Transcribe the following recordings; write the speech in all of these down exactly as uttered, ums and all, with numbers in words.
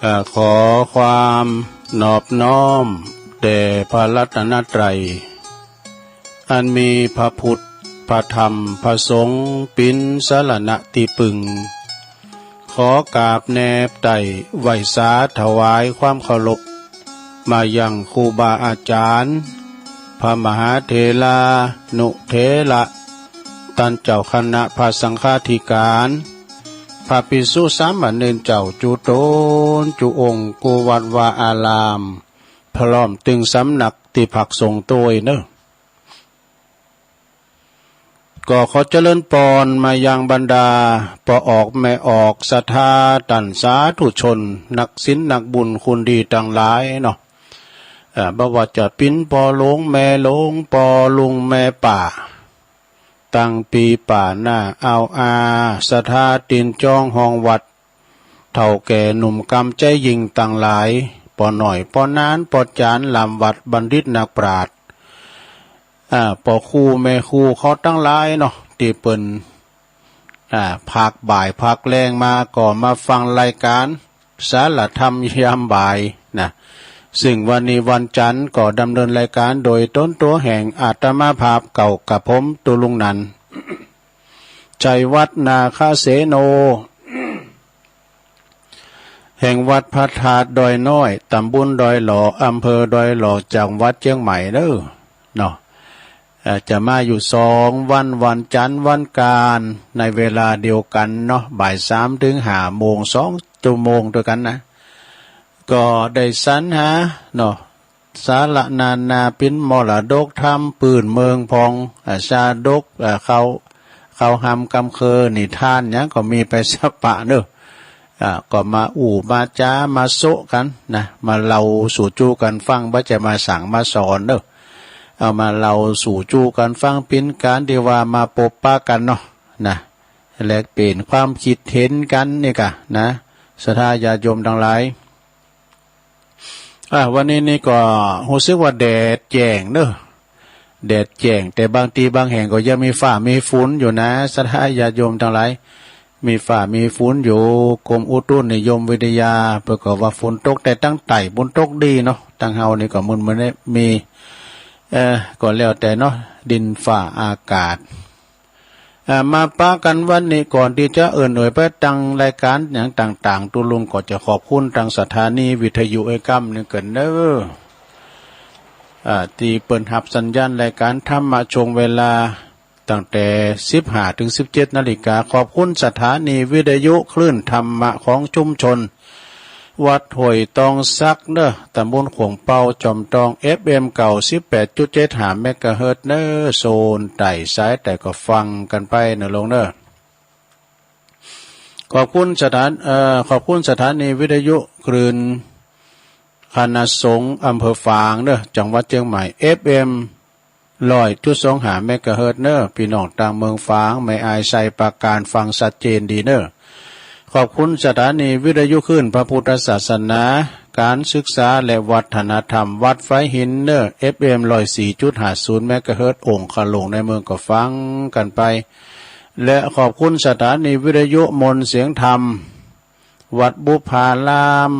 เอ่อ ขอความนอบน้อมแด่พระรัตนตรัย อันมีพระพุทธ พระธรรม พระสงฆ์ ปิ๋นสรณะตี้ปึง ขอกราบแนบไต้ไหว้สาถวายความเคารพ มายังครูบาอาจารย์ พระมหาเถรานุเถระ ต้านเจ้าคณะพระสังฆาธิการ พระภิกษุสามเณรเจ้าจุ๊ตนจุ๊องค์ กู้วัดวาอาราม พร้อมตึงสำนักตี้พักสงฆ์ตวยเนาะ ก็ขอเจริญปอน มายังบรรดาป้อออกแม่ออก ศรัทธาต้านสาธุชน นักศีลนักบุญคุณดีตังหลายเนาะ เอ่อ บ่ว่าจะปิ๋นป้อหลวงแม่หลวง ป้อลุงแม่ป้า ตังปี๋ป้าน้าอาวอา ศรัทธาตินจ้องห้องวัด เฒ่าแก่หนุ่มกำใจยิ่งตังหลาย ป้อน้อยป้อนานป้อจานหลามวัดบัณฑิตนักปราชญ์ อ่า ป้อครูแม่ครูเขาตังหลายเนาะ ตี้เปิ้น อ่า พักบ่ายพักแลงมาก็มาฟังรายการสารธรรมยามบ่ายนะ ซึ่งวันนี้วันจันทร์ก็ดำเนินรายการโดยตนตั๋วแห่งอาตมาภาพเก่ากระผมตุลุงนันท์ ชัยวัฒน์นาคเสโน แห่งวัดพระธาตุดอยน้อย ตำบลดอยหล่อ อำเภอดอยหล่อ จังหวัดเชียงใหม่เด้อเนาะ เอ่อ จะมาอยู่สองวัน วันจันทร์วันอังคาร ในเวลาเดียวกันเนาะ บ่ายสามถึงห้าโมง สองชั่วโมงด้วยกันนะ ก็ได้สรรหาเนาะ สาระนานา ปิ๋นมรดกธรรมปื้นเมืองพอง อ่า ชาดก อ่า เขา เขาหำกำเคิน นิทานหยังก็มีไปสะปะเนาะ อ่า ก็มาอู้มาจ๋ามาโซะกั๋นนะ มาเล่าสู่จู้กั๋นฟัง บ่ใจ้มาสั่งมาสอนเนาะ เอามาเล่าสู่จู้กั๋นฟัง ปิ๋นก๋านตี้ว่ามาปบปะกั๋นเนาะนะ แลกเปลี่ยนความคิดเห็นกั๋นนี่ก่ะนะ ศรัทธาญาติโยมตังหลาย อ่ะ วันนี้นี่ก็ฮู้สึกว่าแดดแจ้งเนาะ แดดแจ้ง แต่บางตี้บางแห่งก็ยังมีฟ้ามีฝนอยู่นะ ศรัทธาญาติโยมตังหลาย มีฟ้ามีฝนอยู่ กรมอุตุนิยมวิทยา เปิ้นก็ว่าฝนตก แต่ตังใต้ปู้นตกดีเนาะ ตังเฮานี่ก็มื้อๆ นี้มี เอ่อ ก็แล้วแต่เนาะ ดินฟ้าอากาศ อ่า มาปะกั๋นวันนี้ ก่อนตี้จะเอิ้นเอ่ยไปตังรายก๋านหยังต่างๆ ตุลุงก็จะขอบคุณตังสถานีวิทยุเอฟเอ็มหนึ่งเก้าเก้าเนาะ อ่า ตี้เปิ้นฮับสัญญาณรายก๋านธรรมะช่วงเวลาตั้งแต่สิบห้าถึงสิบเจ็ดนาฬิกา ขอบคุณสถานีวิทยุคลื่นธรรมะของชุมชน วัดห้วยตองสักเนาะ ตำบลโข่งเป้า จอมตอง เอฟเอ็ม เก้าสิบแปดจุดเจ็ดห้าเมกะเฮิรตซ์เนาะ โซนใต้สายใต้ก็ฟังกั๋นไปเนาะลุงเนาะ ขอบคุณสถาน เอ่อ ขอบคุณสถานีวิทยุคลื่นคณะสงฆ์อำเภอฝางเนาะ จังหวัดเชียงใหม่ เอฟเอ็ม ร้อยจุดสองห้าเมกะเฮิรตซ์เนาะ พี่น้องตางเมืองฝาง แม่อาย ไชยปราการ ฟังชัดเจนดีเนาะ ขอบคุณสถานีวิทยุคลื่นพระพุทธศาสนา การศึกษาและวัฒนธรรม วัดฝายหินเนาะ เอฟเอ็ม ร้อยสี่จุดห้าศูนย์เมกะเฮิรตซ์ องค์ขะหลวงในเมืองก็ฟังกั๋นไป และขอบคุณสถานีวิทยุมนต์เสียงธรรม วัดบุพพาราม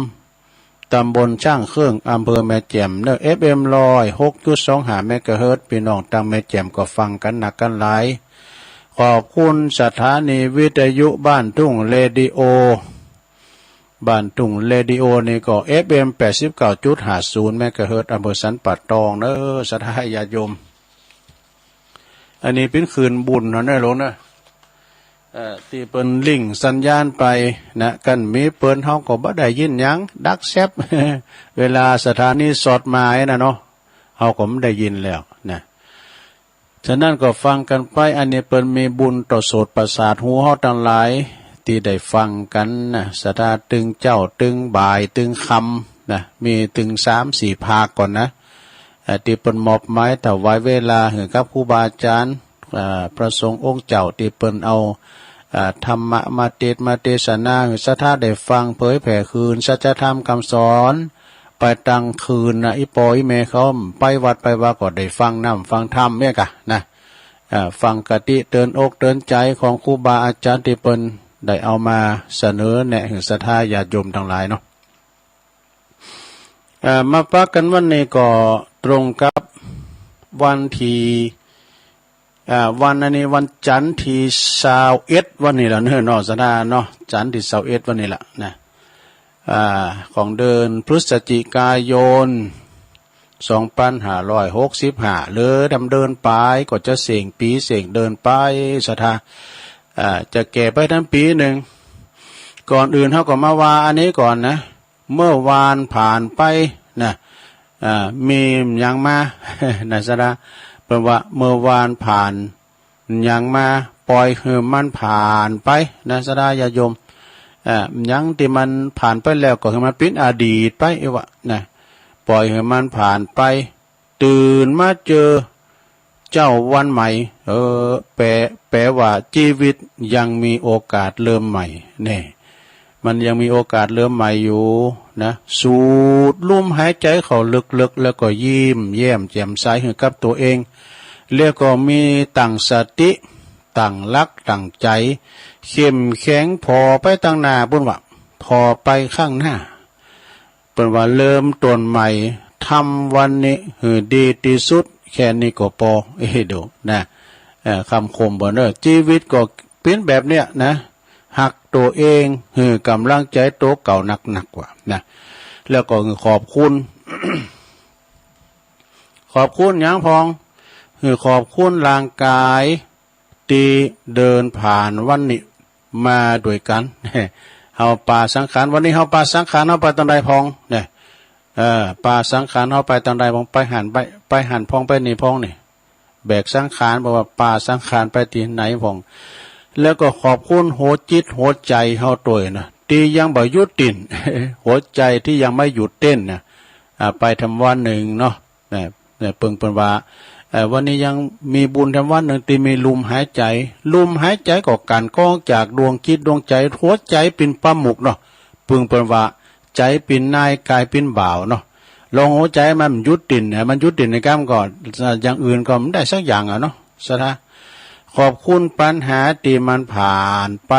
ตำบลช้างเคิ่ง อำเภอแม่แจ่มเนาะ เอฟเอ็ม ร้อยหกจุดสองห้าเมกะเฮิรตซ์ พี่น้องตางแม่แจ่มก็ฟังกั๋นนักกั๋นหลาย ขอบคุณสถานีวิทยุบ้านทุ่งเรดิโอ บ้านทุ่งเรดิโอนี่ก็ เอฟเอ็ม แปดสิบเก้าจุดห้าศูนย์เมกะเฮิรตซ์ อำเภอสันป่าตองเนาะ ศรัทธาญาติโยม อันนี้เป๋นคลื่นบุญเนาะเนี่ยลุงเนาะ เอ่อ ตี้เปิ้นลิงก์สัญญาณไปนะ คันบ่มีเปิ้นเฮาก็บ่ได้ยินหยัง ดับแซบ เวลาสถานีสดมาไอ้น่ะเนาะ เฮาก็บ่ได้ยินแล้วนะ ฉะนั้นก็ฟังกั๋นไป อันนี้เปิ้นมีบุญต่อโสตประสาทหูเฮาตังหลาย ตี้ได้ฟังกั๋นนะ ศรัทธาตึงเจ๊า ตึงบ่าย ตึงค่ำนะ มีตึงสามสี่ภาคก่อนนะ เอ่อ ตี้เปิ้นมอบหมายถวายเวลาหื้อกับครูบาอาจารย์ อ่า พระสงฆ์องค์เจ้าตี้เปิ้นเอา อ่า ธรรมะมาเตสน์มาเตสนาหื้อศรัทธาได้ฟัง เผยแผ่คืนสัจธรรมกำสอน ไปตังคืนนะ อี่ป้ออี่แม่เขาไปวัดไปวาก็ได้ฟังน้ำฟังธรรมเนี่ยกะนะ อ่า ฟังคติเตือนอกเตือนใจของครูบาอาจารย์ตี้เปิ้นได้เอามาเสนอแนะหื้อศรัทธาญาติโยมตังหลายเนาะ เอ่อ มาปะกันวันนี้ก็ตรงกับวันที่ เอ่อ วันอันนี้วันจันทร์ที่ซาวเอ็ดวันนี้แล้วเนอะ เนาะ สะนะเนาะ จันทร์ที่ซาวเอ็ดวันนี้ละนะ อ่า ของเดือนพฤศจิกายน สองปันห้าร้อยหกสิบห้า เหลือดำเดินไปก็จะเส้งปีเส้งเดือนไป สะทา อ่า จะแก่ไปทั้งปีหนึ่ง ก่อนอื่นเฮาก็มาว่าอันนี้ก่อนนะ เมื่อวานผ่านไปนะ อ่า มีหยังมา นะ สะทา เปิ้นว่าเมื่อวานผ่าน หยังมา ปล่อยหื้อมันผ่านไปนะ สะทาญาติโยม เอ่อ หยังตี้มันผ่านไปแล้วก็หื้อมันเป๋นอดีตไป เอวะนะ ปล่อยหื้อมันผ่านไป ตื่นมาเจอเจ๊าวันใหม่ เออ แปล แปลว่าชีวิตยังมีโอกาสเริ่มใหม่ แน่ มันยังมีโอกาสเริ่มใหม่อยู่นะ สูดลมหายใจเข้าลึกๆ แล้วก็ยิ้มแย้มแจ่มใสให้กับตัวเอง แล้วก็มีตั้งสติ ตั้งหลัก ตั้งใจ เข้มแข็งผ่อไปตังหน้า เปิ้นว่า ผ่อไปข้างหน้า เปิ้นว่าเริ่มต้นใหม่ ทำวันนี้หื้อดีตี้สุด แค่นี้ก็ปอ เอ้ย ดูนะ เอ่อ คำคมบ่เนอะ ชีวิตก็เป๋นแบบเนี้ยนะ ฮักตัวเอง หื้อกำลังใจตัวเก่านักๆ ว่านะ แล้วก็ขอบคุณ ขอบคุณหยังพ่อง หื้อขอบคุณร่างกาย ตี้เดินผ่านวันนี้มาด้วยกัน เฮาปาสังขาร วันนี้เฮาปาสังขารเฮาไปตางใดพ่อง เนี่ย เออ ปาสังขารเฮาไปตางใดพ่อง ไปหั้นไป ไปหั้นพ่อง ไปนี่พ่องนี่ แบกสังขาร บอกว่าปาสังขารไปตี้ไหนพ่อง แล้วก็ขอบคุณหัวจิตหัวใจเฮาตวยนะ ตี้ยังบ่หยุดเต้น หัวใจที่ยังไม่หยุดเต้นนะ อ่า ไปแถมวันหนึ่งเนาะ เนี่ย เนี่ย เปิ้น เปิ้นว่า เอ่อ วันนี้ยังมีบุญแถมวันหนึ่งตี้มีลมหายใจ ลมหายใจก็กลั่นกรองจากดวงจิตดวงใจ หัวใจเป๋นประมุขเนาะ เปิ้น เปิ้นว่า ใจเป๋นนาย กายเป๋นบ่าวเนาะ ลองหัวใจมันหยุดเต้นเนี่ย มันหยุดเต้นในกรรมก็ อย่างอื่นก็ไม่ได้สักอย่างอะเนาะ สะทา ขอบคุณปัญหาตี้มันผ่านไป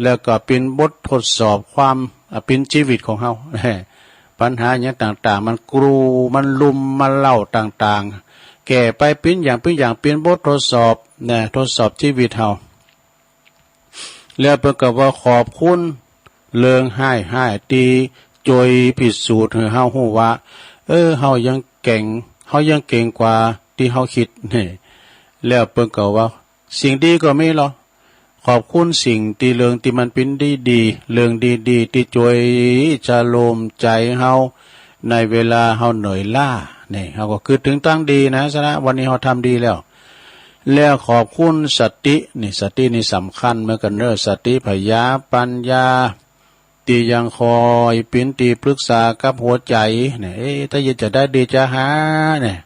แล้วก็เป๋นบททดสอบความ อ่ะ เป๋นชีวิตของเฮา ปัญหาอย่างต่างๆ มันกรู มันลุม มันเล้าต่างๆ แก้ไปเป๋นอย่าง เป๋นอย่าง เป๋นบททดสอบนะ ทดสอบชีวิตเฮา แล้วเปิ้นก็ว่าขอบคุณเรื่องฮ้ายๆ ตี้จ้วยพิสูจน์หื้อเฮาฮู้ว่า เออ เฮายังเก่ง เฮายังเก่งกว่าตี้เฮาคิด นี่ แล้วเปิ้นก็ว่า สิ่งดีก็มีลอ ขอบคุณสิ่งตี้ เรื่องตี้มันเป๋นดีๆ เรื่องดีๆ ตี้จ้วยชะโลมใจเฮา ในเวลาเฮาเหนื่อยล้า นี่ เฮาก็กึ๊ดเถิงตางดีนะ สะทา วันนี้เฮาทำดีแล้ว แล้วขอบคุณสติ นี่ สตินี่สำคัญเหมือนกันเนอะ สติ ผญา ปัญญา ตี้ยังคอยเป๋นตี้ปรึกษากับหัวใจเนี่ย เอ๊ะ ถ้าอยากจะได้ดีจะหาเนี่ย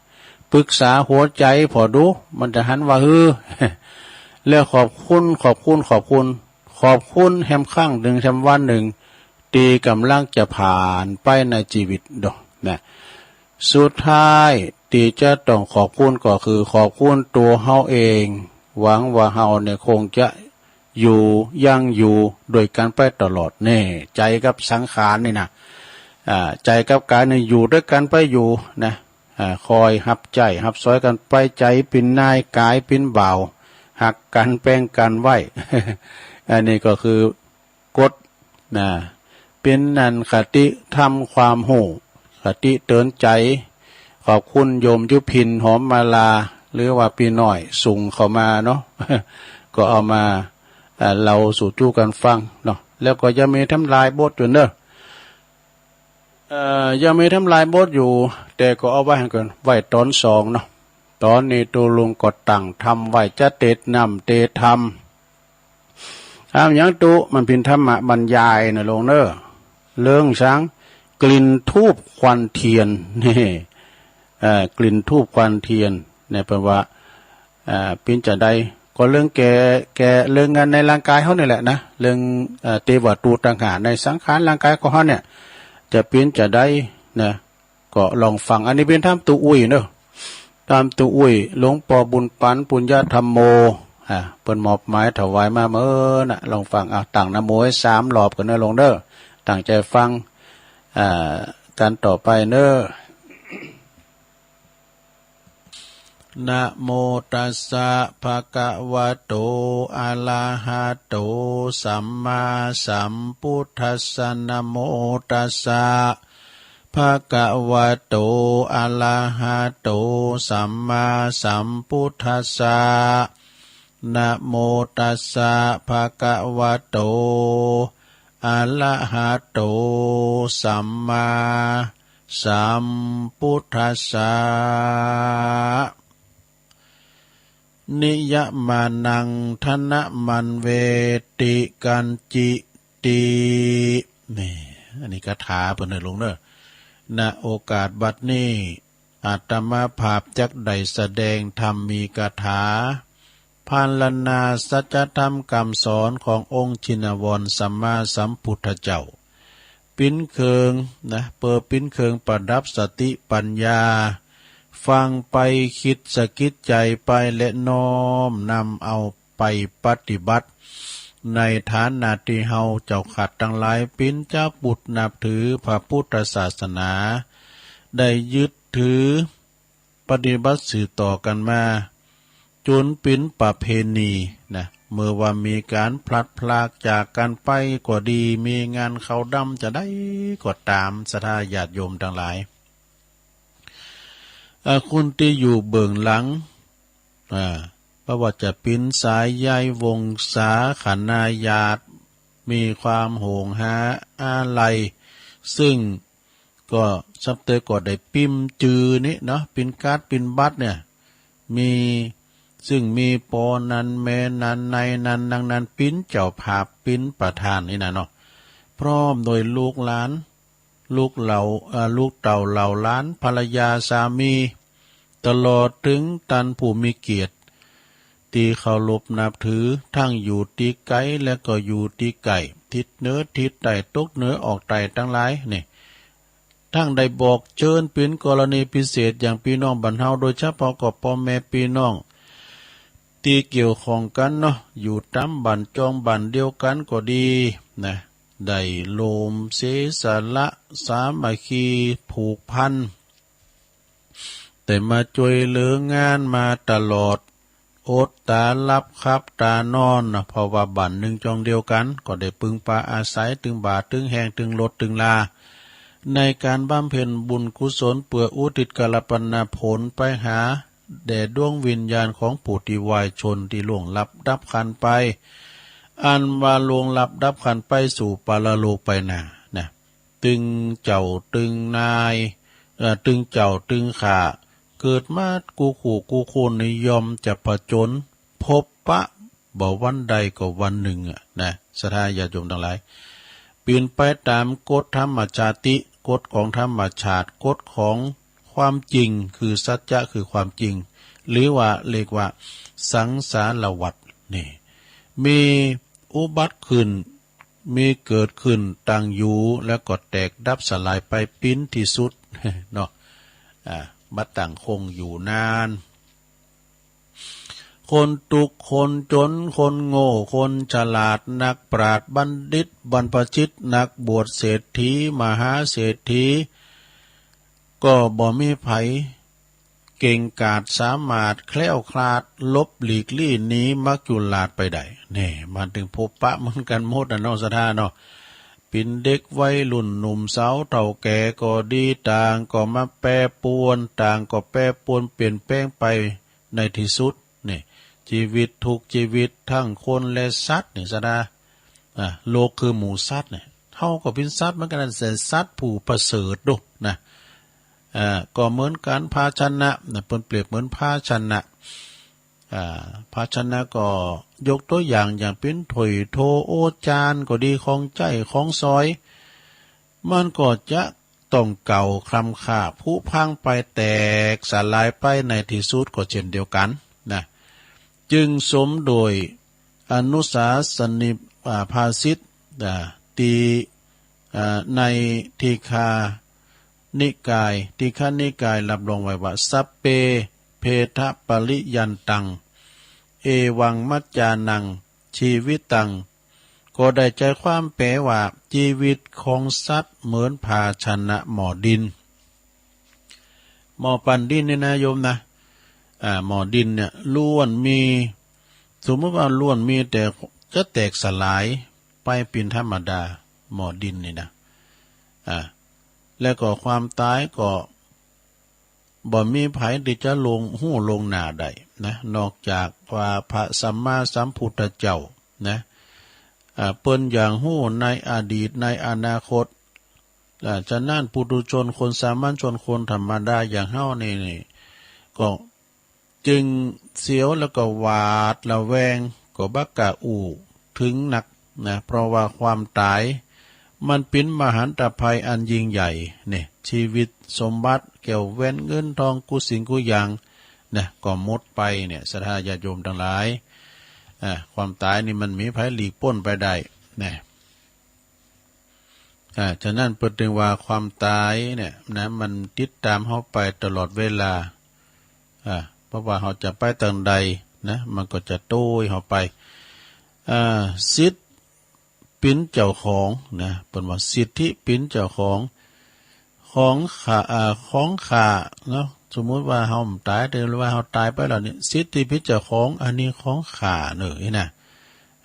ปรึกษาหัวใจผ่อดู มันจะหันว่าฮือ แล้วขอบคุณ ขอบคุณ ขอบคุณ ขอบคุณแฮมครั้งหนึ่ง แฮมวันหนึ่ง ตี้กำลังจะผ่านไปในชีวิตดอกนะ สุดท้ายตี้จะต้องขอบคุณก็คือขอบคุณตัวเฮาเอง หวังว่าเฮาเนี่ยคงจะอยู่ ยังอยู่ด้วยกันไปตลอด แน่ ใจกับสังขารนี่นะ อ่า ใจกับกายนี่อยู่ด้วยกันไปอยู่นะ อ่า คอยฮับใจ๊ฮับสอยกันไป ใจเป๋นนาย กายเป๋นบ่าว ฮักกันแป้งกันไว้ อันนี้ก็คือ กฎนะ เป๋นอันคติธรรมความฮู้ คติเตือนใจ ขอบคุณโยมยุพิน หอมมาลา หรือว่าปี้น้อยส่งเข้ามาเนาะ ก็เอามา เอ่อ เล่าสู่จู้กันฟังเนาะ แล้วก็ยังมีแถมหลายบทอยู่เนอะ เอ่อ ยังมีแถมหลายบทอยู่ แต่ก็เอาไว้ให้กัน ไว้ตอนสองเนาะ ตอนนี้ตุ๊ลุงก็ตั้งธรรมไว้จะเตสน้ำเตสธรรม อ้าว หยังตุ๊ มันเป๋นธรรมะบรรยายนะลุงเนอะ เรื่องสัง กลิ่นธูปควันเทียน นี่ เอ่อ กลิ่นธูปควันเทียน เนี่ย เปิ้นว่า เอ่อ เป๋นจะใด ก็เรื่องแก่ แก่ เรื่องงานในร่างกายเฮานี่แหละนะ เรื่อง เอ่อ เตวะตูตังหาในสังขารร่างกายของเฮาเนี่ย จะเป๋นจะใดนะ ก็ลองฟัง อันนี้เป๋นธรรมตุ๊อุ้ยเนอะ ธรรมตุ๊อุ้ย หลวงป้อบุญปัน ปุญญธรรมโม อ่า เปิ้นมอบหมายถวายมาเมื่อนะ ลองฟัง อ่ะ ตั้งนะโมให้สามรอบกันเนอะลุงเนอะ ตั้งใจฟัง อ่า กันต่อไปเนอะ นะโมตัสสะ ภะคะวะโต อะระหะโต สัมมาสัมพุทธัสสะ นะโมตัสสะ ภะคะวะโต อะระหะโต สัมมาสัมพุทธัสสะ นะโมตัสสะ ภะคะวะโต อะระหะโต สัมมาสัมพุทธัสสะ นิยะมานัง ทะนะมันเวติ กัญจิติ นี่ อันนี้คาถาเปิ้นเนอะลุงเนอะ ณ โอกาสบัดนี้ อาตมาภาพจักได้แสดงธรรมมีคาถา พรรณนาสัจธรรมกำสอนขององค์ชินวรสัมมาสัมพุทธเจ้า เป๋นเครื่องนะ เป๋อเป๋นเครื่องประดับสติปัญญา ฟังไป คิดสะกิดใจไป และน้อมนำเอาไปปฏิบัติ ในฐานะตี้เฮาเจ้าข้าตังหลายเป๋นจาวพุทธนับถือพระพุทธศาสนา ได้ยึดถือ ปฏิบัติสืบต่อกั๋นมา จ๋นเป๋นประเพณีนะ เมื่อว่ามีก๋านพลัดพรากจากกั๋นไปก็ดี มีงานขาวดำจะใดก็ต๋าม ศรัทธาญาติโยมตังหลาย อ่า คนตี้อยู่เบื้องหลัง อ่า บ่ว่าจะเป๋นสายใย วงศา คณะญาติ มีความห่วงหาอาลัย ซึ่ง ก็สับเตยก็ได้ปิมพ์จื่อนี้เนาะ เป๋นการ์ดเป๋นบัตรเนี่ย มี ซึ่งมีป้อนั้นแม่นั้นนายนั้นนางนั้นเป๋นเจ้าภาพเป๋นประธานนี่นะเนาะ พร้อมโดยลูกหลาน ลูกเหล่า เอ่อ ลูกเต้าเหล่าหลาน ภรรยาสามี ตลอดเถิงต้านผู้มีเกียรติ ตี้เคารพนับถือ ทั้งอยู่ตี้ไก๋และก็อยู่ตี้ใก้ ทิศเหนือทิศใต้ ตกเหนือออกใต้ตังหลายนี่ ทั้งได้บอกเจิญเป๋นกรณีพิเศษอย่างปี้น้องบ้านเฮา โดยเฉพาะก็ป้อแม่ปี้น้องตี้เกี่ยวข้องกั๋นเนาะ อยู่ต๋ามบ้านจองบ้านเดียวกั๋นก็ดีนะ ได้โฮมเสียสละสามัคคีผูกพัน ได้มาจ้วยเหลืองานมาตลอด อดต๋าหลับขับต๋านอนนะ เพราะว่าบ้านนึ่งจองเดียวกั๋น ก็ได้ปึงปาอาศัยตึงบ่าตึงแฮงตึงรถตึงลา ในก๋านบำเพ็ญบุญกุศลเปื้ออุทิศกัลปนาผลไปหาแด่ดวงวิญญาณของผู้ตี้วายชนตี้ล่วงลับดับขันไป อันว่าล่วงลับดับขันไปสู่ปรโลกไปนานะ ตึงเจ้าตึงนาย เอ่อ ตึงเจ้าตึงข้า เกิดมากู้คู่กู้คนนี่ย่อมจะผจญพบปะบ่วันใดก็วันนึ่งอะนะ ศรัทธาญาติโยมตังหลาย เป๋นไปต๋ามกฎธรรมชาติ กฎของธรรมชาติ กฎของความจริง คือสัจจะ คือความจริง หรือว่าเรียกว่าสังสารวัฏนี่ มีอุบัติขึ้น มีเกิดขึ้นตั้งอยู่ แล้วก็แตกดับสลายไปเป๋นตี้สุดเนาะ อ่า บ่ตั้งคงอยู่นาน คนทุกข์ คนจน คนโง่ คนฉลาด นักปราชญ์ บัณฑิต บรรพชิต นักบวช เศรษฐี มหาเศรษฐี ก็บ่มีใผ เก่งกาจสามารถแคล้วคลาด หลบหลีกลี้หนีมัจจุราชไปได้ นี่ มันตึงพบปะเหมือนกั๋นหมดนะเนาะ ศรัทธาเนาะ เป๋นเด็กวัยรุ่นหนุ่มสาวเฒ่าแก่ก็ดี ต่างก็มาแปรปรวน ต่างก็แปรปรวนเปลี่ยนแปลงไปในตี้สุด นี่ ชีวิตทุกชีวิต ทั้งคนและสัตว์นี่ ศรัทธา อ่า โลกคือหมู่สัตว์เนี่ย เฮาก็เป๋นสัตว์เหมือนกั๋นนะ แต่สัตว์ผู้ประเสริฐโดนะ อ่า ก็เหมือนกั๋น ภาชนะนะ เปิ้นเปรียบเหมือนภาชนะ อ่า ภาชนะก็ยกตัวอย่าง อย่างเป๋นถ้วยโถโอจานก็ดี ของใจ๊ของสอย มันก็จะ ต้องเก่าคร่ำคร่าผุพังไปแตกสลายไปในตี้สุดก็เช่นเดียวกั๋นนะ จึงสมโดยอนุสาสนี อ่า ภาษิต อ่า ตี้ อ่า ในทีฆานิกาย ทีฆนิกายรับรองไว้ว่า สัพเพ เพทปริยันตัง เอวังมัจจานัง ชีวิตัง โค ก็ได้ใจความแปลว่า ชีวิตของสัตว์เหมือนภาชนะหม้อดิน หม้อปั้นดินนี่นะโยมนะ อ่า หม้อดินเนี่ยล้วนมี สมมุติว่าล้วนมีแต่จะแตกสลายไปเป็นธรรมดา หม้อดินนี่นะ อ่า แล้วก็ความตายก็ บ่มีไผที่จะล่วงฮู้ล่วงหน้าได้นะ นอกจากว่าพระสัมมาสัมพุทธเจ้านะ อ่า เปิ้นอย่างฮู้ในอดีตในอนาคต อ่า ฉะนั้นปุถุชนคนสามัญชนคนธรรมดาอย่างเฮานี่ นี่ ก็ จึงเสียวแล้วก็หวาดระแวง ก็บ่กล้าอู้ถึงนักนะ เพราะว่าความตายมันเป็นมหันตภัยอันยิ่งใหญ่เนี่ย ชีวิตสมบัติแก้วแหวนเงินทองกู้สิ่งกู้อย่างนะ ก็หมดไปเนี่ย ศรัทธาญาติโยมทั้งหลาย อ่า ความตายนี่มันมีไผหลีกป๊นไปได้นะ อ่า ฉะนั้นเปิ้นถึงว่าความตายเนี่ยนะ มันติดตามเฮาไปตลอดเวลา อ่า เพราะว่าเฮาจะไปตางใดนะ มันก็จะโต้ยเฮาไป อ่า สิทธิ์เป๋นเจ้าของนะ เปิ้นว่าสิทธิเป๋นเจ้าของ ของข้า อ่า ของข้าเนาะ สมมุติว่าเฮาตาย หรือว่าเฮาตายไปแล้วนี่ สิทธิเป๋นเจ้าของ อันนี้ของข้าเน่อ นี่นะ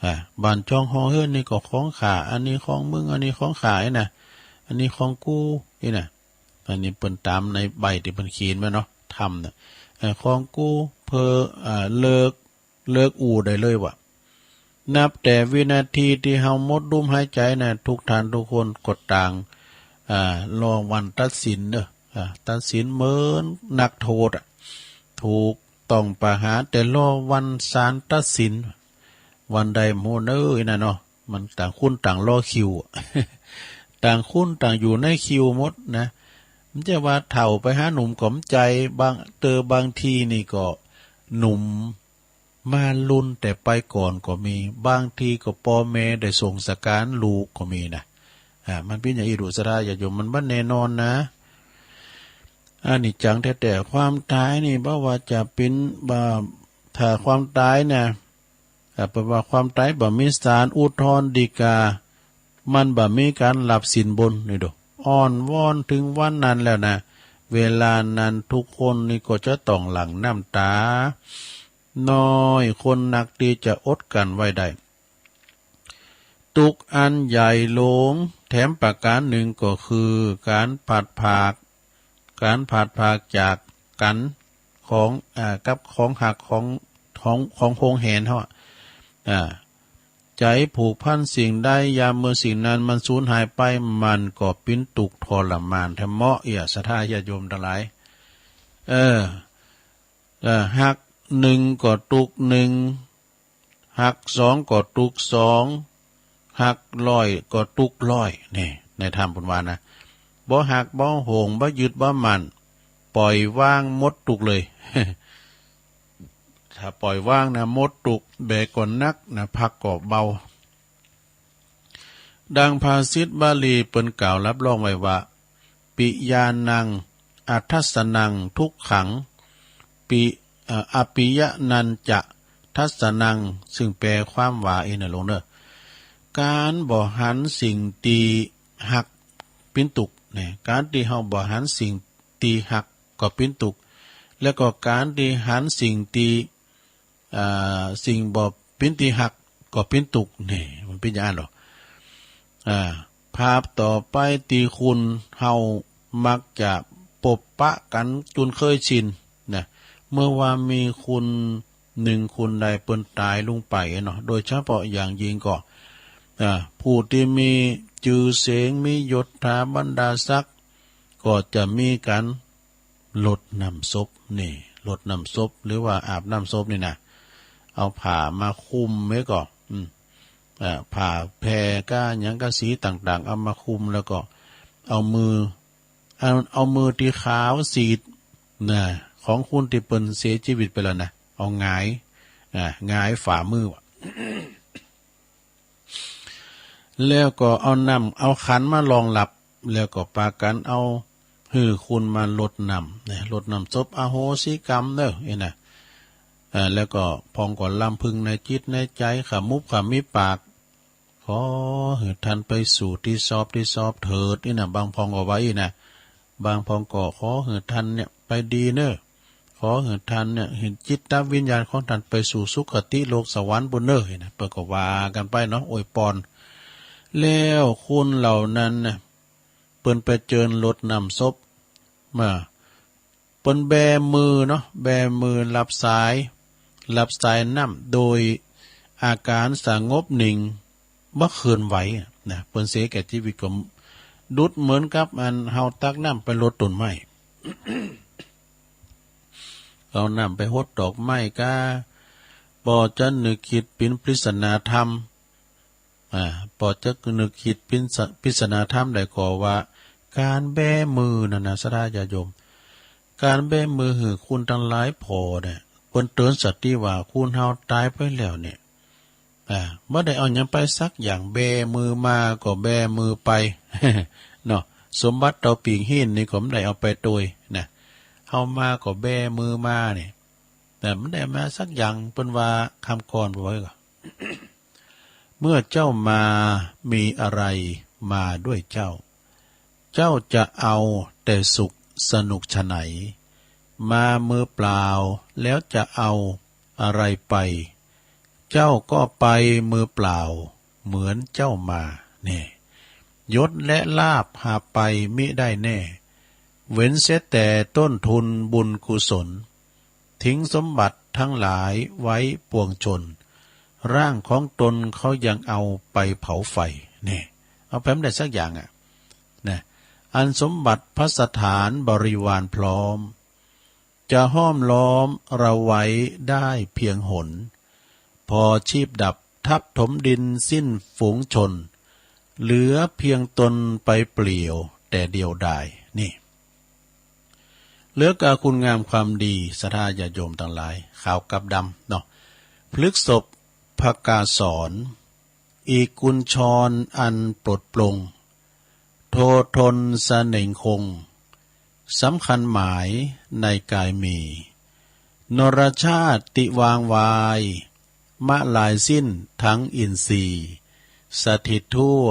อ่า บ้านช่องห้องเฮือนนี่ก็ของข้า อันนี้ของมึง อันนี้ของข้า นี่นะ อันนี้ของกู นี่นะ อันนี้เปิ้นตามในใบที่เปิ้นเขียนไว้เนาะ ธรรมน่ะ เอ่อ ของกู เผลอ อ่า เลิก เลิกอู้ได้เลยว่า นับแต่วินาทีที่เฮาหมดลมหายใจนะ ทุกท่านทุกคนก็ต่าง อ่า รอวันตัดสินเด้อ อ่า ตัดสินเหมือนนักโทษอะ ถูกต้องประหาร แต่รอวันศาลตัดสิน วันใดบ่ฮู้เน่อ นี่นะเนาะ มันต่างคนต่างรอคิวอะ ต่างคนต่างอยู่ในคิวหมดนะ มันจะว่าเฒ่าไปหาหนุ่มก็บ่ใจ้ บางเตื้อบางทีนี่ก็หนุ่มมาลุ่นแต่ไปก่อนก็มี บางทีก็ป้อแม่ได้ส่งสการลูกก็มีนะ อ่า มันเป๋นอย่างอี้ดู ศรัทธาญาติโยม มันบ่แน่นอนนะ อนิจจังแท้ๆ ความตายนี่ บ่ว่าจะเป๋น บ่า ถ้าความตายนะ อ่า เปิ้นว่าความตายบ่มีศาลอุทธรณ์ฎีกา มันบ่มีการรับสินบนนี่ดู อ้อนวอนถึงวันนั้นแล้วนะ เวลานั้นทุกคนนี่ก็จะต้องหลั่งน้ำตา น้อยคนนักที่จะอดกลั้นไว้ได้ ทุกข์อันใหญ่หลวง แถมประการหนึ่งก็คือการพลัดพราก การพลัดพรากจากกันของ อ่า กับของฮักของ ของ ของหวงแหนเฮาอะ อ่า ใจผูกพันสิ่งใด ยามเมื่อสิ่งนั้นมันสูญหายไป มันก็เป๋นทุกข์ทรมานแท้เหมาะ เอี้ย ศรัทธาญาติโยมทั้งหลาย เออ เออ ฮักหนึ่งก็ทุกข์หนึ่ง ฮักสองก็ทุกข์สอง ฮักร้อยก็ทุกข์ร้อย นี่ ในธรรมเปิ้นว่านะ บ่ฮักบ่หวง บ่ยึดบ่มั่น ปล่อยวางหมดทุกข์เลย ถ้าปล่อยวางนะ หมดทุกข์ แบกก็หนักนะ พักก็เบา ดังภาษิตบาลีเปิ้นกล่าวรับรองไว้ว่า ปิยานัง อัทัสสนัง ทุกขัง ปิ เอ่อ อปิยะนันจะ ทัสสนัง ซึ่งแปลความว่าอี้นะหลวงเน่อ การบ่หันสิ่งตี้ฮักเป๋นทุกข์เนี่ย การตี้เฮาบ่หันสิ่งตี้ฮักก็เป๋นทุกข์ แล้วก็การตี้หันสิ่งตี้ อ่า สิ่งบ่เป๋นตี้ฮักก็เป๋นทุกข์ นี่ มันเป๋นอย่างนั้นเหรอ อ่า ภาพต่อไปตี้คนเฮามักจะปบปะกั๋นจุนเคยชินนะ เมื่อว่ามีคนหนึ่งคนใดเปิ้นต๋ายลงไปเนาะ โดยเฉพาะอย่างยิ่งก็ อ่า ผู้ตี้มีจื้อเสียง มียศถาบรรดาศักดิ์ ก็จะมีการ รดน้ำศพนี่ รดน้ำศพ หรือว่าอาบน้ำศพนี่นะ เอาผ้ามาคลุมไว้ก่อ อืม อ่า ผ้าแพรก้าหยังก้าสีต่างๆ เอามาคลุม แล้วก็เอามือ เอา เอามือตี้ขาวสีดนะ ของคนตี้เปิ้นเสียชีวิตไปแล้วนะ เอาหงาย อ่า หงายฝ่ามือ แล้วก็เอาน้ำ เอาขันมารองรับ แล้วก็ปากั๋นเอาหื้อคนมารดน้ำนะ รดน้ำศพ อโหสิกรรมเน่อ นี่นะ เอ่อ แล้วก็พองก็รำพึงในจิตในใจ๋ ขมุบขมิบปาก ขอหื้อท่านไปสู่ตี้ชอบตี้ชอบเถิด อี้นะ บางพองก็ว่าอี้นะ บางพองก็ขอหื้อท่านเนี่ยไปดีเนอะ ขอหื้อท่านเนี่ยหื้อจิตวิญญาณของท่านไปสู่สุคติโลกสวรรค์ปุ้นเนอะ อี้นะ เปิ้นก็ว่ากั๋นไปเนาะ อวยปอน แล้วคนเหล่านั้นนะ เปิ้นไปเจิญรดน้ำศพ มา เปิ้นแบมือเนาะ แบมือรับสาย รับสายน้ำโดยอาการสงบนิ่ง บ่เคลื่อนไหวอะนะ เปิ้นเสียแก่ชีวิตก็ดุจเหมือนกับอันเฮาตักน้ำไปรดต้นไม้ เอาน้ำไปหดดอกไม้กา ปอจะนึกคิดเป๋นปริศนาธรรม อ่า ปอจะนึกคิดปริศ- ปริศนาธรรมได้ก็ว่า ก๋านแบมือนั่นนะ ศรัทธาญาติโยม ก๋านแบมือหื้อคนตังหลายผ่อเนี่ย เปิ้นเตือนสติว่าคนเฮาต๋ายไปแล้วเนี่ย อ่า บ่ได้เอาหยังไปสักอย่าง แบมือมาก็แบมือไป เนาะ สมบัติเต่าปีกหิ้นนี่ก็บ่ได้เอาไปตวยนะ เฮามาก็แบมือมาเนี่ย แต่บ่ได้มาสักอย่าง เปิ้นว่าคำก่อนไว้ก่อน เมื่อเจ้ามามีอะไรมาด้วยเจ้า เจ้าจะเอาแต่สุขสนุกไฉน มามือเปล่าแล้วจะเอาอะไรไป เจ้าก็ไปมือเปล่าเหมือนเจ้ามา แน่ ยศและลาภหาไปมิได้แน่ เว้นเสียแต่ต้นทุนบุญกุศล ทิ้งสมบัติทั้งหลายไว้ปวงชน ร่างของตนเขายังเอาไปเผาไฟ แน่ เอาไปบ่ได้สักอย่างอะ นะ อันสมบัติภัสถานบริวารพร้อม จะห้อมล้อมเราไว้ได้เพียงหน พอชีพดับทับถมดินสิ้นฝูงชน เหลือเพียงตนไปเปลี่ยวแต่เดียวดาย นี่ เหลือกาคุณงามความดี ศรัทธาญาติโยมตังหลาย ขาวกับดำเนาะ พฤกษภกาสร อีกกุญชรอันปลดปลง โททนเสน่งคง สำคัญหมายในกายมี นรชาติวางวาย มะลายสิ้นทั้งอินทรีย์ สถิตทั่ว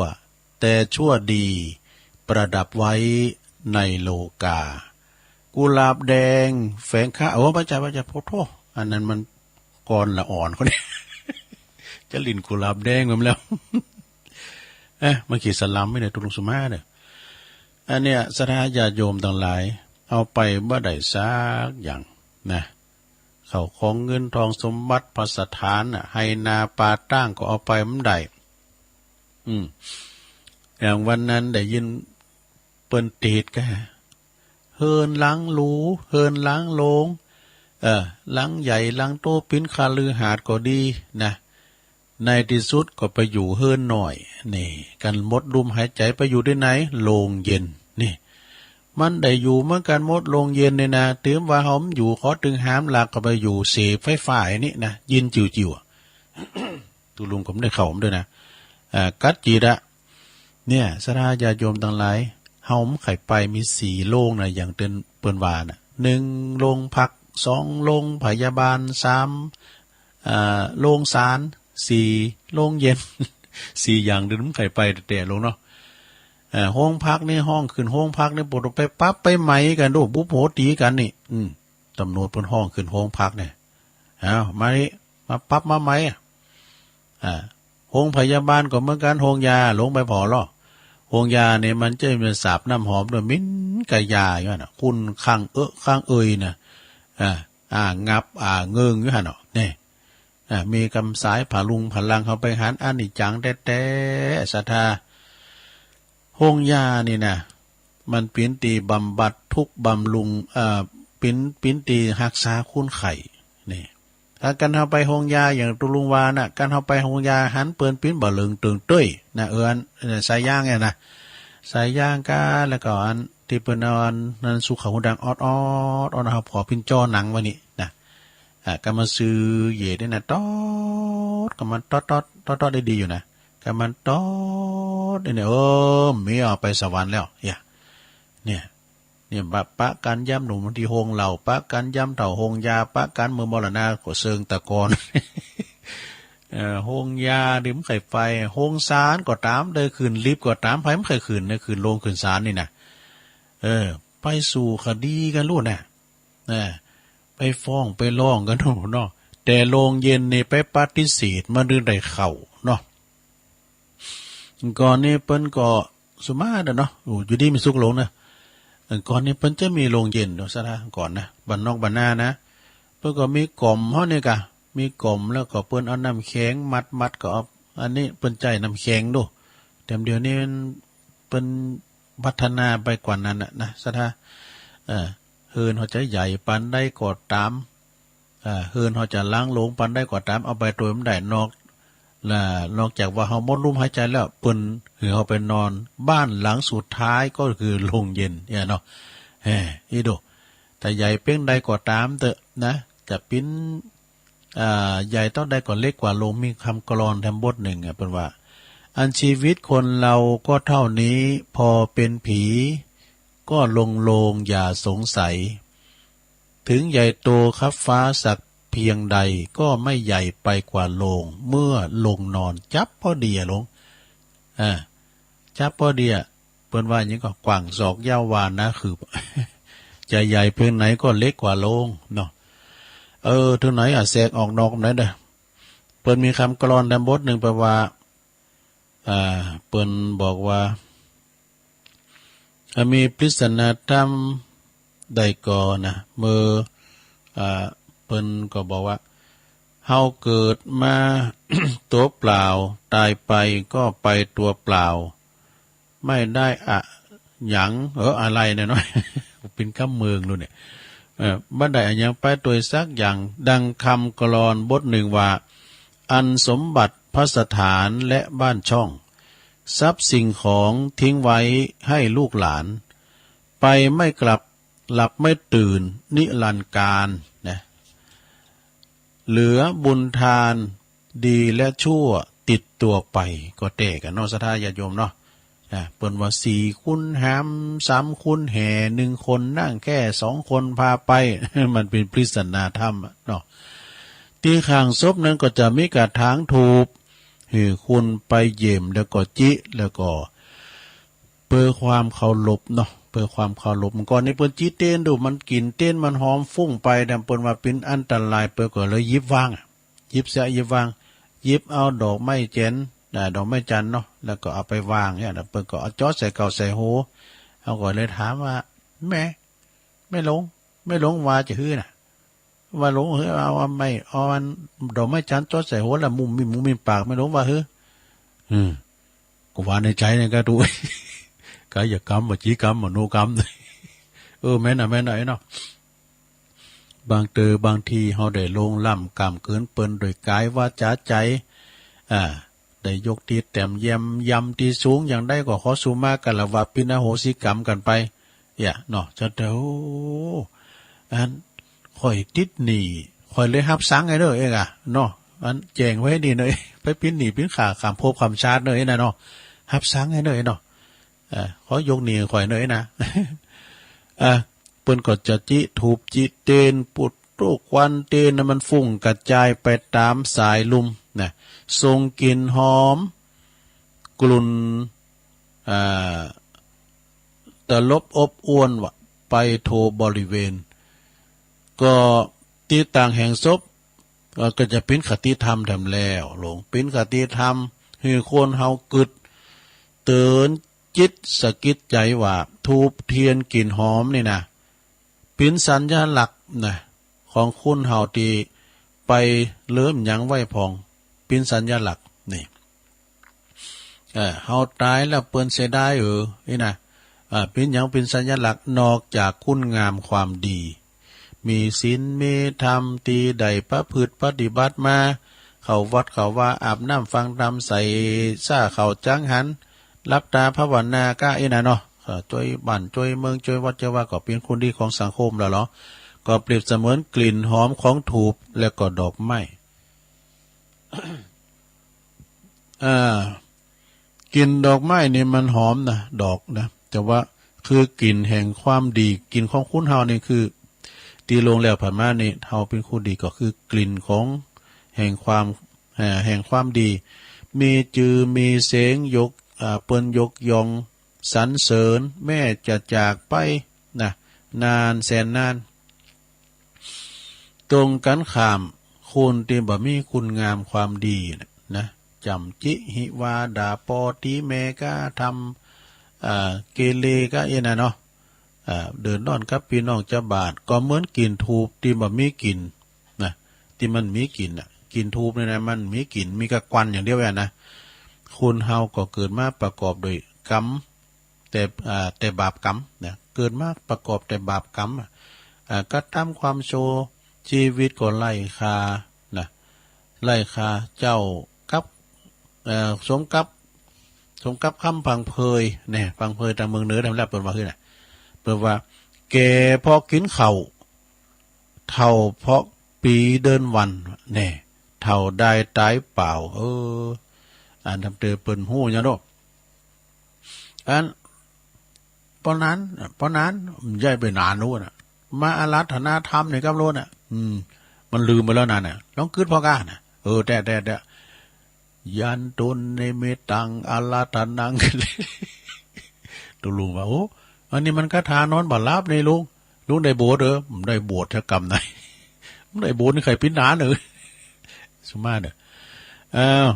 แต่ชั่วดี ประดับไว้ในโลกา กุหลาบแดงแฝงข้า โอ้ พระเจ้า พระเจ้า โอ้โธ่ อันนั้นมันก่อนละอ่อนคนนี้ จะหลิ้นกุหลาบแดงแม่นแล้ว เอ๊ะ มาขีดสลัมไว้เนี่ย ตุลุงสุมาเนี่ย อันเนี้ย ศรัทธาญาติโยมตังหลาย เอาไปบ่ได้สักอย่างนะ ข้าวของเงินทองสมบัติภัสถานน่ะ ไฮ่นาป่าตางก็เอาไปบ่ได้ อืม อย่างวันนั้นได้ยินเปิ้นเทศน์กา เฮือนหลังหรู เฮือนหลังโล่ง เออ หลังใหญ่หลังโต เป๋นคฤหาสน์ก็ดีนะ ในตี้สุดก็ไปอยู่เฮือนน้อย นี่ กันหมดลมหายใจ๋ ไปอยู่ตี้ไหน โรงเย็น นี่ มันได้อยู่เหมือนกั๋นหมด โรงเย็นนี่นะ ถือว่าเฮาบ่อยู่ ขอตึงหามหลักก็ไปอยู่เสพไฟฟ้าอันนี้นะ เย็นจิ๋วๆ อะ ตุลุงก็บ่ได้เข้าด้วยนะ อ่า กัดจิตอะ เนี่ย ศรัทธาญาติโยมตังหลาย เฮาบ่ใค่ไป มีสี่โรงนะ อย่างตี้เปิ้นว่าน่ะ หนึ่งโรงพัก สองโรงพยาบาล สาม อ่า โรงศาล สี่โรงเย็น สี่อย่างตี้บ่ใค่ไปแต๊ๆ ลงเนาะ อ่า โรงพักนี่ฮ้องขึ้นโรงพักนี่ บ่ต้องไปปรับไปไหมกั๋นโด บุบโหตีกั๋นนี่ อืม ตำรวจเปิ้นฮ้องขึ้นโรงพักเนี่ย เอา มานี่ มาปรับมาไหมอะ อ่า โรงพยาบาลก็เหมือนกั๋น โฮงยา ลงไปผ่อลอ โฮงยาเนี่ยมันจะมีสาบน้ำหอมด้วย เหม็นกะยาอยู่หั่นน่ะ ขุ่นคังเอะคังเอยน่ะ อ่า อ่า งับ อ่า เงิงอยู่หั่นเนาะ เนี่ย อ่า มีกำสายผะลุงผะลัง เฮาไปหัน อันนี้จังแต๊ๆ ศรัทธา โฮงยานี่นะ มันเป๋นตี้บำบัดทุกข์บำรุง เอ่อ เป๋น เป๋นตี้ฮักษาคนไข้ นี่ ถ้ากั๋นเฮาไปโฮงยาอย่างตุลุงว่าน่ะ กั๋นเฮาไปโฮงยาหันเปิ้นเป๋นบ่าเหลิงเติงเต้ยนะ เอิ้น เอ่อ สายยางเนี่ยนะ สายยางกา แล้วก็อันตี้เปิ้นเอาอันนั้นสู่เขาหูดังออดๆ ออดๆ เฮาผ่อเป๋นจอหนังไว้นี่นะ อ่า กำมันซื่อเย่นี่นะ ตอด กำมันตอดๆ ตอดๆ ได้ดีอยู่นะ กำมันตอดเนี่ย เออ เมียเอาไปสวรรค์แล้ว เนี่ย เนี่ย เนี่ย ปะ ปะกั๋นยามหนุ่มตี้โฮงเหล้า ปะกั๋นยามเฒ่าโฮงยา ปะกั๋นมื้อมรณะก็เซิงตะกอน เออ โฮงยานี่บ่ใค่ไป โฮงศาลก็ต๋าม ได้ขึ้นลิฟต์ก็ต๋าม ไผบ่ใค่ขึ้นนะ ขึ้นโฮงขึ้นศาลนี่นะ เออ ไปสู้คดีกั๋นโลดนะ เออ ไปฟ้องไปร้องกั๋นโลดเนาะ แต่โฮงเย็นนี่ไปปฏิเสธ มันจึงได้เข้าเนาะ ก่อนนี้เปิ้นก็สุมาเด้อเนาะ โอ้ อยู่ดีมีสุขหลวงนะ เออ ก่อนนี้เปิ้นจะมีโฮงเย็นเนาะ ศรัทธา ก่อนนะ บ้านนอกบ้านนานะ เปิ้นก็มีก๋อมเฮานี่กะ มีก๋อมแล้วก็เปิ้นเอาน้ำแข็งมัด มัดก็เอา อันนี้เปิ้นใจ๊น้ำแข็งโด แต่เดี๋ยวนี้มัน เปิ้นพัฒนาไปกว่านั้นน่ะนะ ศรัทธา เออ เฮือนเฮาจะใหญ่ปานใดก็ต๋าม อ่า เฮือนเฮาจะหลังโลงปานใดก็ต๋าม เอาไปโตยบ่ได้นอก ละ นอกจากว่าเฮาหมดลมหายใจแล้ว เปิ้นหื้อเฮาไปนอนบ้านหลังสุดท้ายก็คือโฮงเย็นเนี่ยเนาะ แฮ่ อีโด แต่ใหญ่เปียงใดก็ต๋ามเต๊อะนะ จะเป๋น อ่า ใหญ่เต้าใดก็เล็กกว่าโฮง มีกำกลอนแถมบทหนึ่งอะ เปิ้นว่า อันชีวิตคนเราก็เท่านี้ พอเป็นผีก็โลงๆ อย่าสงสัย ถึงใหญ่โตคับฟ้าสักเพียงใด ก็ไม่ใหญ่ไปกว่าโฮง เมื่อลงนอนจั๊บพอดีอะหลวง อ่า จั๊บพอดีอะ เปิ้นว่าหยังก็กว้างศอกยาววาหน้าคืบ จะใหญ่เพียงไหนก็เล็กกว่าโฮงเนาะ เออ เถิงไหนอะ แสกออกนอกไหนเด้อ เปิ้นมีกำกลอนแถมบทหนึ่ง แปลว่า อ่า เปิ้นบอกว่า อ่า มีปริศนาธรรมใดก่อนะ เมื่อ อ่า เปิ้นก็บอกว่า เฮาเกิดมา ตัวเปล่า ตายไปก็ไปตัวเปล่า ไม่ได้อะหยัง เออ อะไรเนี่ยเนาะ เป๋นกำเมืองโลดเนี่ย เออ บ่ได้อะหยังไปโตยสักอย่าง ดังกำกลอนบทหนึ่งว่า อันสมบัติภัสถานและบ้านช่อง ทรัพย์สิ่งของทิ้งไว้ให้ลูกหลาน ไปไม่กลับ หลับไม่ตื่น นิรันดร์กาลนะ เหลือบุญทานดีและชั่วติดตัวไป ก็แต๊กั๋นเนาะ ศรัทธาญาติโยมเนาะ อ่า เปิ้นว่าสี่คนหาม สามคนแห่ หนึ่งคนนั่งแค่ สองคนพาไป มันเป๋นปริศนาธรรมอะเนาะ ตี้ข้างศพนั้นก็จะมีกระถางธูป หื้อคนไปเยี่ยมแล้วก็จิ แล้วก็ เปื้อความเคารพเนาะ เปื้อความเคารพ ก่อนนี้เปิ้นจิเตียนดู มันกลิ่นเตียนมันหอมฟุ้งไป แต่เปิ้นว่าเป๋นอันตราย เปิ้นก็เลยหยิบวางอะ หยิบเสียหยิบวาง หยิบเอาดอกไม้แจน อ่า ดอกไม้จันทร์เนาะ แล้วก็เอาไปวางเนี่ย แล้วเปิ้นก็เอาจอดใส่เข่าใส่โห เฮาก็เลยถามว่า แม่ แม่หลวง แม่หลวงว่าจะหื้อน่ะ ว่าหลวงเอ้ย เอา เอาไม้ เอาอันดอกไม้จันทร์จอดใส่หัวแล้ว มุมมิมมุมมิมปาก แม่หลวงว่า เฮ้อ อืม ก็ว่าในใจเนี่ย ก็ดู กายกรรม วจีกรรม มโนกรรม เออ แม่นน่ะ แม่นน่ะ ไอ้เนาะ บางเตอ บางทีเฮาได้ล่วงล้ำก้ำเกินเปิ้นโดยกาย วาจา ใจ อ่า ได้ยกตี้แต้มเยี่ยมยำตี้สูง อย่างใดก็ขอสุมากัลละวะ ปิณอโหสิกรรมกันไป เอี่ย เนาะ จะเดา อัน ข้อยติดหนี้ ข้อยเลยฮับซังไอ้เด้อ เองอะ เนาะ อันแจ้งไว้นี่เนาะ ไปปินหนี้ปินข้าข้ามภพข้ามชาติเนาะ ไอ้น่ะเนาะ ฮับซังไอ้เนาะ ไอ้เนาะ เอ่อ ขอยกหนี้ข้อยเนาะ ไอ้น่ะ อ่ะ เปิ้นก็จะจิธูปจิเตียน ปุโตควันเตียนน่ะมันฟุ้งกระจายไปต๋ามสายลมนะ ส่งกลิ่นหอม กลุ่น อ่า ตลบอบอวลวะ ไปทั่วบริเวณ ก็ตี้ต่างแห่งศพ ก็ ก็จะเป๋นคติธรรมแถมแล้ว หลวง เป๋นคติธรรม หื้อคนเฮากึ๊ดเตือนจิตสะกิดใจว่า ธูปเทียนกลิ่นหอมนี่นะ เป๋นสัญลักษณ์นะ ของคนเฮาตี้ไปเลิมหยังไว้พ่อง เป๋นสัญลักษณ์นี่ เออ เฮาต๋ายแล้วเปิ้นเสียดายเออ นี่นะ อ่า เป๋นหยังเป๋นสัญลักษณ์ นอกจากคุณงามความดี มีศีลมีธรรมตี้ได้ประพฤติปฏิบัติมา เข้าวัดเข้าวา อาบน้ำฟังธรรม ใส่ซ่าเข้าจังหัน หลับต๋าภาวนาก้าอี้น่ะเนาะ เอ่อ จ้วยบ้านจ้วยเมือง จ้วยวัดจ้วยว่า ก็เป๋นคนดีของสังคมแล้วเหรอ ก็เปรียบเสมือนกลิ่นหอมของธูปและก็ดอกไม้ อ่า กลิ่นดอกไม้นี่มันหอมนะ ดอกนะ แต่ว่าคือกลิ่นแห่งความดี กลิ่นของคนเฮานี่คือ ตี้ล่วงแล้วผ่านมานี่ เฮาเป๋นคนดีก็คือกลิ่นของ แห่งความ เอ่อ แห่งความดี มีจื่อมีเสียงยก อ่า เปิ้นยกย่องสรรเสริญ แม้จะจากไปนะ นานแสนนาน ตรงกันข้าม คนตี้บ่มีคุณงามความดีนะ นะ จ๋ำจิ หิวา ด่าปอตีแม่ กระทำ เอ่อ เกเร ก็เอี้ยนะเนาะ เอ่อ เดือดร้อนกับพี่น้องชาวบ้าน ก็เหมือนกลิ่นธูปตี้บ่มีกลิ่นนะ ตี้มันมีกลิ่นน่ะ กลิ่นธูปนี่นะ มันมีกลิ่น มีกะควันอย่างเดียวอะนะ คนเฮาก็เกิดมาประกอบด้วยกรรม แต่ อ่า แต่บาปกรรมนะ เกิดมาประกอบแต่บาปกรรมอะ อ่า กระทำความชั่ว ชีวิตก็ไร้ค่านะ ไร้ค่า เจ้ากับ เอ่อ สมกับ สมกับคำพังเพย แน่ พังเพยตางเมืองเหนือได้แล้ว เปิ้นว่าคือน่ะ เปิ้นว่า แก่เพราะกินข้าว เฒ่าเพราะปีเดือนวัน แน่ เฒ่าได้ตายเปล่า เออ อันทำเตอเปิ้นฮู้หยังเนาะ อัน เพราะนั้น เพราะนั้น มันใหญ่ไปหนาหนูน่ะ มาอาราธนาธรรมนี่กับโลดน่ะ อืม มันลืมไปแล้วนั่นน่ะ ลองกึ๊ดพอก้าน่ะ เออ แต่ แต่ แต่ ยันตุนิมิตตังอาราธนัง ตุลุงว่า โอ้ อันนี้มันคาถานอนบ่หลับนี่ลุง ลุงได้โบสถ์เหรอ บ่ได้โบสถ์สักกำไหน บ่ได้โบสถ์นี่ใครปิ้นหนาเนอะ สุมาเนอะ อ้าว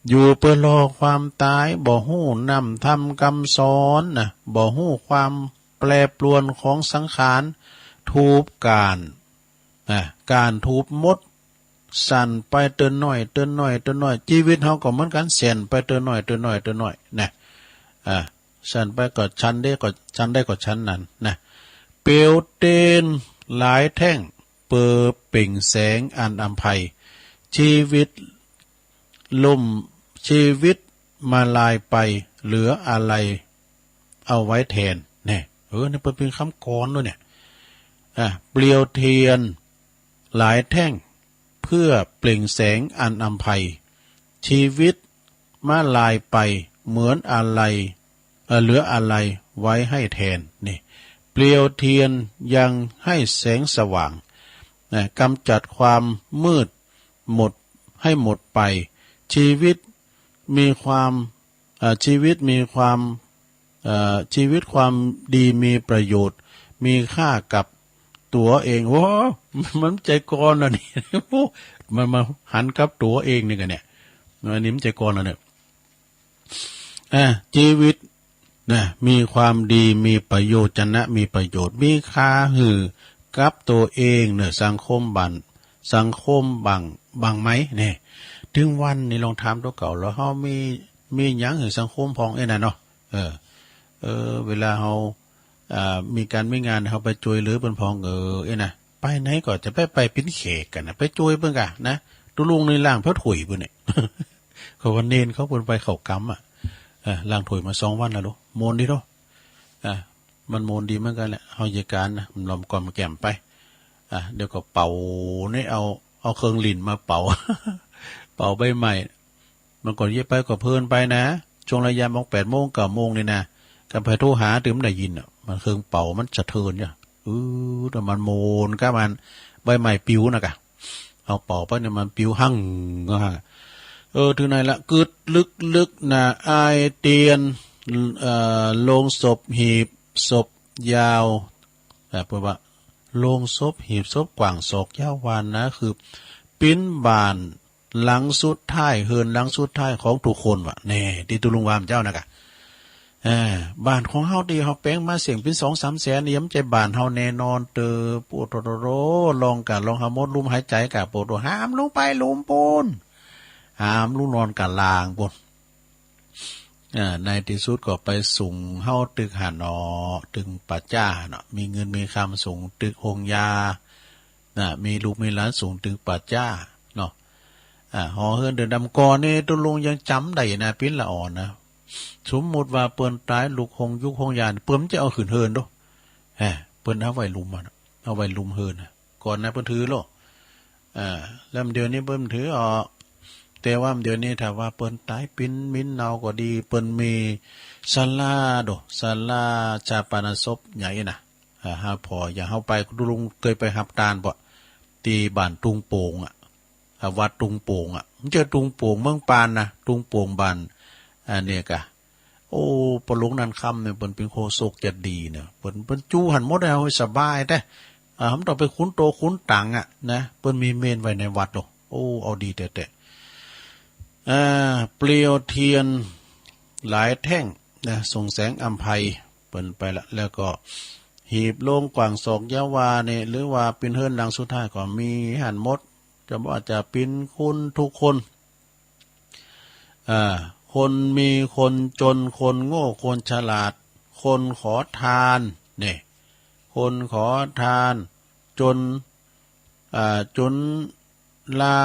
อยู่เปื้อรอความตาย บ่ฮู้นำธรรมคำสอนนะ บ่ฮู้ความแปรปรวนของสังขาร ถูกก๊าน นะ ก๊านถูกมด สั่นไปเตื้อน้อย เตื้อน้อย เตื้อน้อย ชีวิตเฮาก็เหมือนกัน สั่นไปเตื้อน้อย เตื้อน้อย เตื้อน้อย นะ อ่า สั่นไปก็ฉันได้ก็ ฉันได้ก็ฉันนั้น นะ เปลวเทียนหลายแท่ง เปื้อเปล่งแสงอันอำไพ ชีวิต ล่ม ชีวิตมาลายไป เหลืออะไรเอาไว้แทน แน่ เออ นี่เปิ้นเป๋นคำกลอนด้วยเนี่ย อ่ะ เปลวเทียนหลายแท่ง เพื่อเปล่งแสงอันอำไพ ชีวิตมาลายไป เหมือนอะไร เอ่อ เหลืออะไรไว้ให้แทน นี่ เปลวเทียนยังให้แสงสว่าง นะ กำจัดความมืดหมด ให้หมดไป ชีวิตมีความ เอ่อ ชีวิตมีความ เอ่อ ชีวิตความดีมีประโยชน์ มีค่ากับตั๋วเอง โอ้ มันใจ๋กลอนแล้วนี่ โอ้ มันมาหันกับตั๋วเองนี่กั๋นเนี่ย อันนี้มันใจ๋กลอนแล้วเนี่ย อ่ะ ชีวิต นะ มีความดี มีประโยชน์ จะนะ มีประโยชน์ มีค่าหื้อกับตั๋วเองเนอะ สังคมบ้าง สังคมบ้าง บ้างไหม เนี่ย ถึงวันนี้ลองถามตั๋วเก่า แล้วเฮามี มีหยังหื้อสังคมพ่องเอ้ยนะเนาะ เออ เออ เวลาเฮา อ่า มีก๋านมีงาน เฮาไปจ้วยเหลือเปิ้นพ่อง เออ เอ้ยนะ ไปไหนก็จะไป ไปเป๋นแขกกั๋นนะ ไปจ้วยเปิ้นก่ะนะ ตุ๊ลุงนี่ล้างผ้าถ้วยเปิ้นเนี่ย เขาว่าเณรเขาเปิ้นไปเข้ากรรมอะ เออ ล้างถ้วยมาสองวันแล้วลูก โมนดีเนาะ อ่ะ มันโมนดีเหมือนกั๋นแหละ เฮาเยียะก๋านนะ มันลอมกอมแก้มไป อ่ะ เดี๋ยวก็เป่า นี่เอา เอาเครื่องหลิ้นมาเป่า เป่าใบไม้ มันก็เยียะไปก็เพลินไปนะ ช่วงระยะหมองแปดโมง เก้าโมงนี่นะ ก็ไปโทรหา ตึงมันได้ยินอะ มันเครื่องเป่ามันสะเทือนเนี่ย เออ แต่มันโมนกับมัน ใบไม้ปลิวนะกะ เอาเป่าไปเนี่ยมันปลิวหั่งก็ฮะ เออ ถึงไหนละ กึ๊ดลึกๆ นะ อ้ายเตียน เอ่อ โลงศพหีบศพยาว เอ่อ เปิ้นว่า โลงศพหีบศพกว้างศอกยาววานะ คือเป๋นบ้านหลังสุดท้าย เฮือนหลังสุดท้ายของทุกคนว่ะ แน่ ตี้ตุ๊ลุงว่ามันเจ้านะกะ เออ บ้านของเฮาตี้เฮาแป๋งมาเสี้ยงเป๋นสองสามแสนนี่ มันใจ้บ้านเฮาแน่นอนเตอ โปะโตโตโต ลองกะลองเฮาหมดลมหายใจ๋กะ โปะโต หามลงไปหลุมปูน หามลงนอนกะลางปูน อ่า ในตี้สุดก็ไปสุงเฮาตึกหั้นเนาะ ตึกป่าจ๊าเนาะ มีเงินมีคำสุงตึกโฮงยา นะ มีลูกมีหลานสุงตึกป่าจ๊าเนาะ อ่า หอเฮือนเดินดำก่อนนี่ตุ๊ลุงยังจ๋ำได้นะ ปิ้นละอ่อนนะ สมมุติว่าเปิ้นต๋ายลูกโฮงยุกโฮงยา เปิ้นจะเอาขึ้นเฮือนโด แฮะ เปิ้นเอาไว้หลุมอะเนาะ เอาไว้หลุมเฮือนนะ ก่อนนะเปิ้นถือโลด อ่า แล้วเดี๋ยวนี้เปิ้นถือออก แต่ว่าเดี๋ยวนี้ถ้าว่าเปิ้นต๋ายปิ้นมินเนาก็ดี เปิ้นมีศาลาโด ศาลาฌาปนศพใหญ่นะ อ่า หาผ่อ อย่างเฮาไป ตุ๊ลุงเคยไปฮับตานบ่ ตี้บ้านตุงโป่งอะ อ่า วัดตุงโป่งอะ บ่ใจ้ตุงโป่งเมืองปานนะ ตุงโป่งบ้าน อันนี้กะ โอ้ ปอหลวงนันคำเนี่ย เปิ้นเป๋นคนโชคจะดีนะ เปิ้น เปิ้นจูหั้นหมดแล้ว สบายแต๊ อ่า บ่ต้องไปขุนโตขุนตังอะนะ เปิ้นมีเมรุไว้ในวัดโล โอ้ เอาดีแต๊ๆ อ่า เปลวเทียนหลายแท่งนะ ส่งแสงอำไพเปิ้นไปละ แล้วก็หีบโลงกว้างศอกยาววาเนี่ย หรือว่าเป๋นเฮือนหลังสุดท้ายก็มีหั้นหมด จะว่าจะเป๋นคนทุกคน อ่า คนมีคนจน คนโง่คนฉลาด คนขอทาน เนี่ย คนขอทาน จน อ่า จนลา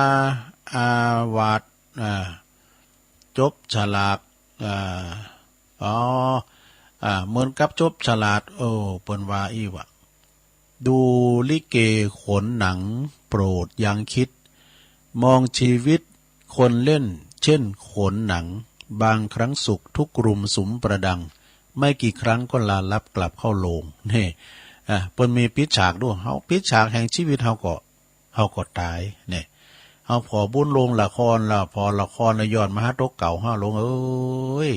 อาวัต อ่า จบฉลาก อ่า อ๋อ อ่า เหมือนกับจบฉลาก โอ้ เปิ้นว่าอี้วะ ดูลิเกโขนหนัง โปรดยังคิด มองชีวิตคนเล่นเช่นโขนหนัง บางครั้งสุขทุกข์รุมสุมประดัง ไม่กี่ครั้งก็ลาลับกลับเข้าโลง นี่ อ่ะ เปิ้นมีปิดฉากด้วย เฮาปิดฉากแห่งชีวิตเฮาก็ เฮาก็ต๋าย นี่ เฮาผ่อบุญโรงละครแล้ว ผ่อละครแล้วย้อนมาหาตั๋วเก่าเฮา หลวงเอ้ย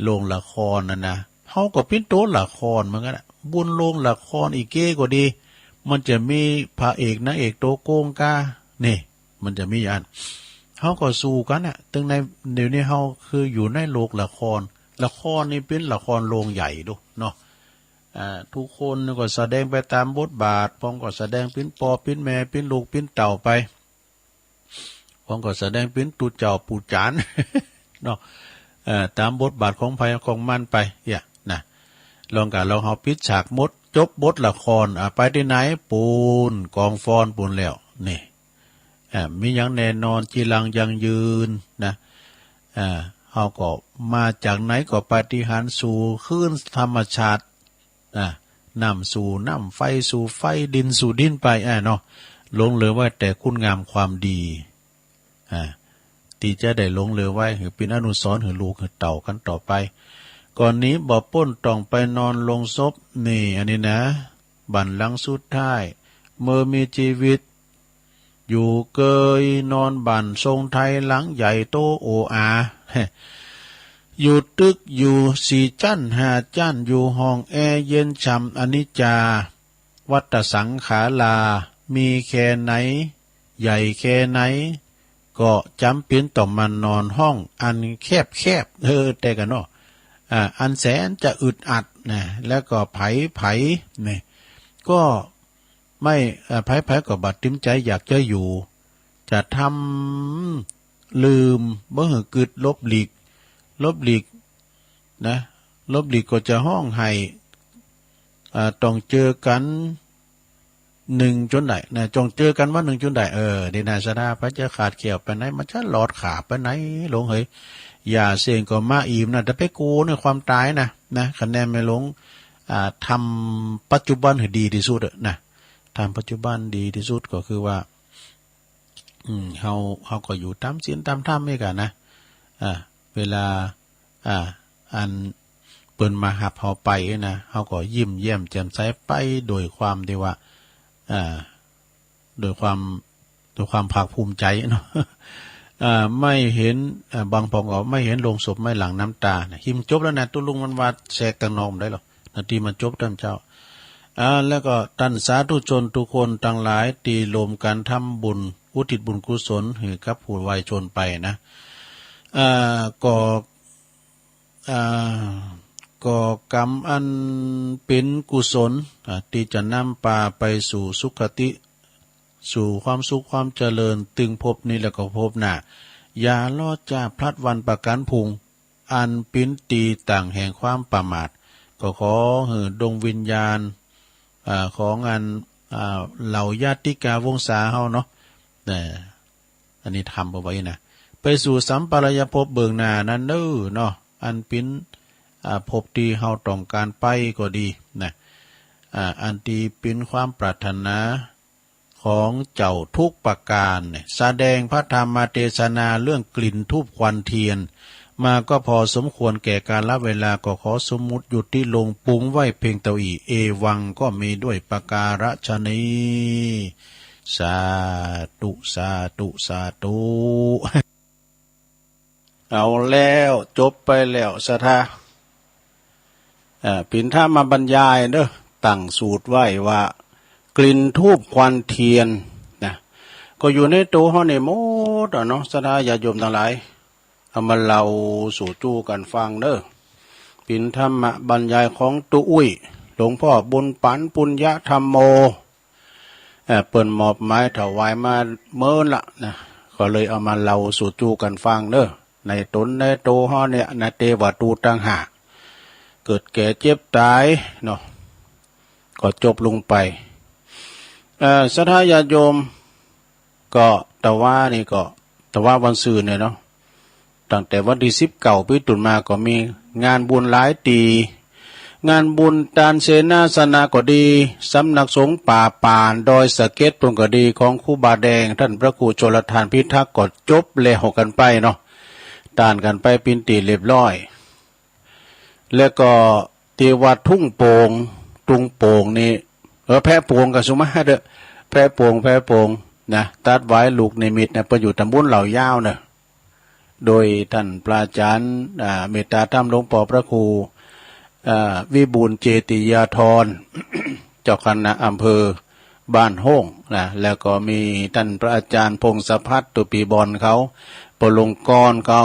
โรงละครนั่นนะ เฮาก็เป๋นตั๋วละครเหมือนกั๋นอะ บุญโรงละครอีเก้ก็ดี มันจะมีพระเอกนางเอกตั๋วโกงกา นี่ มันจะมีอย่างนั้น เฮาก็สู้กั๋นอะ ตึงใน เดี๋ยวนี้เฮาคืออยู่ในโลกละคร ละครนี่เป๋นละครโรงใหญ่ดูเนาะ อ่า ทุกคนก็แสดงไปต๋ามบทบาท บางก็แสดงเป๋นป้อเป๋นแม่ เป๋นลูกเป๋นเต้าไป บางก็แสดงเป๋นตุ๊เจ้าปู่จ๋ารย์ เนาะ เอ่อ ต๋ามบทบาทของไผของมันไป เนี่ย นะ ลองกะลองเฮาปิดฉากหมด จบบทละคร อ่า ไปตี้ไหน ปูน กองฟอนปูนแล้ว นี่ อ่า มีหยังแน่นอน จีรังยั่งยืน นะ อ่า เฮาก็มาจากไหนก็ปาฏิหาริย์สู่คืนธรรมชาติ อ่า น้ำสู่น้ำ ไฟสู่ไฟ ดินสู่ดินไป อ่า เนาะ หลงเหลือไว้แต่คุณงามความดี อ่า ตี้จะได้หลงเหลือไว้ หื้อเป๋นอนุสรณ์ หื้อลูก หื้อเต้ากั๋นต่อไป ก่อนหนีบ่ป๊นต้องไปนอนโลงศพ นี่ อันนี้นะ บ้านหลังสุดท้าย เมื่อมีชีวิต อยู่เกยนอนบ้านทรงไทยหลังใหญ่โตโออา อยู่ตึกอยู่สี่จั้นห้าจั้น อยู่ห้องแอร์เย็นฉ่ำอนิจจา วัฏฏะสังขารา มีแค่ไหน ใหญ่แค่ไหน ก็จ๋ำเป๋นต้องมานอนห้องอันแคบๆ เออ แต่กั๋นเนาะ อ่า อันแสนจะอึดอัดนะ แล้วก็ใผๆ นี่ ก็ ไม่ เอ่อ ใผๆ ก็บ่ตริมใจ๋อยากจะอยู่ จะทำลืม บ่หื้อ กึ๊ดหลบหลีก หลบหลีก นะ หลบหลีกก็จะฮ้องไห้ อ่า ต้องเจอกั๋นนึ่งจ๋นได้ นะ ต้องเจอกันวันหนึ่งจ๋นได้ เออ นี่นะ สะดา ไผจะขาดแคล้วไปไหน มันจะหลอดขาไปไหน หลวงเฮ้ย ยาเส้นก็มาอิ่มนะ แต่ไปกลัวในความต๋ายนะ นะ คะแนนไม่หลวง อ่า ทำปัจจุบันให้ดีที่สุดอะนะ ทำปัจจุบันดีที่สุดก็คือว่า อืม เฮา เฮาก็อยู่ต๋ามศีลต๋ามธรรมนี่กั๋นนะ อ่า เวลา อ่า อันเปิ้นมาฮับเฮาไปนะ เฮาก็ยิ้มแย้มแจ่มใสไปโดยความที่ว่า อ่า โดยความ โดยความภาคภูมิใจ๋เนาะ อ่า ไม่เห็น อ่า บางพ่องก็ไม่เห็นโลงศพไม่หลั่งน้ำต๋านะ หิมจบแล้วนะ ตุ๊ลุงมันว่าแทรกตังนอกบ่ได้หรอก นาทีมันจบตามเจ้า อ่า แล้วก็ต้านสาธุชนทุกคนตังหลายตี้ร่วมกั๋นทำบุญ อุทิศบุญกุศลหื้อกับผู้วายชนไปนะ อ่า ก็ อ่า ก็กรรมอันเป๋นกุศล อ่า ตี้จะนำปาไปสู่สุคติ สู่ความสุขความเจริญ ตึงภพนี้แล้วก็ภพหน้า อย่าลอจ้าพลัดวันประก๋านผุง อันเป๋นตี้ตั้งแห่งความประมาท ก็ขอหื้อดวงวิญญาณ อ่า ของอัน อ่า เหล่าญาติกาวงศาเฮาเนาะ เอ่อ อันนี้ทำเอาไว้นะ ไปสู่สัมปรายภพเบื้องหน้านั้นเน้อเนาะ อันเป๋น อ่า ภพตี้เฮาต้องก๋านไปก็ดีนะ อ่า อันตี้เป๋นความปรารถนา ของเจ้าทุกประการเนี่ย แสดงพระธรรมเทศนาเรื่องกลิ่นธูปควันเทียน มาก็พอสมควรแก่กาลเวลา ก็ขอสมมุติหยุดที่ลงปรุงไว้เพียงเต้าอี้ เอวังก็มีด้วยประการฉะนี้ สาธุ สาธุ สาธุ เอาแล้ว จบไปแล้ว ศรัทธา เอ่อ ปิณฑมบรรยายเด้อ ตั้งสูตรไว้ว่า กลิ่นธูปควันเทียนนะ ก็อยู่ในโตเฮานี่หมดอะเนาะ ศรัทธาญาติโยมตังหลาย เอามาเล่าสู่จู้กั๋นฟังเด้อ ปิณฑมบรรยายของตุ๊อุ้ย หลวงพ่อบุญปั๋น ปุญญธรรมโม เอ่อ เปิ้นมอบหมายถวายมาเมินละนะ ก็เลยเอามาเล่าสู่จู้กั๋นฟังเด้อ ในต๋นในโตเฮาเนี่ยนะ เตว่าตุ๊ตังห้า เกิดแก่เจ็บต๋ายเนาะ ก็จบลงไป เอ่อ ศรัทธาญาติโยม ก็ตะวานี่ก็ ตะวาวันซืนเนี่ยเนาะ ตั้งแต่วันตี้สิบเก้าเป๋นต้นมาก็มีงานบุญหลายตี้ งานบุญตานเสนาสนะก็ดี สำนักสงฆ์ป่าป่านดอยสะเก็ดปุ้นก็ดี ของครูบาแดง ต้านพระครูชลทานพิทักษ์ ก็จบแล้วกั๋นไปเนาะ ตานกั๋นไปเป๋นตี้เรียบร้อย แล้วก็ตี้วัดทุ่งโป่ง ทุ่งโป่งนี่ เออ แพะโป่งก็สุมาเด้อ แพะโป่ง แพะโป่งนะ ตัดหวายลูกนิมิตนะ เปิ้นอยู่ตำบลเหล่ายาวเนาะ โดยต้านพระอาจ๋ารย์ อ่า เมตตาธรรมหลวงปอพระครู อ่า วิบูลย์เจติยาธร เจ้าคณะอำเภอบ้านโฮ่งนะ แล้วก็มีต้านพระอาจ๋ารย์พงศพัฒน์ ตุปีบอลเขา ปลงกรเขา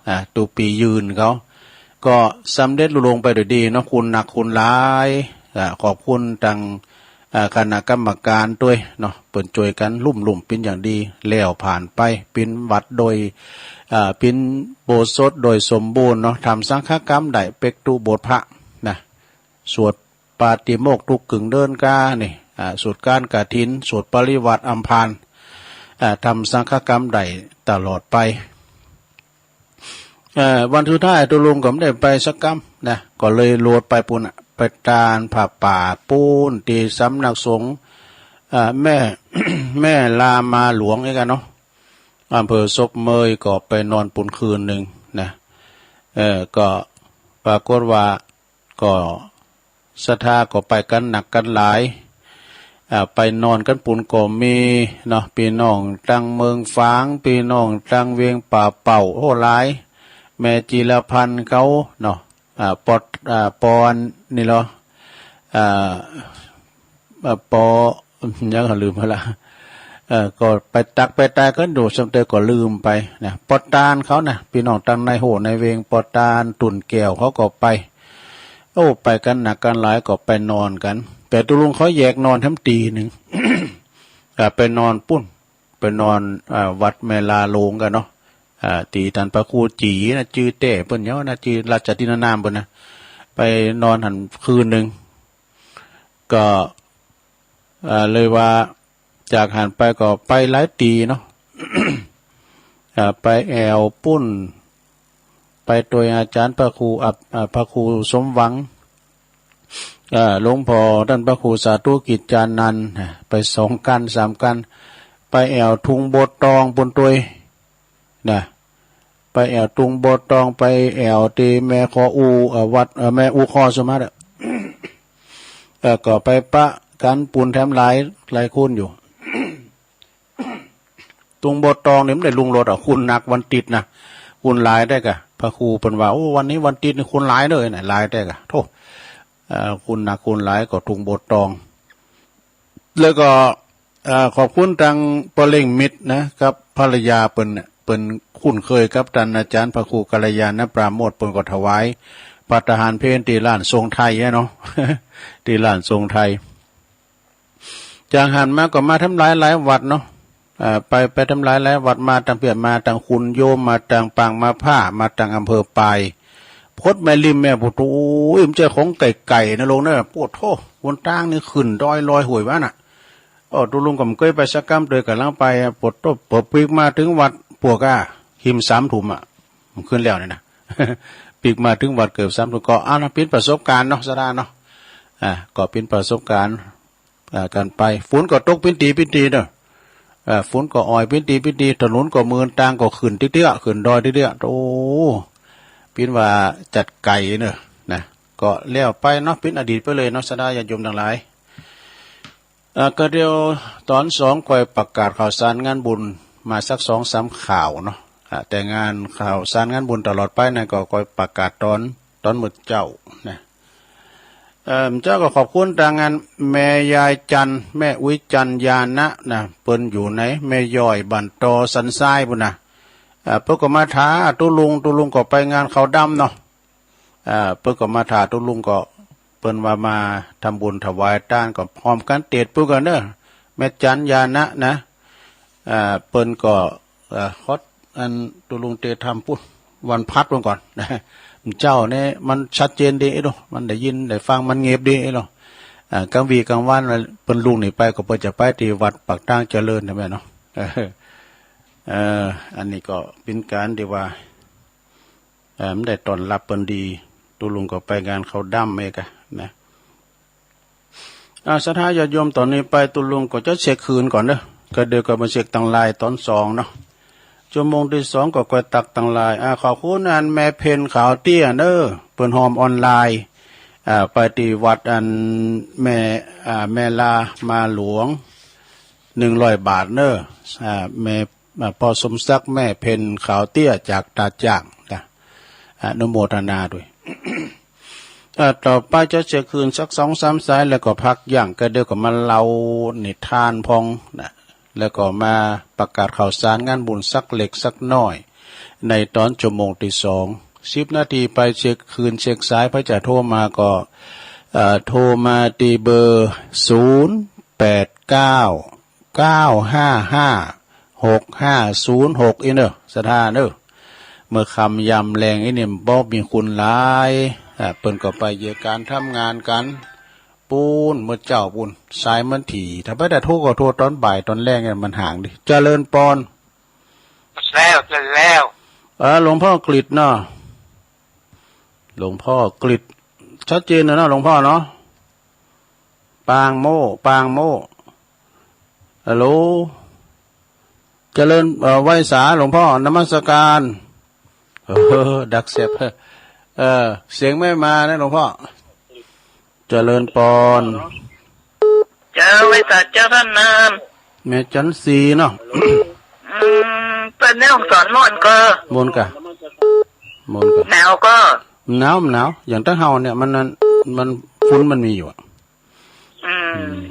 อ่า ตุปียืนเขา ก็สำเร็จลุล่วงไปโดยดีเนาะ คุณหนักคุณหลาย อ่า ขอบคุณตัง อ่า คณะกรรมการตวยเนาะ เปิ้นจ้วยกั๋นลุ่มๆ เป๋นอย่างดี แล้วผ่านไป เป๋นวัดโดย อ่า เป๋นอุโบสถโดยสมบูรณ์เนาะ ทำสังฆกรรมได้เป๊กตุโบสถ์พระนะ สวดปาติโมกข์ทุกกึ่งเดือนกานี่ อ่า สวดการกฐิน สวดปริวาสอำพาน อ่า ทำสังฆกรรมได้ตลอดไป เอ่อ วันสุดท้ายตุ๊ลุงก็บ่ได้ไปสักกำนะ ก็เลยโลดไปปู้นน่ะ ไปตานผ้าป่าปู้นตี้สำนักสงฆ์ เอ่อ แม่ แม่ลามาหลวงนี่กั๋นเนาะ อำเภอศพเมย ก็ไปนอนปู้นคืนหนึ่งนะ เอ่อ ก็ปรากฏว่า ก็ศรัทธาก็ไปกั๋นหนักกั๋นหลาย อ่า ไปนอนกั๋นปู้นก็มีเนาะ ปี้น้องตังเมืองฝาง ปี้น้องตังเวียงป่าเป้า โอ้ หลาย แม่จิรพันธ์เขาเนาะ อ่า ปอ อ่า ปอนนี่เหรอ อ่า เอ่อ ปอ ยังลืมไปละ เอ่อ ก็ไปตักไปตายกั๋นอยู่ ส่ำเตยก็ลืมไปนะ ปอตานเขานะ ปี้น้องตังในโฮ่ในเวียง ปอตาน ตุ่นแก้ว เขาก็ไป โอ้ ไปกั๋นหนักกั๋นหลาย ก็ไปนอนกั๋น แต่ตุ๊ลุงเขาแยกนอนแถมตี้หนึ่ง อ่า ไปนอนปู้น ไปนอน อ่า วัดแม่ลาหลวงกั๋นเนาะ อ่า ตี้ต้านพระครูจี๋นะ จื้อแต๊เปิ้นเนาะนะ จื้อราชทินนามเปิ้นนะ ไปนอนหั้นคืนหนึ่ง ก็ อ่า เลยว่า จากหั้นไปก็ไปหลายตี้เนาะ อ่า ไปแอ่วปู้น ไปตวยอาจ๋ารย์พระครูอับ อ่า พระครูสมหวัง อ่า หลวงพ่อต้านพระครูสาธุกิจจานันท์ อ่า ไปสองกั๋นสามกั๋น ไปแอ่วทุ่งโบสถ์ตองปู้นตวย นะ ไปแอ่วทุ่งโบสถ์ตอง ไปแอ่วตี้แม่คออู เอ่อ วัด เอ่อ แม่อูคอสมาธิ เอ่อ ก็ไปปะกั๋นปู้นแถมหลาย หลายคนอยู่ ทุ่งโบสถ์ตองนี่มันได้ลุงโลดอะ คนหนักวันติดนะ คนหลายแต๊กะ พระครูเปิ้นว่า โอ้ วันนี้วันติดนี่คนหลายเลยนะ หลายแต๊กะ โธ่ เอ่อ คนหนักคนหลายก็ทุ่งโบสถ์ตอง แล้วก็ เอ่อ ขอบคุณตังป้อเล็งมิตรนะ กับภรรยาเปิ้นเนี่ย เปิ้นคุ้นเคยกับต้านอาจ๋ารย์พระครูกัลยาณปราโมทย์ เปิ้นก็ถวายภัตตาหารเพลตี้ร้านทรงไทยอะเนาะ ตี้ร้านทรงไทย จากหั้นมาก็มาแถมหลายหลายวัดเนาะ เอ่อ ไป ไปแถมหลายหลายวัด มาตังเปีย มาตังคุณโยม มาตังปางมาผ้า มาตังอำเภอปาย พดแม่ริมแม่ โอ้โธ่ โอ้ย มันเจ้าของไก่ๆ นะลุงนะ โอ้โธ่ หนตางนี่ขึ้นดอยลอยห้วยว่าน่ะ โอ้ ตุ๊ลุงก็บ่เกยไปสักกำ เตยก๋ำลังไป ปวดตบ ปวดปีกมาเถิงวัด ปวกอะ หิมสามทุ่มอะ มันขึ้นแล้วนี่นะ ปีกมาเถิงวัดเกือบสามทุ่ม ก็ อ่า เป๋นประสบการณ์เนาะ ศรัทธาเนาะ อ่า ก็เป๋นประสบการณ์ อ่า กั๋นไป ฝนก็ตกเป๋นตี้เป๋นตี้เนาะ อ่า ฝนก็อ่อยเป๋นตี้เป๋นตี้ ถนนก็มืน ตางก็ขึ้นเตี้ยๆ ขึ้นดอยเตี้ยๆ โอ้ เป๋นว่าจัดไก่เนาะ นะ ก็แล้วไปเนาะ เป๋นอดีตไปเลยเนาะ ศรัทธาญาติโยมตังหลาย อ่า ก็เดี๋ยวตอนสองค่อยประกาศข่าวสารงานบุญมาสักสองสามข่าวเนาะ อ่า แต่งานข่าวสารงานบุญตลอดไปนั่นก็ค่อยประกาศตอน ตอนมื้อเจ๊านะ เอ่อ เจ๊าก็ขอบคุณตางานแม่ยายจันทร์ แม่อุ๊ยจันทร์ญาณะนะ เปิ้นอยู่ในแม่ย้อยบ้านตอสันทรายพู้นนะ อ่า เปิ้นก็มาถามตุ๊ลุง ตุ๊ลุงก็ไปงานขาวดำเนาะ อ่า เปิ้นก็มาถามตุ๊ลุงก็ เปิ้นว่ามาทำบุญถวายตานก็พร้อมกันเตดเปิ้นก่อนเด้อ แม่จันทร์ญาณะนะ อ่า เปิ้นก็ เอ่อ ขออันตุ๊ลุงเตรียมทำปุ้นวันพัดลงก่อนนะ เจ๊าเนี่ยมันชัดเจนดีเนาะ มันได้ยินได้ฟังมันเงียบดีเนาะ อ่า กลางวีกลางวันเปิ้นลุงนี่ไปก็เปิ้นจะไปที่วัดปากทางเจริญใช่ไหมเนาะ เออ เอ่อ อันนี้ก็เป็นการที่ว่า เอ่อ มันได้ต้อนรับเปิ้นดี ตุ๊ลุงก็ไปงานขาวดำเองกะนะ อ่า ศรัทธาญาติโยม ตอนนี้ไปตุ๊ลุงก็จะเช็คคืนก่อนเด้อ ก็เดี๋ยวก็มาเช็คตังไลน์ตอนสองเนาะ ชั่วโมงที่สองก็ค่อยตักตังไลน์ อ่า ขอบคุณอันแม่เพ็ญขาวเตี้ยเด้อ เปิ้นฮอมออนไลน์ อ่า ไปที่วัดอันแม่ อ่า แม่ลามาหลวง หนึ่งร้อยบาทเด้อ อ่า แม่ อ่า พ่อสมศักดิ์แม่เพ็ญขาวเตี้ยจากตาจ่างนะ อนุโมทนาด้วย อ่า ต่อไปจะเช็คคืนสักสองสามสายแล้วก็พักอย่าง ก็เดี๋ยวก็มาเล่านิทานพองนะ แล้วก็มาประกาศข่าวสารงานบุญสักเล็กสักน้อย ในตอนชั่วโมงที่สอง สิบนาทีไปเช็คคืนเช็คสาย ไผจะโทรมาก็ เอ่อ โทรมาที่เบอร์ ศูนย์แปดเก้า เก้าห้าห้า หกห้าศูนย์หก อีกเด้อ ศรัทธาเด้อ เมื่อค่ำยามแลงอี้นี่บ่มีคนหลาย อ่า เปิ้นก็ไปเยียะก๋านทำงานกั๋น ปู๊น เมื่อเจ๊าปู๊น สายมันถี่ ถ้าไผจะโทรก็โทรตอนบ่ายตอนแลงเนี่ยมันห่างดิ เจริญปอน แล้ว แล้ว เออ หลวงพ่อกฤษเนาะ หลวงพ่อกฤษ ชัดเจนแล้วเนาะ หลวงพ่อเนาะ ปางโม่ ปางโม่ ฮัลโหล เจริญ เอ่อ ไหว้สาหลวงพ่อ นมัสการ เออ ดักแซบ เออ เสียงไม่มานะหลวงพ่อ เจริญปอน เจ้า ไหว้สาเจ้าต้นน้ำ แม่จันทร์ศรีเนาะ อืม เปิ้นแม่ฮ่องสอนม่วนก่อ ม่วนก่ะ ม่วนก่ะ หนาวก่อ หนาว หนาว อย่างตางเฮาเนี่ย มันนั่น มัน ฝุ่นมันมีอยู่อะ อืม อืม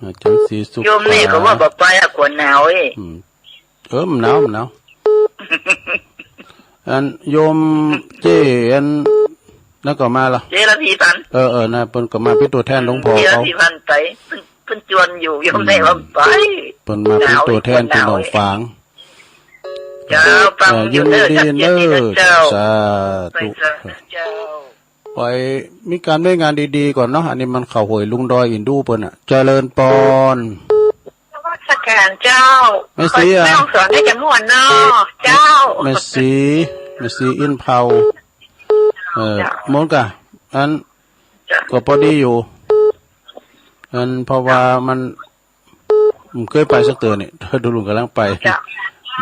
อาจารย์ศรีสุข โยมนี่ก็ว่าบ่ไปอะ กลัวหนาวเอ้ย อืม เออ มันหนาว มันหนาว อันโยมเจ้อันนั้นก็มาละ เจ้ละพีพัน เออ เออ นะ เปิ้นก็มาเป็นตัวแทนหลวงพ่อ เจ้ละ เขา พีพันไป เปิ้น เปิ้นจวนอยู่ โยมนี่ว่าไป อืม เปิ้นมาเป็นตัวแทนพี่น้องฝาง เจ้า ฟัง เอ่อ อยู่เด้อ ยินดีเด้อ เจ้า สาธุ ไปสาธุเจ้า ขอให้มีการมีงานดีๆก่อนเนาะ อันนี้มันเข้าห้วยลุงดอยอินดูเปิ้นน่ะ เจริญปอน นมัสการเจ้า แม่ศรีอะ แม่ฮ่องสอนได้จะม่วนเนาะ เจ้า แม่ศรี แม่ศรีอินเผา เออ เจ้า ม่วนก่ะ อัน เจ้า ก็พอดีอยู่ อัน เพราะว่ามัน อืม เคยไปสักเตื้อนี่ ตุ๊ลุงกำลังไป เจ้า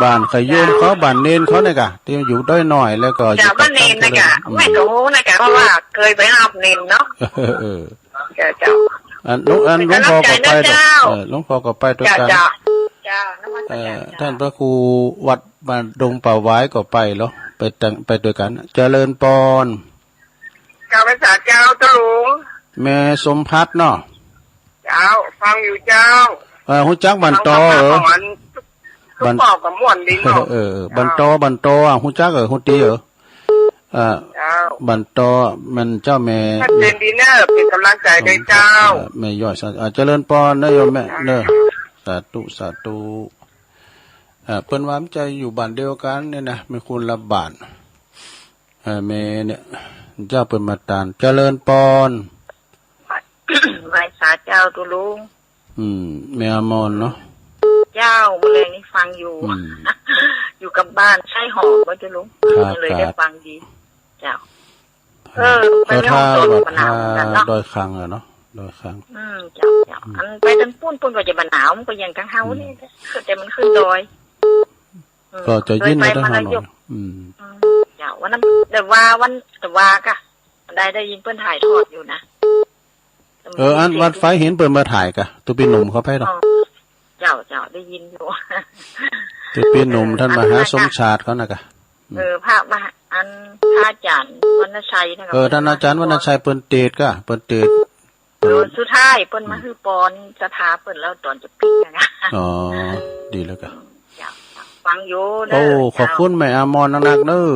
บ้านขยโยมเขา บ้านเณรเขาเนี่ยกะ ที่อยู่ดอยน้อย แล้วก็ เจ้า อยู่ บ้านเณรนะกะ อืม ไม่ก็ฮู้นะกะ เพราะว่าเคยไปรับเณรเนาะ เออ เออ เจ้า เจ้า อันหลวง อันหลวงพ่อก็ไป เป็นกำลังใจนะเจ้า เออ หลวงพ่อก็ไปด้วยกัน เจ้า เจ้า เจ้า นมัสการ เอ่อ เจ้า ท่านพระครูวัดบ้านดงป่าหวายก็ไปเหรอ ไปตั้ง ไปด้วยกัน เจริญปอน เจ้า ไหว้สาเจ้าตุ๊ลุง แม่สมภัทรเนาะ เจ้า ฟังอยู่เจ้า เออ ฮู้จักบ้านตอ ฟังธรรมะ เออ ของอัน บ้าน ตุ๊กปอกกับม่วนดีเนาะ เออ เออ เจ้า บ้านตอ บ้านตออะ ฮู้จัก เออ ฮู้ติ เออ เออ เจ้า บ้านตอ มันเจ้าแม่ ชัดเจนดีเนอะ เป็นกำลังใจด้วยเจ้า เออ แม่ย้อย สา อ่า เจริญปอนนะโยมแม่ เจ้า เนอะ สาธุ สาธุ อ่า เปิ้นว่ามันจะอยู่บ้านเดียวกันเนี่ยนะ มีคนละบ้าน เอ่อ แม่เนี่ย เจ้าเปิ้นมาตาน เจริญปอน ไหว้สาเจ้าตุ๊ลุง อืม แม่อมรเนาะ เจ้า มื้อแลงนี่ฟังอยู่ อืม อยู่กับบ้านไส้หอมบ่ตุ๊ลุง ครับ ก็เลยได้ฟังดี เจ้า เออ ไปแม่ฮ่องสอนก็บ่หนาวเหมือนกันเนาะ ดอยคางอะเนาะ ดอยคาง อืม เจ้า เจ้า อืม อันไปทางปู๊น ปู๊นก็จะบ่หนาว มันก็ยังทางเฮานี่ อืม แต่มันขึ้นดอย อืม ก็จะเย็นกว่าทางเฮาหน่อย อืม อืม เจ้า วันนั้น แต่ว่าวัน แต่ว่ากะ ได้ ได้ยินเปิ้นถ่ายทอดอยู่นะ เออ อันวัดไฟหินเปิ้นมาถ่ายกะ ตุ๊ปีหนุ่มเขาไปเนาะ อ๋อ เจ้า เจ้า ได้ยินอยู่ ตุ๊ปีหนุ่ม เออ ท่านมหาสมชาติเขานะกะ อืม เออ พระมหา อัน พระอาจารย์วรรณชัยนะกะ เออ ท่านอาจารย์วรรณชัยเปิ้นเตสน์กะ เปิ้นเตสน์ เออ สุดท้ายเปิ้นมา อืม หื้อปอนศรัทธาเปิ้นแล้วตอนจะปิดนะกะ อ๋อ ดีแล้วกะ เจ้า เจ้า ฟังอยู่เด้อ โอ้ เจ้า ขอบคุณแม่อมรนักๆเด้อ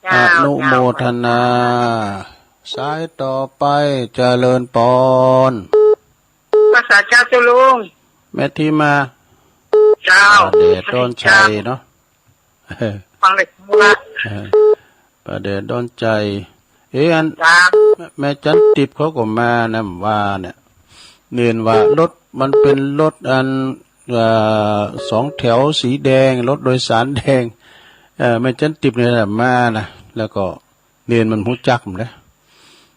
เจ้า อนุโมทนา เจ้า สายต่อไป เจริญปอน ภาษาเจ้า เจ้าลุง แม่ทีมา เจ้า พระเดชดอนชัยเนาะ ฟังเลยว่า เออ พระเดชดอนชัย เอ๊ะ อัน เจ้า แม่ แม่จันติบเขาก็มานะ ว่าเนี่ย เน้นว่ารถมันเป็นรถอัน เอ่อ สองแถวสีแดง รถโดยสารแดง เอ่อ แม่จันติบเนี่ยแหละมานะ แล้วก็ เนนมันฮู้จักมันเด้อ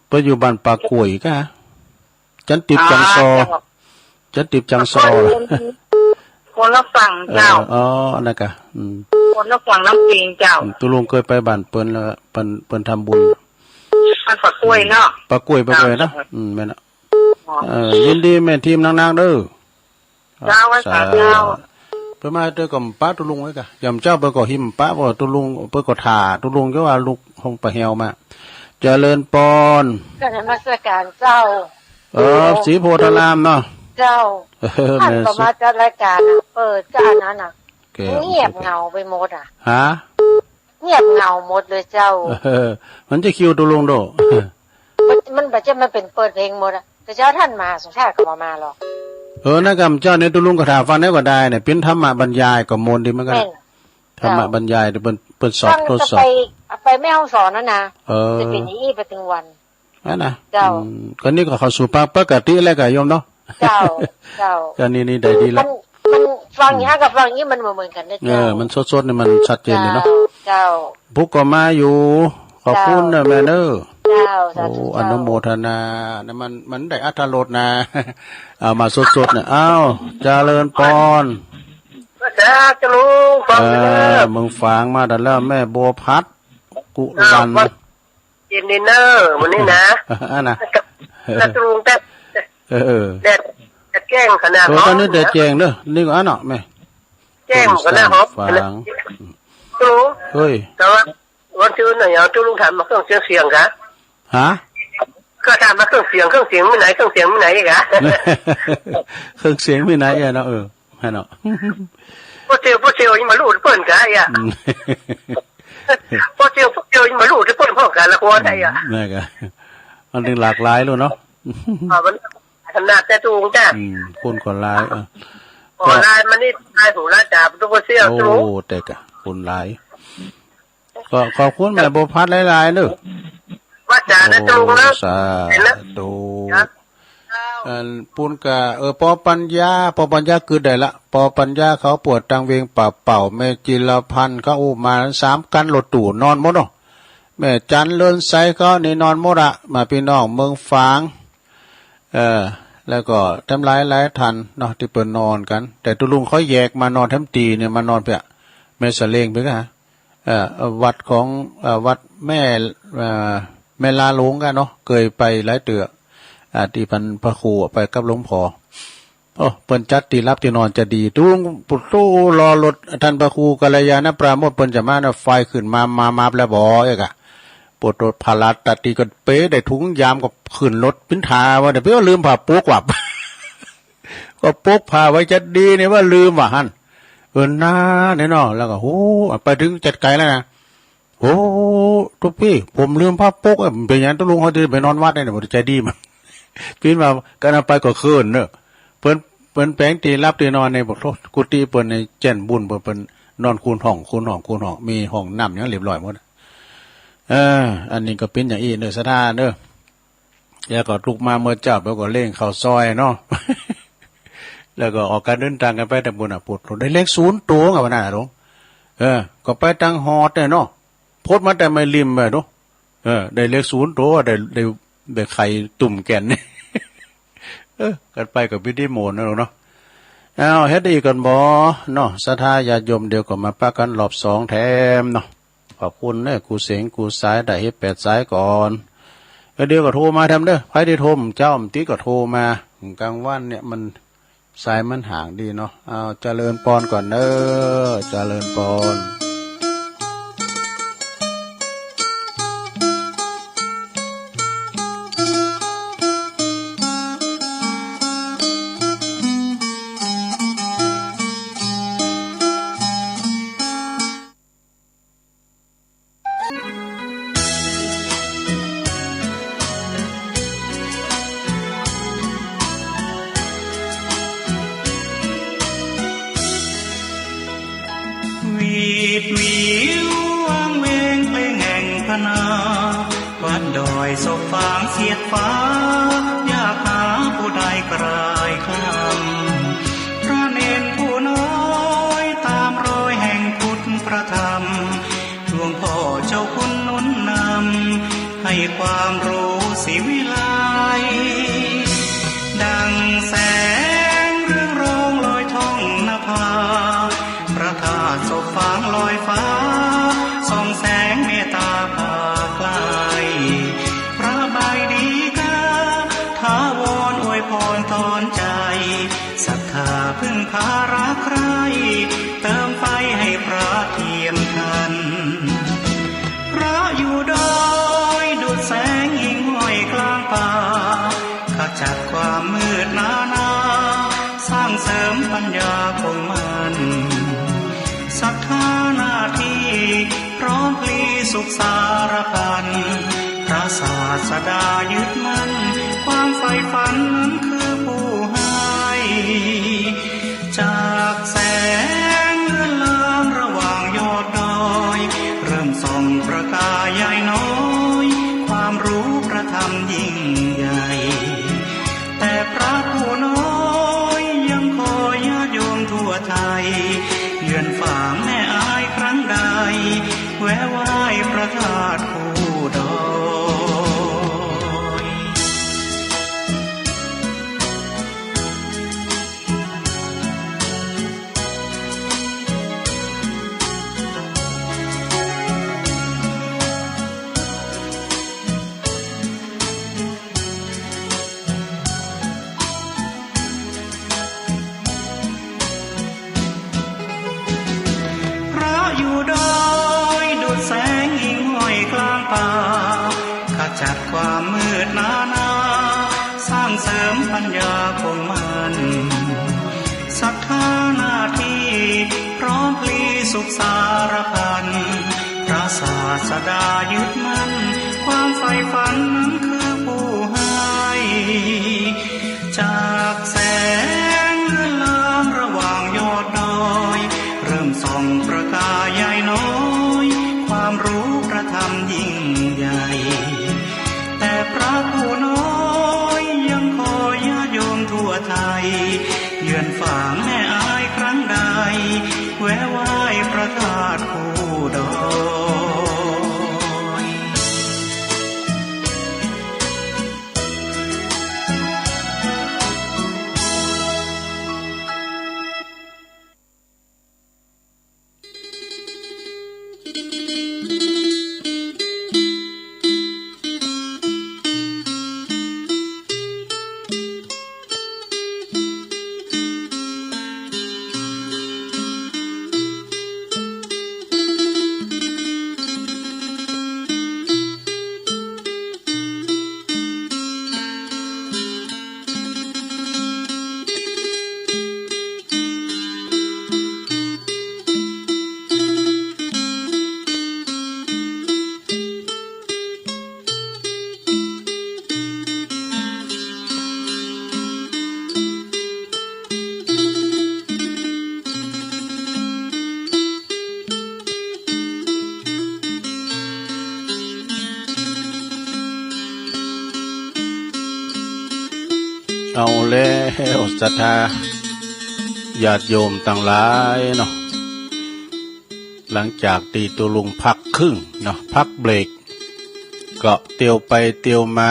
เปิ้นอยู่บ้านป่ากล้วยกะ จันติบ อ๋อ จังซอ เจ้า จันติบจังซอ คน คนละฝั่งเจ้า เออ อ๋อ อันนั้นกะ อืม คนละฝั่งน้ำปิงเจ้า อืม ตุ๊ลุงเคยไปบ้านเปิ้นแล้ว เปิ้น เปิ้นทำบุญ บ้านป่ากล้วยเนาะ ป่ากล้วย ป่ากล้วยเนาะ เจ้า อืม แม่นเนาะ อ๋อ เออ ยินดีแม่ทีมนักๆเด้อ เจ้า สาธุ สาธุเจ้า เปิ้นมาเตื้อก็ปะตุ๊ลุงไว้กะ ยามเช้าเปิ้นก็หิ้มปะ เพราะตุ๊ลุง เปิ้นก็ถ่าตุ๊ลุง ก็ว่าลุกห้องปะแหวมา เจริญปอน กราบนมัสการเจ้า เออ ศรีโพธารามเนาะ เจ้า เออ ท่านก็ แม่สุ มาจัดรายการอะ เปิดก็อันนั้นอะ แก เงียบเหงาไปหมดอะ ฮะ เงียบเหงาหมดเลยเจ้า เออ มันจะคิวตุ๊ลุงโด มัน มันบ่ใช่ มันเป็นเปิดเพลงหมดอะ แต่เจ้าท่านมา สมชาติก็บ่มาหรอก เออ นะกำเจ้าเนี่ยตุ๊ลุงก็ถ่าฟังได้ก็ได้เนี่ย เป็นธรรมะบรรยายก็ม่วนดีเหมือนกัน แม่น ธรรมะบรรยายที่เปิ้น เปิ้นสอบ ฟัง ทดสอบ ไป ไปแม่ฮ่องสอนนั่นนะ เออ จะเป็นอย่างอี้ไปถึงวัน อันนะ เจ้า อืม ก็นี่ก็เข้าสู่ภาคปกติแล้วก็โยมเนาะ เจ้า เจ้า ก็นี่ นี่ได้ดีละ มัน มันฟังอย่างนี้กับฟังอย่างนี้มันบ่เหมือนกันนะ เออ เจ้า มันสดๆนี่มันชัดเจนเลยเนาะ เจ้า เจ้า ผู้ก็มาอยู่ ขอบคุณนะแม่เนอะ เจ้า สาธุ โอ้ เจ้า อนุโมทนานะ มัน มันได้อรรถรสนะ เอามาสดๆนะ อ้าว เจริญปอน สาธุ เออ เมืองฝางมาแต่แล้ว แม่บัวพัด กุวัน อ้าว เย็นดีเนอะ วันนี้นะ อ่ะนะ กระทรวงแต่ เออ แดด แดดแจ้งขนาด เออ ตอนนี้แดดแจ้งเนอะ นี่ก็อันเนาะแม่ แจ้งขนาดหอม ฝาง โอ้ เฮ้ย แต่ว่าวันที่หนึ่งเอาตุ๊ลุงถามมาเครื่องเสียงเสียงกะ ฮะ ก็ถามมาเครื่องเสียง เครื่องเสียงมีไหน เครื่องเสียงมีไหนอีกอะ เครื่องเสียงมีไหนอะเนาะ เออ ฮะเนาะ พวกเซลล์ พวกเซลล์ยังมาลูดเปิ้นกะอ่ะ อืม พวกเซลล์ พวกเซลล์ยังมาลูดเปิ้นพร้อมกันละหัวได้อ่ะ อืม นั่นกะ มันถึงหลากหลายเลยเนาะ อ่า มันขนาดแต่ตุ๊ลุงจ้ะ อืม คนก็หลาย เออ ออนไลน์มานี่ ไลน์หูไลน์ตา ตุ๊ลุงก็เสี้ยว โอ้ ตุ๊ลุง แต่กะ คนหลาย ก็ขอบคุณแม่บัวพัดหลายๆเนอะ ว่าจ๋านะ โอ้ ตุ๊ลุงเนอะ สาธุ เห็นแล้ว ครับ อันปูนกะ เออ ปอปัญญา ปอปัญญาคือใดละ ปอปัญญาเขาปวดตังเวงป่าเป่า แม่จิรพันธ์เขาอู้มาสามคันรถตู้นอนหมดเนาะ แม่จันเลินไซเขานี่นอนหมดอะ มาพี่น้องเมืองฝาง เออ แล้วก็แถมหลายหลายท่านเนาะ ที่เปิ้นนอนกัน แต่ตุ๊ลุงเขาแยกมานอนแถมตีเนี่ย มานอนเปียะ แม่สะเลงเปียะ เอ่อ วัดของ เอ่อ วัดแม่ เอ่อ แม่ลาหลวงกันเนาะ เคยไปหลายเตื้อ อ่า ตี้พันพระครูไปกับหลวงพ่อ โอ้ เปิ้นจัดตี้หลับตี้นอนจะดี ตุ๊ลุงปุตโตรอรถท่านพระครูกัลยาณปราโมทย์เปิ้นจะมานะ ไฟขึ้นมา มา มาแล้วบ่เอกอะ ปวดรถพาราตัดตี้ก็เป๋ได้ถุงยามก็ขึ้นรถปิ้นถาว่าเดี๋ยวไปลืมผ้าปกว่ะ ก็ปกผ้าไว้จะดีเนี่ยว่าลืมว่ะหั่น เออ นาเนี่ยเนาะ แล้วก็ โอ้ ไปถึงจัดไกลแล้วนะ โอ้ ตุ๊กปี้ ผมลืมผ้าปก เอ้ย มันเป็นหยังตุ๊ลุงเขาจะไปนอนวัดเนี่ย ผมใจดีมัน ปิ้นว่า กันเอาไปก็คืนเนอะ เปิ้น เปิ้นแปลงตี้หลับตี้นอนเนี่ย บอกโทษ กุฏิเปิ้นเนี่ย แจ้นบุญเปิ้น เปิ้นนอนคูณห้อง คูณห้อง คูณห้อง มีห้องน้ำหยังเรียบร้อยหมด เออ อันนี้ก็เป็นอย่างอี้เนอะ ศรัทธาเนอะ แล้วก็ลุกมาเมื่อเช้า แล้วก็เร่งข้าวซอยเนาะ แล้วก็ออกการเดินทางกันไปแต่บุญอ่ะ ปวดหัว ได้เลขศูนย์ตัวกับวันนั้นอ่ะหลวง เออ ก็ไปทางฮอดเนี่ยเนาะ พดมาแต่ไม่ริมไปเนาะ เออ ได้เลขศูนย์ตัว ได้ ได้ ได้ไข่ตุ่มแก่นนี่ เออ กันไปกับพิธีโมนนะหลวงเนาะ เอา เฮ็ดอีกก่อนบ่เนาะ ศรัทธาญาติโยม เดี๋ยวก็มาปะกันรอบสองแถมเนาะ ขอบคุณเนอะ ครูเสง ครูสาย ได้เฮ็ดแปดสายก่อน เอ แล้วเดี๋ยวก็โทรมาทำเด้อ ใครได้โทรผมเจ้าผมติดก็โทรมา กลางวันเนี่ยมัน สายมันห่างดีเนาะ เอา เจริญปอนก่อนเด้อ เจริญปอน วีดวิววังเวงเพลงแห่งพนา วัดดอยสบฟางเสียดฟ้า อยากหาผู้ใดกลายคลำ พระเณรผู้น้อยตามรอยแห่งพุทธพระธรรม หลวงพ่อเจ้าคุณหนุนนำ ให้ความรู้สิวิไล ดังแสงเรืองรองลอยท่องนภา พระธาตุสบฟางลอยฟ้า ส่องแสงเมตตาพาไกล พระบายดีกา ถาวรอวยพรตอนใจ ศรัทธาพึ่งพารักใคร่ เติมไฟให้พระเทียมทัน พระอยู่ดอยดุจแสงหิ่งห้อยกลางป่า ขจัดความมืดหนานา สร้างเสริมปัญญาคงมั่น ศรัทธาหน้าที่พร้อมพลีสุขสารพัน พระศาสดายึดมั่น ความใฝ่ฝันนั้นคือผู้ให้ จากแสงเลือนลางระหว่างยอดดอย เริ่มส่องประกายใหญ่น้อย ความรู้พระธรรมยิ่งใหญ่ แต่พระผู้น้อยยังคอยญาติโยมทั่วไทย เยือนฝางแม่อายครั้งใด แวะไหว้พระธาตุคู่ดอย พระอยู่ดอยดุจแสงหิ่งห้อยกลางป่า ขจัดความมืดหนานา สร้างเสริมปัญญาคงมั่น ศรัทธาหน้าที่พร้อมพลีสุขสารพัน พระศาสดายึดมั่น ความใฝ่ฝันนั้นคือผู้ให้ จากแสงเลือนลางระหว่างยอดดอย เริ่มส่องประกายใหญ่น้อย ความรู้พระธรรมยิ่งใหญ่ แต่พระผู้น้อยยังคอยญาติโยมทั่วไทย เยือนฝางแม่อายครั้งใด แวะไหว้พระธาตุคู่ดอย เอาแล้ว ศรัทธาญาติโยมตังหลายเนาะ หลังจากตี้ตุ๊ลุงพักครึ่งเนาะ พักเบรก ก็เตียวไปเตียวมา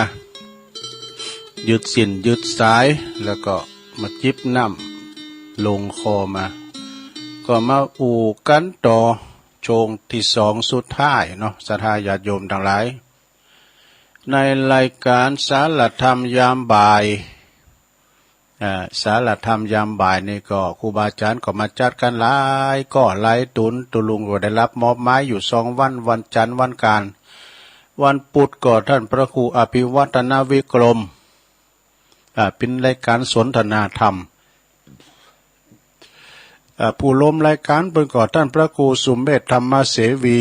ยืดสิ้นยืดสาย แล้วก็มาจิบน้ำลงคอมา ก็มาอู้กันต่อช่วงที่สองสุดท้ายเนาะ ศรัทธาญาติโยมตังหลาย ในรายการสารธรรมยามบ่าย เอ่อ สารธรรมยามบ่ายนี่ก็ครูบาอาจารย์ก็มาจัดกันหลายก็หลายตน ตุ๊ลุงก็ได้รับมอบหมายอยู่สองวัน วันจันทร์วันอังคาร วันพุธก็ท่านพระครูอภิวัฒนวิกรม อ่า เป็นรายการสนทนาธรรม อ่า ผู้ร่วมรายการเปิ้นก็ท่านพระครูสุเมธธรรมเสวี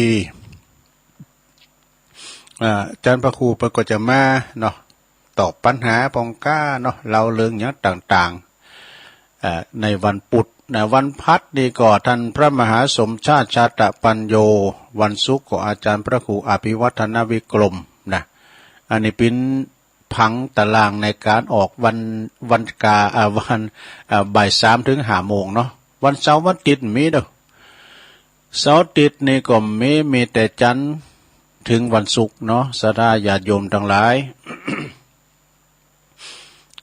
อ่า อาจารย์พระครูเปิ้นก็จะมาเนาะ ตอบปัญหาปองก้าเนาะ เล่าเรื่องหยังต่างๆ อ่า ในวันพุธนะ วันพฤหัสนี่ก็ท่านพระมหาสมชาติ ชาตปัญโญ วันศุกร์ก็อาจารย์พระครูอภิวัฒนวิกรมนะ อันนี้เป็น ผังตารางในการออกวัน วันกา อ่า วัน อ่า บ่ายสามถึงห้าโมงเนาะ วันเสาร์วันอาทิตย์มีเด้อ เสาร์อาทิตย์นี่ก็มี มีแต่จันทร์ถึงวันศุกร์เนาะ ศรัทธาญาติโยมทั้งหลาย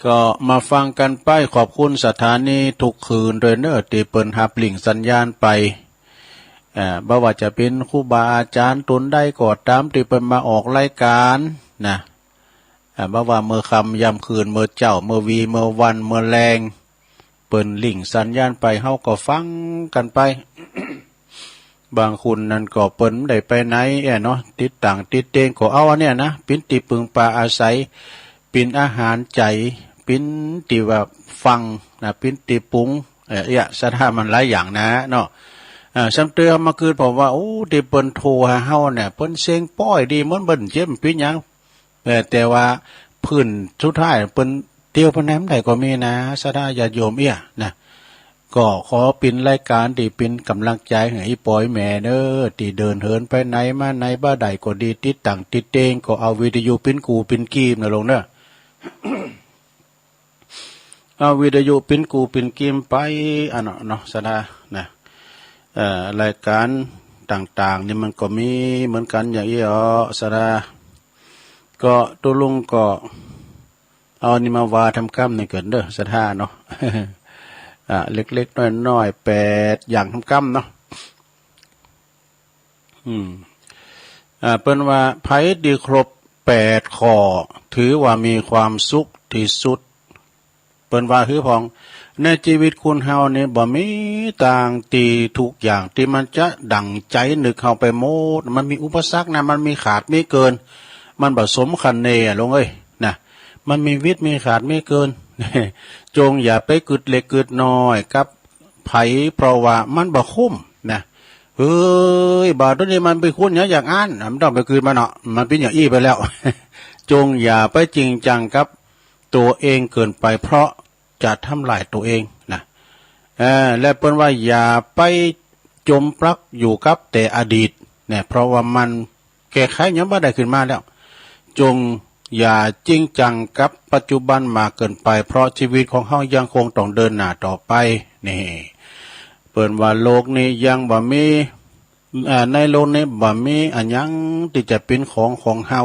ก็มาฟังกันไป ขอบคุณสถานีทุกคืนด้วยเนอะ ที่เปิ้นฮับลิงก์สัญญาณไป เอ่อ บ่ว่าจะเป็นครูบาอาจารย์ตนใดก็ตาม ที่เปิ้นมาออกรายการนะ อ่า บ่ว่าเมื่อค่ำยามคืน เมื่อเจ๊า เมื่อวี เมื่อวัน เมื่อแลง เปิ้นลิงก์สัญญาณไป เฮาก็ฟังกันไป บางคนนั้นก็เปิ้นได้ไปไหนแอ้เนาะ ติดต่างติดเตงก็เอาอันเนี้ยนะ เป็นตี้ปึงปาอาศัย เป็นอาหารใจ เป็นตี้ว่าฟังนะ เป็นตี้ปรุง เอ่อ เอี้ย ศรัทธามันหลายอย่างนะเนาะ เอ่อ ซ้ำเตื้อมาคือผมว่า โอ้ ตี้เปิ้นโทรหาเฮาเนี่ย เปิ้นเสียงป้อยดี เหมือนเปิ้นเจ็บเป็นหยัง เออ แต่ว่าพื้นสุดท้ายเปิ้นเตียวปานใดมันได้ก็มีนะ ศรัทธาญาติโยมเอี้ยนะ ก็ขอเป็นรายการที่เป็นกำลังใจให้อีปอยแม่เด้อ ที่เดินเหินไปไหนมาไหนบ่ได้ก็ดี ติดต่างติดเตงก็เอาวิทยุปิ้นกูปิ้นกีมนะลงเด้อ เอาวิทยุปิ้นกูปิ้นกีมไป อันเนาะเนาะ ศรัทธานะ เอ่อ รายการต่างๆ นี่มันก็มีเหมือนกันอย่างอี้อ๋อ ศรัทธา ก็ตุ๊ลุงก็เอานี่มาว่าทำกำนี่เกินเด้อ ศรัทธาเนาะ อ่า เล็กๆ น้อยๆ แปดอย่างทำกำเนาะ อืม อ่า เปิ้นว่า ไผตี้ครบแปดข้อ ถือว่ามีความสุขที่สุด เปิ้นว่าหื้อพอง ในชีวิตคนเฮานี่บ่มีตางตี้ทุกอย่างตี้มันจะดั่งใจนึกเฮาไปหมด มันมีอุปสรรคนะ มันมีขาดมีเกิน มันบ่สมคะเนอะลงเอ้ยนะ มันมีวิดมีขาดมีเกิน จงอย่าไปกึดเล็กกึดน้อยกับไผ เพราะว่ามันบ่คุ้มนะ เฮ้ย บาดนี้มันไปคุ้นหยังอย่างอั้น มันต้องไปกึดมันเนาะ มันเป็นอย่างอี้ไปแล้ว จงอย่าไปจริงจังกับ ตัวเองเกินไป เพราะจะทำลายตัวเองนะ เอ่อ และเปิ้นว่าอย่าไปจมปลักอยู่กับแต่อดีตเนี่ย เพราะว่ามันแก้ไขหยังบ่ได้ขึ้นมาแล้ว จงอย่าจริงจังกับปัจจุบันมากเกินไป เพราะชีวิตของเฮายังคงต้องเดินหน้าต่อไป นี่ เปิ้นว่าโลกนี้ยังบ่มี อ่า ในโลกนี้บ่มีอะหยังตี้จะเป็นของของเฮา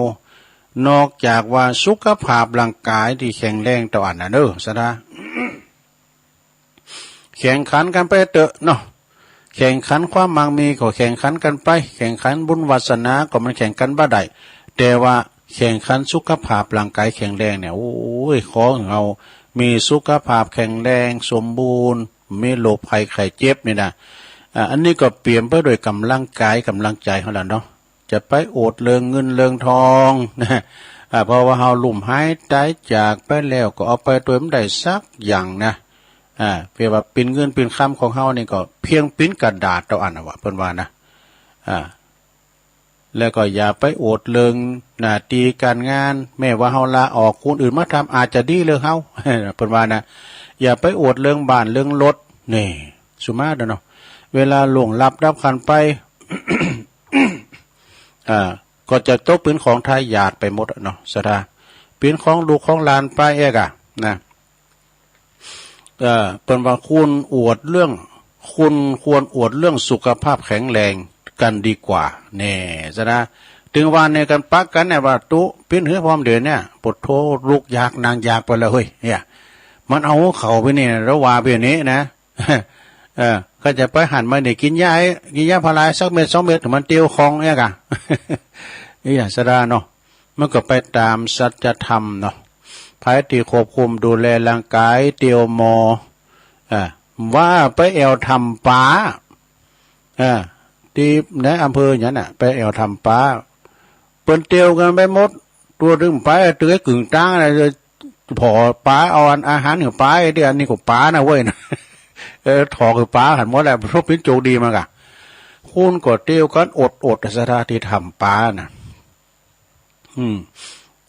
นอกจากว่าสุขภาพร่างกายตี้แข็งแรงเต้าอั้นนะเนอะ ศรัทธา แข่งขันกันไปเต๊อะเนาะ แข่งขันความมั่งมีก็แข่งขันกันไป แข่งขันบุญวาสนาก็มันแข่งกันบ่ได้ แต่ว่าแข่งขันสุขภาพร่างกายแข็งแรงเนี่ย โอ้ย ขอให้เฮามีสุขภาพแข็งแรงสมบูรณ์ มีโรคภัยไข้เจ็บนี่นะ อ่า อันนี้ก็เปี่ยมไปด้วยกำลังกายกำลังใจของเราเนาะ จะไปโอดเรื่องเงินเรื่องทองนะ อ่า เพราะว่าเฮาลุ่มหายตายจากไปแล้วก็เอาไปโดยบ่ได้สักอย่างนะ อ่า เปรียบว่าปิ้นเงินปิ้นคำของเฮานี่ก็เพียงปิ้นกระดาษเต้าอั้นนะว่า เปิ้นว่านะ อ่า แล้วก็อย่าไปโอดเรื่องหน้าตี้การงาน แม้ว่าเฮาลาออกคนอื่นมาทำอาจจะดีเรื่องเฮา เปิ้นว่านะ อย่าไปโอดเรื่องบ้านเรื่องรถ นี่ สุมาเด้อเนาะ เวลาล่วงลับดับขันไป อ่า ก็จะตกเป็นของทายาทไปหมดอะเนาะ ศรัทธา เป็นของลูกของหลานไปเอกอะนะ เอ่อ เปิ้นว่าควรอวดเรื่อง คุณควรอวดเรื่องสุขภาพแข็งแรงกันดีกว่า แน่ ศรัทธา ถึงว่าในการปักกันเนี่ยว่าตุ๊ปิ้นหื้อพร้อมเดี๋ยวเนี่ย ปวดโทลุกยากนั่งยากไปแล้วเฮ้ย เนี่ย มันเอาเข้าไปนี่ แล้วว่าไปนี่นะ เออ ก็จะไปหันมาเนี่ยกินยา กินยาพาราสักเม็ดสองเม็ด มันเตียวคองเนี่ยกะ นี่อย่างศรัทธาเนาะ มันก็ไปตามสัจธรรมเนาะ ใผตี้ควบคุมดูแลร่างกาย เตียวหมอ อ่า ว่าไปแอ่วถ้ำปา อ่า ตี้ในอำเภอหยังน่ะ ไปแอ่วถ้ำปา เปิ้นเตียวกั๋นไปหมด ตั๋วตึงไป เตียวกึ่งตางน่ะ ผ่อปา เอาอันอาหารหื้อปา ไอ้ตี้อันนี้ก็ปานะเว้ยนะ เออ ถอกหื้อปาหั้นหมดแหละ พวกปิ้นโจกดีมันก่ะ คนก็เตียวกั๋นอดๆ ศรัทธาตี้ถ้ำปาน่ะ อืม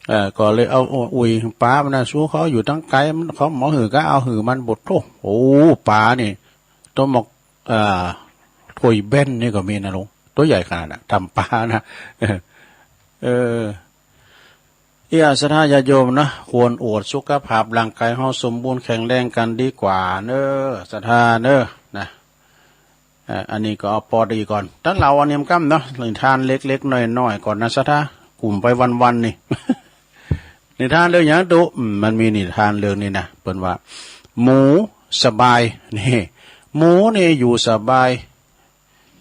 เออ ก็เลยเอา เอาอุ่ยปามันนะ สู้เขาอยู่ตั้งไกล มัน เขาหมอหื้อก็เอาหื้อมันบด โธ่ โอ้ ปานี่ ตัวหมอก เอ่อ ถ้วยเบนนี่ก็มีนะลุง ตัวใหญ่ขนาดน่ะ ถ้ำปานะ เออ เออ เอีย ศรัทธาญาติโยมนะ ควรอวดสุขภาพร่างกายเฮาสมบูรณ์แข็งแรงกั๋นดีกว่าเน้อ ศรัทธาเน้อ นะ เอ่อ อันนี้ก็เอาปอดีก่อน ตั้งเหล่าอันนี้มันก้ำเนาะ นิทานเล็กๆ น้อยๆ ก่อนนะศรัทธา กลุ่มไปวันๆ นี่ นิทานเรื่องหยังตุ๊ อืม มันมีนิทานเรื่องนี้นะ เปิ้นว่า หมูสบาย นี่ หมูนี่อยู่สบาย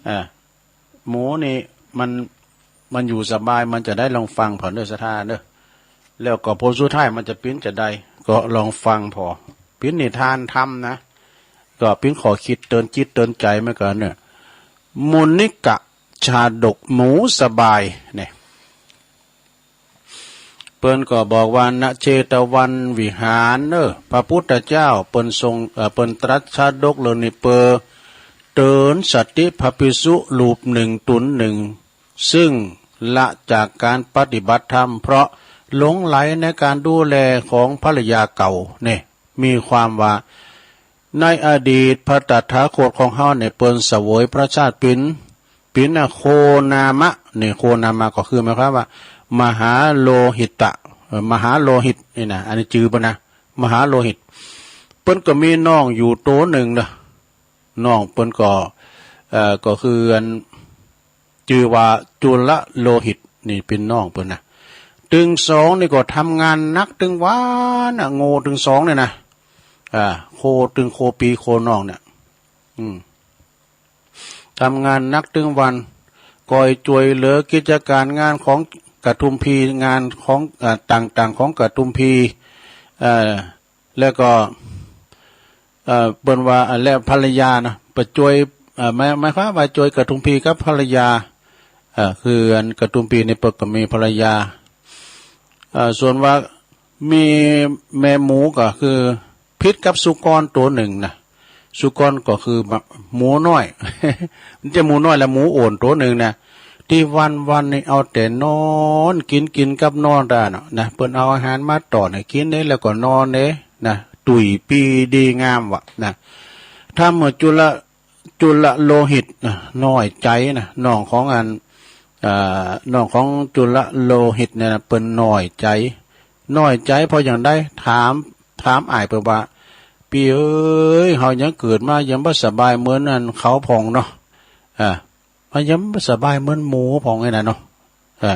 อ่า หมูนี่มัน มันอยู่สบาย มันจะได้ลองฟังผ่อนเด้อศรัทธาเด้อ แล้วก็ผลสุดท้ายมันจะปิ้นจะได้ ก็ลองฟังผ่อ ปิ้นนิทานธรรมนะ ก็ปิ้นข้อคิดเตือนจิตเตือนใจมาก่อนเนี่ย มุนิกะชาดกหมูสบายเนี่ย เปิ้นก็บอกว่า ณ เชตวันวิหารเนอะ พระพุทธเจ้าเปิ้นทรง เอ่อ เปิ้นตรัสชาดกเรื่องนี้เปื้อเตือนสติพระภิกษุรูปหนึ่งต๋นหนึ่ง ซึ่งละจากการปฏิบัติธรรม เพราะหลงใหลในการดูแลของภรรยาเก่า เนี่ย มีความว่า ในอดีตพระตถาคตของเฮาเนี่ย เปิ้นเสวยพระชาติเป๋น เป๋นอโคนามะ เนี่ย โคนามะก็คือหมายความว่า มหาโลหิตะ เอ่อ มหาโลหิตนี่นะ อันนี้จื่อเปิ้นนะ มหาโลหิต เปิ้นก็มีน้องอยู่โตหนึ่งเนาะ น้องเปิ้นก็ เอ่อ ก็คืออัน จื่อว่าจุลโลหิต นี่เป๋นน้องเปิ้นนะ ตึงสองนี่ก็ทำงานหนักตึงวันนะ โง่ตึงสองเนี่ยนะ อ่า โคตึงโคปีโคน้องเนี่ย อืม ทำงานหนักตึงวัน คอยช่วยเหลือกิจการงานของกระทุมพี งานของ เอ่อ ต่างๆ ของกระทุมพี เอ่อ แล้วก็ เอ่อ เปิ้นว่า และภรรยานะ ไปช่วย เอ่อ หมาย หมายความว่าช่วยกระทุมพีกับภรรยา เอ่อ คืออันกระทุมพีนี่เปิ้นก็มีภรรยา เอ่อ ส่วนว่ามีแม่หมูก็คือผิดกับสุกรตัวหนึ่งนะ สุกรก็คือหมูน้อย มันจะหมูน้อยและหมูอ่อนตัวหนึ่งนะ ตี้วันๆ นี่เอาแต่นอน กิน กินกับนอนตาเนาะนะ เปิ้นเอาอาหารมาต้อนให้กินเด้ แล้วก็นอนเด้นะ ตุ้ยปี้ดีงามวะนะ ถ้าเมื่อจุล จุลโลหิตนะ น้อยใจ๋นะ น้องของอัน เอ่อ น้องของจุลโลหิตเนี่ยนะ เปิ้นน้อยใจ๋ น้อยใจ๋เพราะหยังได้ ถาม ถามอ้ายเปิ้นว่า ปี้เอ๋ย เฮายังเกิดมายังบ่สบายเหมือนอันเขาพ่องเนาะ อ่า มันยังบ่สบายเหมือนหมูพ่องไอ้นั่นเนาะ อ่า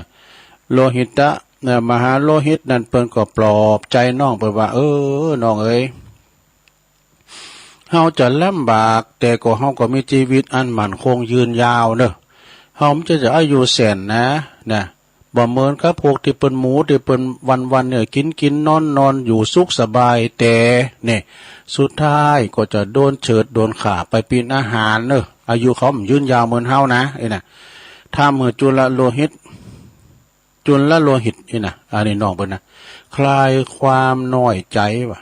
โลหิตะ เอ่อ มหาโลหิตนั่นเปิ้นก็ปลอบใจ๋น้องเปิ้นว่า เออ น้องเอ๋ย เฮาจะลำบาก แต่ก็เฮาก็มีชีวิตอันมั่นคงยืนยาวเนอะ เฮามันจะ จะอายุแสนนะ นะ บ่เหมือนกับพวกตี้เปิ้นหมู ตี้เปิ้นวันๆ เนี่ย กินกินนอนนอนอยู่สุขสบาย แต่เนี่ย สุดท้ายก็จะโดนเชิดโดนฆ่าไปเป๋นอาหารเนอะ อายุเขามันยืนยาวเหมือนเฮานะ ไอ้น่ะ ถ้าเมื่อจุลโลหิต จุลโลหิตนี่นะ อันนี้น้องเปิ้นนะ คลายความน้อยใจ๋ว่ะ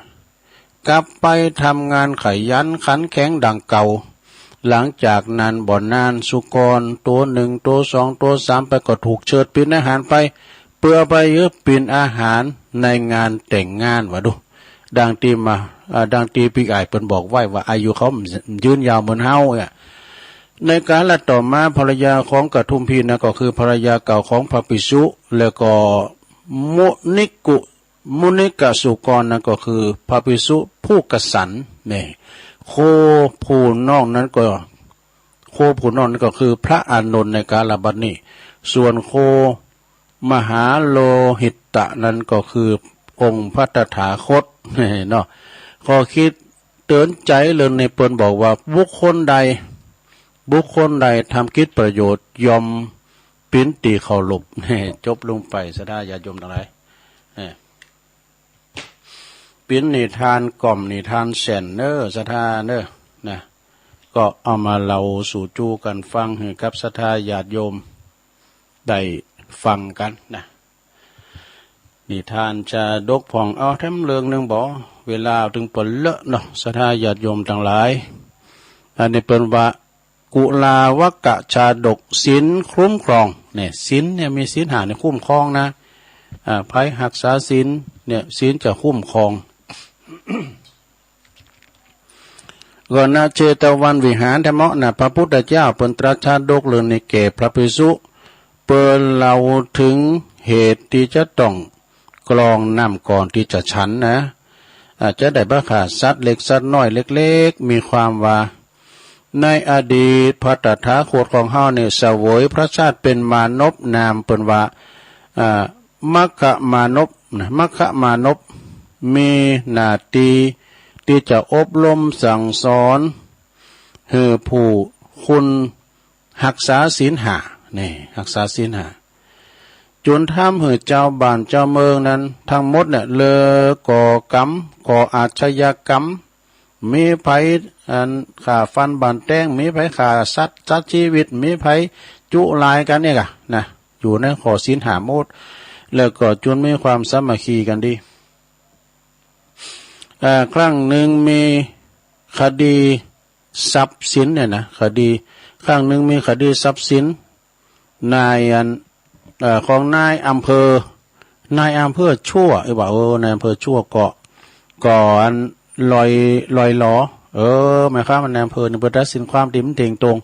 กลับไปทำงานขยันขันแข็งดังเก่า หลังจากนั้นบ่นานสุกรตัวหนึ่ง ตัวสอง ตัวสาม ไปก็ถูกเชิดเป๋นอาหารไป เปื้อไปเป๋นอาหารในงานแต่งงานว่าดู ดังตี้มา อ่า ดังตี้ปี้อ้ายเปิ้นบอกไว้ว่าอายุเขายืนยาวเหมือนเฮาเนี่ย ในกาลต่อมาภรรยาของกระทุมพีนะ ก็คือภรรยาเก่าของพระภิกษุ แล้วก็มุนิกุ มุนิกสุกรนะ ก็คือพระภิกษุผู้กษันเนี่ย โคผู้น้องนั้นก็ โคผู้น้องนั้นก็คือพระอานนท์ในกาลบัดนี้ ส่วนโค มหาโลหิตะนั้นก็คือองค์พระตถาคต เนาะ ข้อคิดเตือนใจ๋เรื่องนี้เปิ้นบอกว่า บุคคลใด บุคคลใดทำกิจประโยชน์ย่อม เป็นตี้เคารพ จบลงไป ศรัทธาญาติโยมตังหลาย เออ เป็นนิทานกล่อมนิทานแสนเนอ ศรัทธาเนอ นะ ก็เอามาเล่าสู่จู้กั๋นฟังหื้อกับศรัทธาญาติโยมได้ฟังกั๋นนะ นิทานชาดกพ่อง เอาแถมเรื่องหนึ่งบ่ เวลาตึงเปิ้นเลอะเนาะ ศรัทธาญาติโยมตังหลาย อันนี้เปิ้นว่า กุลาวกะชาดก ศีลคุ้มครอง เนี่ย ศีลเนี่ยมีศีลห้าเนี่ยคุ้มครองนะ อ่า ใผฮักษาศีลเนี่ย ศีลจะคุ้มครอง ก็ณเชตวันวิหารแท้เมาะนะ พระพุทธเจ้าเปิ้นตรัสชาดกเรื่องนี้แก่พระภิกษุ เปิ้นเล่าถึงเหตุที่จะต้องกรองน้ำก่อนที่จะฉันนะ อาจจะได้บ่ฆ่าสัตว์เล็กสัตว์น้อยเล็กๆ มีความว่า ในอดีตพระตถาคตของเฮาเนี่ยเสวยพระชาติเป็นมานพ นามเปิ้นว่า อ่า มัคคมานพนะ มัคคมานพ มีหน้าที่ที่จะอบรมสั่งสอนหื้อผู้คนฮักษาศีลห้า นี่ ฮักษาศีลห้า จนทำหื้อเจ้าบ้านเจ้าเมืองนั้นทั้งหมดเนี่ยเลิกก่อกรรม ก่ออาชญากรรม มีไผ อัน ฆ่าฟันบั้นแตง มีไผฆ่าสัตว์ สัตว์ชีวิต มีไผจุลายกั๋นเนี่ยกะนะ อยู่ในข้อศีลห้าหมด แล้วก็จนมีความสามัคคีกั๋นดี เอ่อ ครั้งหนึ่งมีคดีทรัพย์สินเนี่ยนะ คดี ครั้งหนึ่งมีคดีทรัพย์สิน นายอัน เอ่อ ของนายอำเภอ นายอำเภอชั่ว เอ้ยว่า เออ นายอำเภอชั่วก็ ก็อันลอย ลอยหลอ เออ หมายความว่านายอำเภอนี่เปิ้นตัดสินความที่มันเที่ยงตรง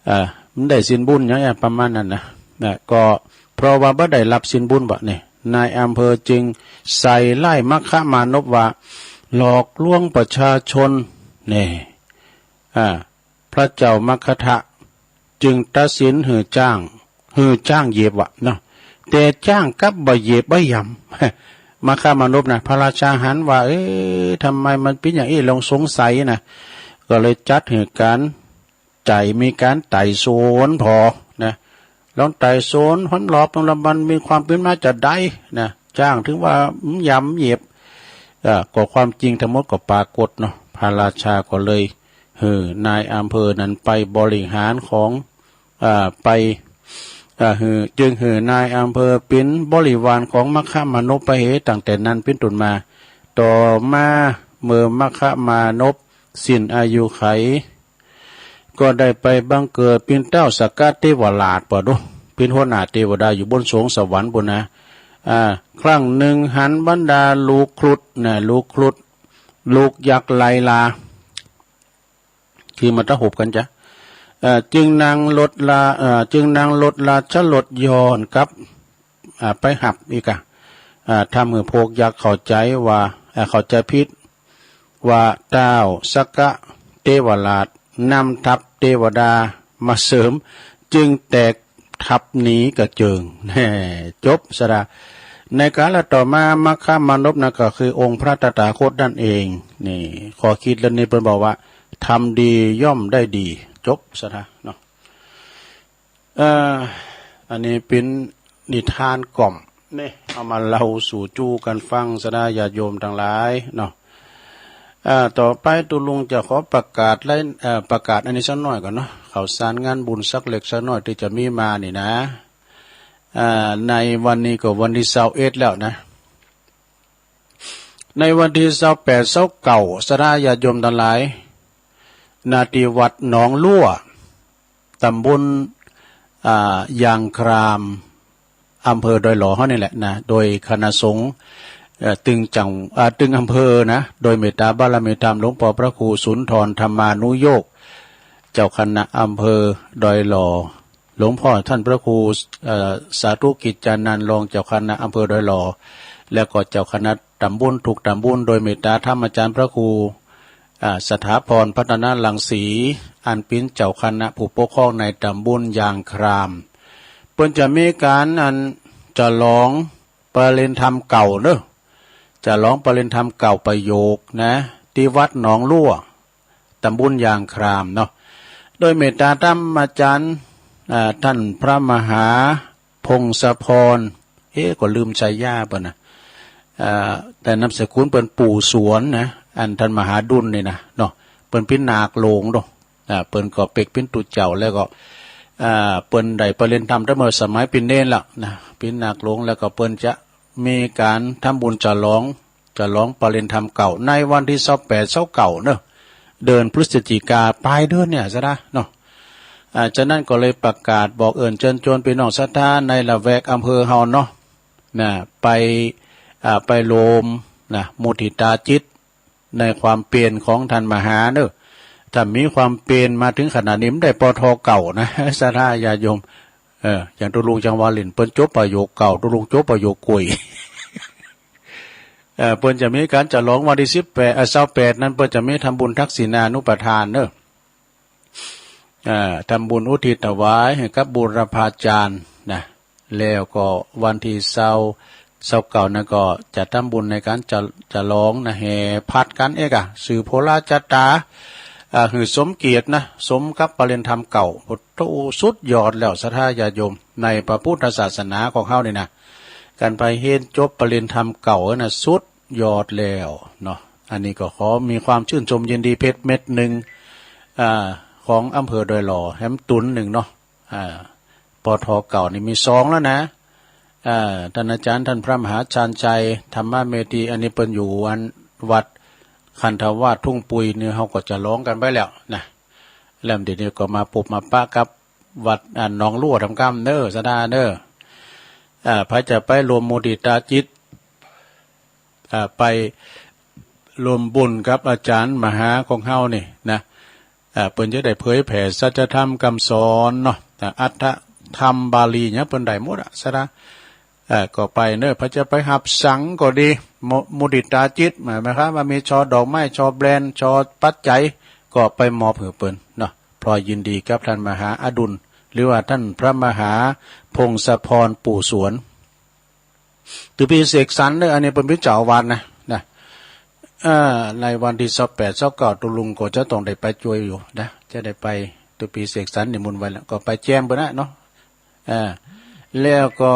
เอ่อ มันได้ศีลบุญหยังประมาณนั้นนะ นะ ก็เพราะว่าบ่ได้รับศีลบุญบ่เนี่ย นายอำเภอจึงใส่ร้ายมัคคมานพว่าหลอกลวงประชาชน เนี่ย อ่า พระเจ้ามัคคทะจึงตัดสินหื้อจ้าง หื้อจ้างเหยียบวะเนาะ แต่จ้างกลับบ่เหยียบบ่หยาม มัคคมานพนะ พระราชาหันว่า เอ๊ะ ทำไมมันเป็นอย่างนี้ ลองสงสัยนะ ก็เลยจัดหื้อการไต่ มีการไต่สวนผ่อนะ ลองไต่สวนหนรอบตรงละมันมีความเป็นมาจะใดนะ จ้างถึงว่าหยามเหยียบ เอ่อ ก็ความจริงทั้งหมดก็ปรากฏเนาะ พระราชาก็เลย หื้อนายอำเภอนั้นไปบริหารของ อ่า ไป อ่า หื้อ จึงหื้อนายอำเภอเป๋นบริวารของมัคคมานพไปเห ตั้งแต่นั้นเป๋นต้นมา ต่อมาเมื่อมัคคมานพสิ้นอายุขัย ก็ได้ไปบังเกิดเป๋นเต้าสักกะเตวราช ปะดู เป๋นหัวหน้าเตวดาอยู่บนสวงสวรรค์ปู้นนะ อ่า ครั้งหนึ่งหันบรรดาลูกครุฑนะ ลูกครุฑ ลูกยักษ์ไลลา คือมันตะหบกันจ้ะ เอ่อ จึงนั่งรถลา เอ่อ จึงนั่งรถราชรถย้อนกลับ อ่า ไปฮับอีกอะ อ่า ทำหื้อพวกยักษ์เข้าใจว่า เอ่อ เข้าใจผิดว่าเต้าสักกะเตวราชนำทัพเตวดามาเสริม จึงแตกทัพหนีกระเจิง แน่ จบซะละ ในกาลต่อมามัคคมานพนั้นก็คือองค์พระตถาคตนั่นเอง นี่ ข้อคิดเรื่องนี้เปิ้นบอกว่า ทำดีย่อมได้ดี จบซะนะเนาะ เอ่อ อันนี้เป๋นนิทานกล่อม นี่ เอามาเล่าสู่จู้กั๋นฟัง ศรัทธาญาติโยมตังหลายเนาะ เอ่อ ต่อไปตุ๊ลุงจะขอประกาศไล่ เอ่อ ประกาศอันนี้สักหน่อยก่อนเนาะ ข่าวสารงานบุญสักเล็กสักหน่อยตี้จะมีมานี่นะ อ่า ในวันนี้ก็วันตี้ซาวเอ็ดแล้วนะ ในวันตี้ซาวแปด ซาวเก้า ศรัทธาญาติโยมตังหลาย ณ ตี้วัดหนองลั่ว ตำบล อ่า ยางคราม อำเภอดอยหล่อเฮานี่แหละนะ โดยคณะสงฆ์ เอ่อ ตึงจัง อ่า ตึงอำเภอนะ โดยเมตตาบารมีธรรมหลวงพ่อพระครูสุนทรธรรมานุโยค เจ้าคณะอำเภอดอยหล่อ หลวงพ่อท่านพระครู เอ่อ สาธุกิจจานันท์ รองเจ้าคณะอำเภอดอยหล่อ แล้วก็เจ้าคณะตำบลทุกตำบล โดยเมตตาธรรมอาจารย์พระครู อ่า สถาพรพัฒนรังสี อันเป๋นเจ้าคณะผู้ปกครองในตำบลยางคราม เปิ้นจะมีการอันฉลองปรินิธรรมเก่าเนอะ ฉลองปรินิธรรมเก่าประโยคนะ ตี้วัดหนองลั่ว ตำบลยางครามเนาะ โดยเมตตาธรรมอาจารย์ อ่า ต้านพระมหาพงศพร เอ๊ะ ก็ลืมฉายาเปิ้นนะ อ่า แต่นามสกุลเปิ้นปู่สวนนะ อันต้านมหาดุลนี่นะเนาะ เปิ้นเป๋นนาคหลวงเนาะ อ่า เปิ้นก็เป๋น เป๋นตุ๊เจ้า แล้วก็ อ่า เปิ้นได้ปรินิพพานตั้งแต่เมื่อสมัยเป๋นเณรแล้วนะ เป๋นนาคหลวง แล้วก็เปิ้นจะมีการทำบุญฉลอง ฉลองปรินิพพานเก่า ในวันที่ซาวแปด ซาวเก้าเนาะ เดือนพฤศจิกา ปลายเดือนเนี่ยซะนะเนาะ อ่า ฉะนั้นก็เลยประกาศบอกเอิ้นเชิญชวนพี่น้องศรัทธาในละแวกอำเภอเฮาเนาะ นะ ไป อ่า ไปรวมนะ มุทิตาจิต ในความเปลี่ยนของท่านมหาเนอะ ถ้ามีความเปลี่ยนมาถึงขนาดนี้ มันได้ ปท. เก่านะ ศรัทธาญาติโยม เออ อย่างตุ๊ลุงจังหวัดลิน เปิ้นจบประโยคเก่า ตุ๊ลุงจบประโยคกุย เอ่อ เปิ้นจะมีการฉลองวันที่สิบแปด เอ่อ ซาวแปด นั้น เปิ้นจะมีทำบุญทักษิณานุปทานเนอะ เอ่อ ทำบุญอุทิศถวายให้กับบูรพาจารย์นะ แล้วก็วันที่ซาว ซาวเก้า นั้นก็จะทำบุญในการจะ ฉลองนะ แห่ผัดกันเอกอะ สืบโหราชะตา อ่า หื้อสมเกียรตินะ สมกับปรินิพพานเก่า โอ้โห สุดยอดแล้ว ศรัทธาญาติโยม ในพระพุทธศาสนาของเฮานี่นะ การไปเฮียนจบปรินิพพานเก่านะ สุดยอดแล้วเนาะ อันนี้ก็ขอมีความชื่นชมยินดีเพชรเม็ดหนึ่ง อ่า ของอำเภอดอยหล่อแหมตุนหนึ่งเนาะ อ่า ปท. เก่านี่มีสองแล้วนะ อ่า ท่านอาจารย์ท่านพระมหาชาญชัย ธรรมเมธี อันนี้เปิ้นอยู่อันวัดคันธวาสทุ่งปุยนี่ เฮาก็ฉลองกันไปแล้วนะ แล้วเดี๋ยวนี้ก็มาปบมาปะกับวัด อ่า หนองลู่ทำกำเน้อ ศรัทธาเน้อ อ่า ไผจะไปรวมมุทิตาจิต อ่า ไปรวมบุญกับอาจารย์มหาของเฮานี่นะ อ่า เปิ้นจะได้เผยแผ่สัจธรรมคำสอนเนาะ อ่า อัตถธรรมบาลีเนี่ยเปิ้นได้หมดอะ ศรัทธา อ่า ก็ไปเน้อ ไผจะไปฮับสังก็ดี มุ มุทิตาจิต หมาย หมายความว่ามีช่อดอกไม้ ช่อแบรนด์ ช่อปัจจัย ก็ไปมอบหื้อเปิ้นเนาะ พลอยยินดีกับท่านมหาอดุล หรือว่าท่านพระมหาพงศพรปู่สวน ตุ๊ปีเสกสรรเน้อ อันนี้เปิ้นเป๋นเจ้าอาวาสนะ นะ เอ่อ ในวันที่ซาวแปด ซาวเก้า ตุ๊ลุงก็จะต้องได้ไปจ้วยอยู่นะ จะได้ไป ตุ๊ปีเสกสรรนิมนต์ไว้แล้ว ก็ไปแจมเปิ้นนะเนาะ อ่า แล้วก็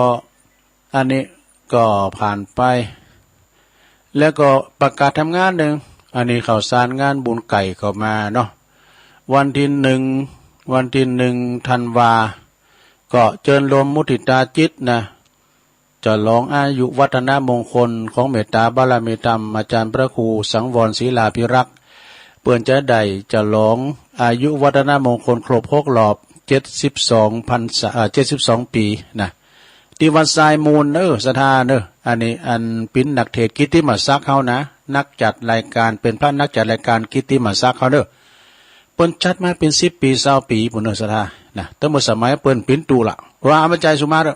อันนี้ก็ผ่านไป แล้วก็ประกาศทำงานหนึ่ง อันนี้ข่าวสารงานบุญใหญ่เข้ามาเนาะ วันที่หนึ่ง วันที่หนึ่งธันวา ก็เจิญรวมมุทิตาจิตนะ ฉลองอายุวัฒนมงคลของเมตตาบารมีธรรมอาจารย์พระครูสังวรศิลาภิรักษ์ เปิ้นจะได้ฉลองอายุวัฒนมงคลครบหกรอบเจ็ดสิบสองพรรษา เอ่อ เจ็ดสิบสองปีนะ ที่วัดทรายมูลเน้อ ศรัทธาเน้อ อันนี้อันเป๋นนักเทศน์กิตติมศักดิ์เฮานะ นักจัดรายการ เป๋นพระนักจัดรายการกิตติมศักดิ์เฮาเน้อ เปิ้นจัดมาเป๋นสิบปี ซาวปีปู้นเน้อ ศรัทธานะ ตั้งเมื่อสมัยเปิ้นเป๋นตุ๊ละ ว่าอาจารย์สุมาเน้อ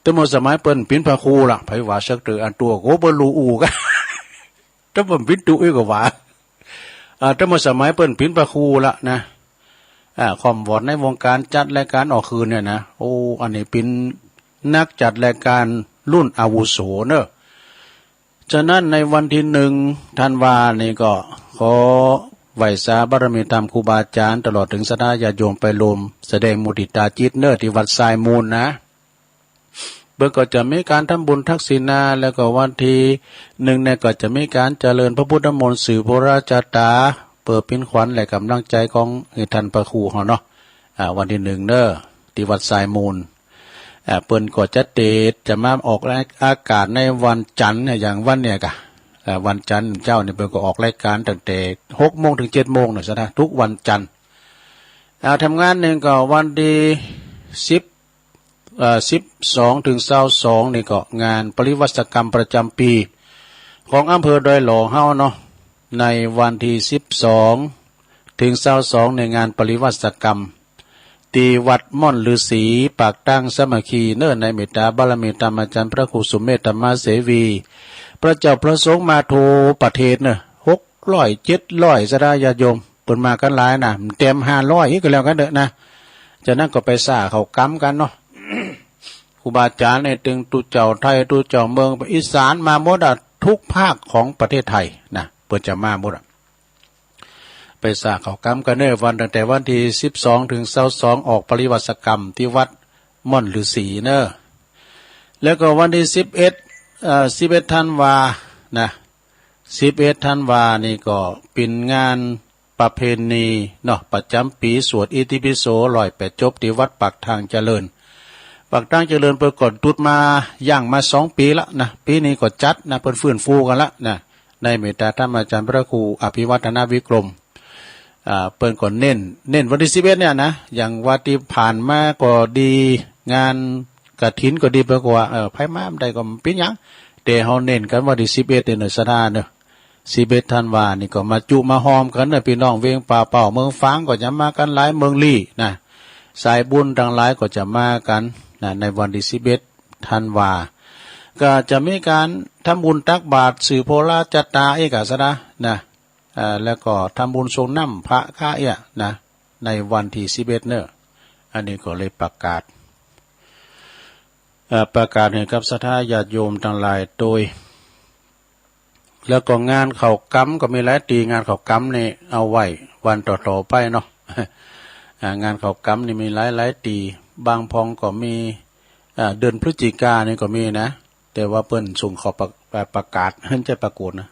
ตั้งเมื่อสมัยเปิ้นเป๋นพระครูละ ไผว่าสักเตื้ออันตัว โอ้ บ่ฮู้อู้กะ ตั้งเปิ้นเป๋นตุ๊อีกก็ว่า อ่า ตั้งเมื่อสมัยเปิ้นเป๋นพระครูละนะ อ่า ความวอดในวงการจัดรายการออกคืนเนี่ยนะ โอ้ อันนี้เป๋นนักจัดรายการรุ่นอาวุโสเน้อ ฉะนั้นในวันที่หนึ่งธันวานี่ก็ขอไหว้สาบารมีธรรมครูบาอาจารย์ ตลอดถึงศรัทธาญาติโยมไปรวมแสดงมุทิตาจิตเน้อ ที่วัดทรายมูลนะ เปิ้นก็จะมีการทำบุญทักษิณา แล้วก็วันที่หนึ่งเนี่ยก็จะมีการเจริญพระพุทธมนต์สืบโหราชะตา เพื่อเป๋นขวัญและกำลังใจของท่านพระครูเฮาเนาะ อ่า วันที่หนึ่งเน้อ ที่วัดทรายมูล อ่า เปิ้นก็จะเตสน์ จะมาออกอากาศในวันจันทร์เนี่ย อย่างวันเนี่ยกะ อ่า วันจันทร์เจ้านี่เปิ้นก็ออกรายการตั้งแต่หกโมงถึงเจ็ดโมงเนาะ ศรัทธา ทุกวันจันทร์ อ่า ทำงานหนึ่งก็วันที่สิบ เอ่อ สิบสองถึงซาวสองนี่ก็งานปริวาสกรรมประจำปีของอำเภอดอยหล่อเฮาเนาะ ในวันที่สิบสองถึงซาวสองในงานปริวาสกรรม ที่วัดม่อนฤๅษี ปากตั้งสามัคคีเน้อ ในเมตตาบารมีธรรมอาจารย์พระครูสุเมธธรรมเสวี พระเจ้าพระสงฆ์มาทั่วประเทศเน้อ หกร้อย เจ็ดร้อย ศรัทธาญาติโยม เปิ้นมากันหลายนะ แต้มห้าร้อยอีกก็แล้วกันเถอะนะ ฉะนั้นก็ไปซ่าเข้ากรรมกันเนาะ ครูบาอาจารย์เนี่ยตึงตุ๊เจ้าไทยตุ๊เจ้าเมืองอีสานมาหมดอะ ทุกภาคของประเทศไทยนะ เปิ้นจะมาหมดอะ ไปสร้างเขากำกันเนอะ วัน ตั้งแต่วันที่สิบสองถึงซาวสอง ออกปริวาสกรรมที่วัดม่อนฤๅษีเนอะ แล้วก็วันที่สิบเอ็ด เอ่อ สิบเอ็ดธันวานะ สิบเอ็ดธันวานี่ก็เป็นงานประเพณีเนาะ ประจำปีสวดอิติปิโสร้อยแปดจบที่วัดปากทางเจริญ ปากทางเจริญเปิ้นก็หยุดมา ยั้งมาสองปีละนะ ปีนี้ก็จัดนะ เปิ้นฟื้นฟูกันละนะ ในเมตตาธรรมอาจารย์พระครูอภิวัฒนวิกรม อ่า เปิ้นก็เน้น เน้นวันที่สิบเอ็ดเนี่ยนะ อย่างว่าที่ผ่านมาก็ดี งานกฐินก็ดี เปิ้นก็ว่า เออ ไผมาบ่ได้ก็บ่เป็นหยัง แต่เฮาเน้นกันวันที่สิบเอ็ดเนี่ยเนอะ ศรัทธาเนอะ สิบเอ็ดธันวานี่ก็มาจุมาโฮมกันเนอะ พี่น้องเวียงป่าเป้า เมืองฝางก็จะมากันหลาย เมืองลี้นะ สายบุญทั้งหลายก็จะมากันนะ ในวันที่สิบเอ็ดธันวา ก็จะมีการทำบุญตักบาตร สืบโพลาจัตตา เอกาสนะนะ อ่า แล้วก็ทำบุญสรงน้ำพระค้าเอี้ยนะ ในวันที่สิบเอ็ดเนอะ อันนี้ก็เลยประกาศ เอ่อ ประกาศให้กับศรัทธาญาติโยมทั้งหลายโดย แล้วก็งานเข้ากำก็มีหลายตี้ งานเข้ากำนี่เอาไว้วันต่อๆไปเนาะ อ่า งานเข้ากำนี่มีหลายๆตี้ บางพ่องก็มี อ่า เดือนพฤศจิกานี่ก็มีนะ แต่ว่าเปิ้นส่งเข้าประ ประ ประกาศ เปิ้นจะประกาศนะ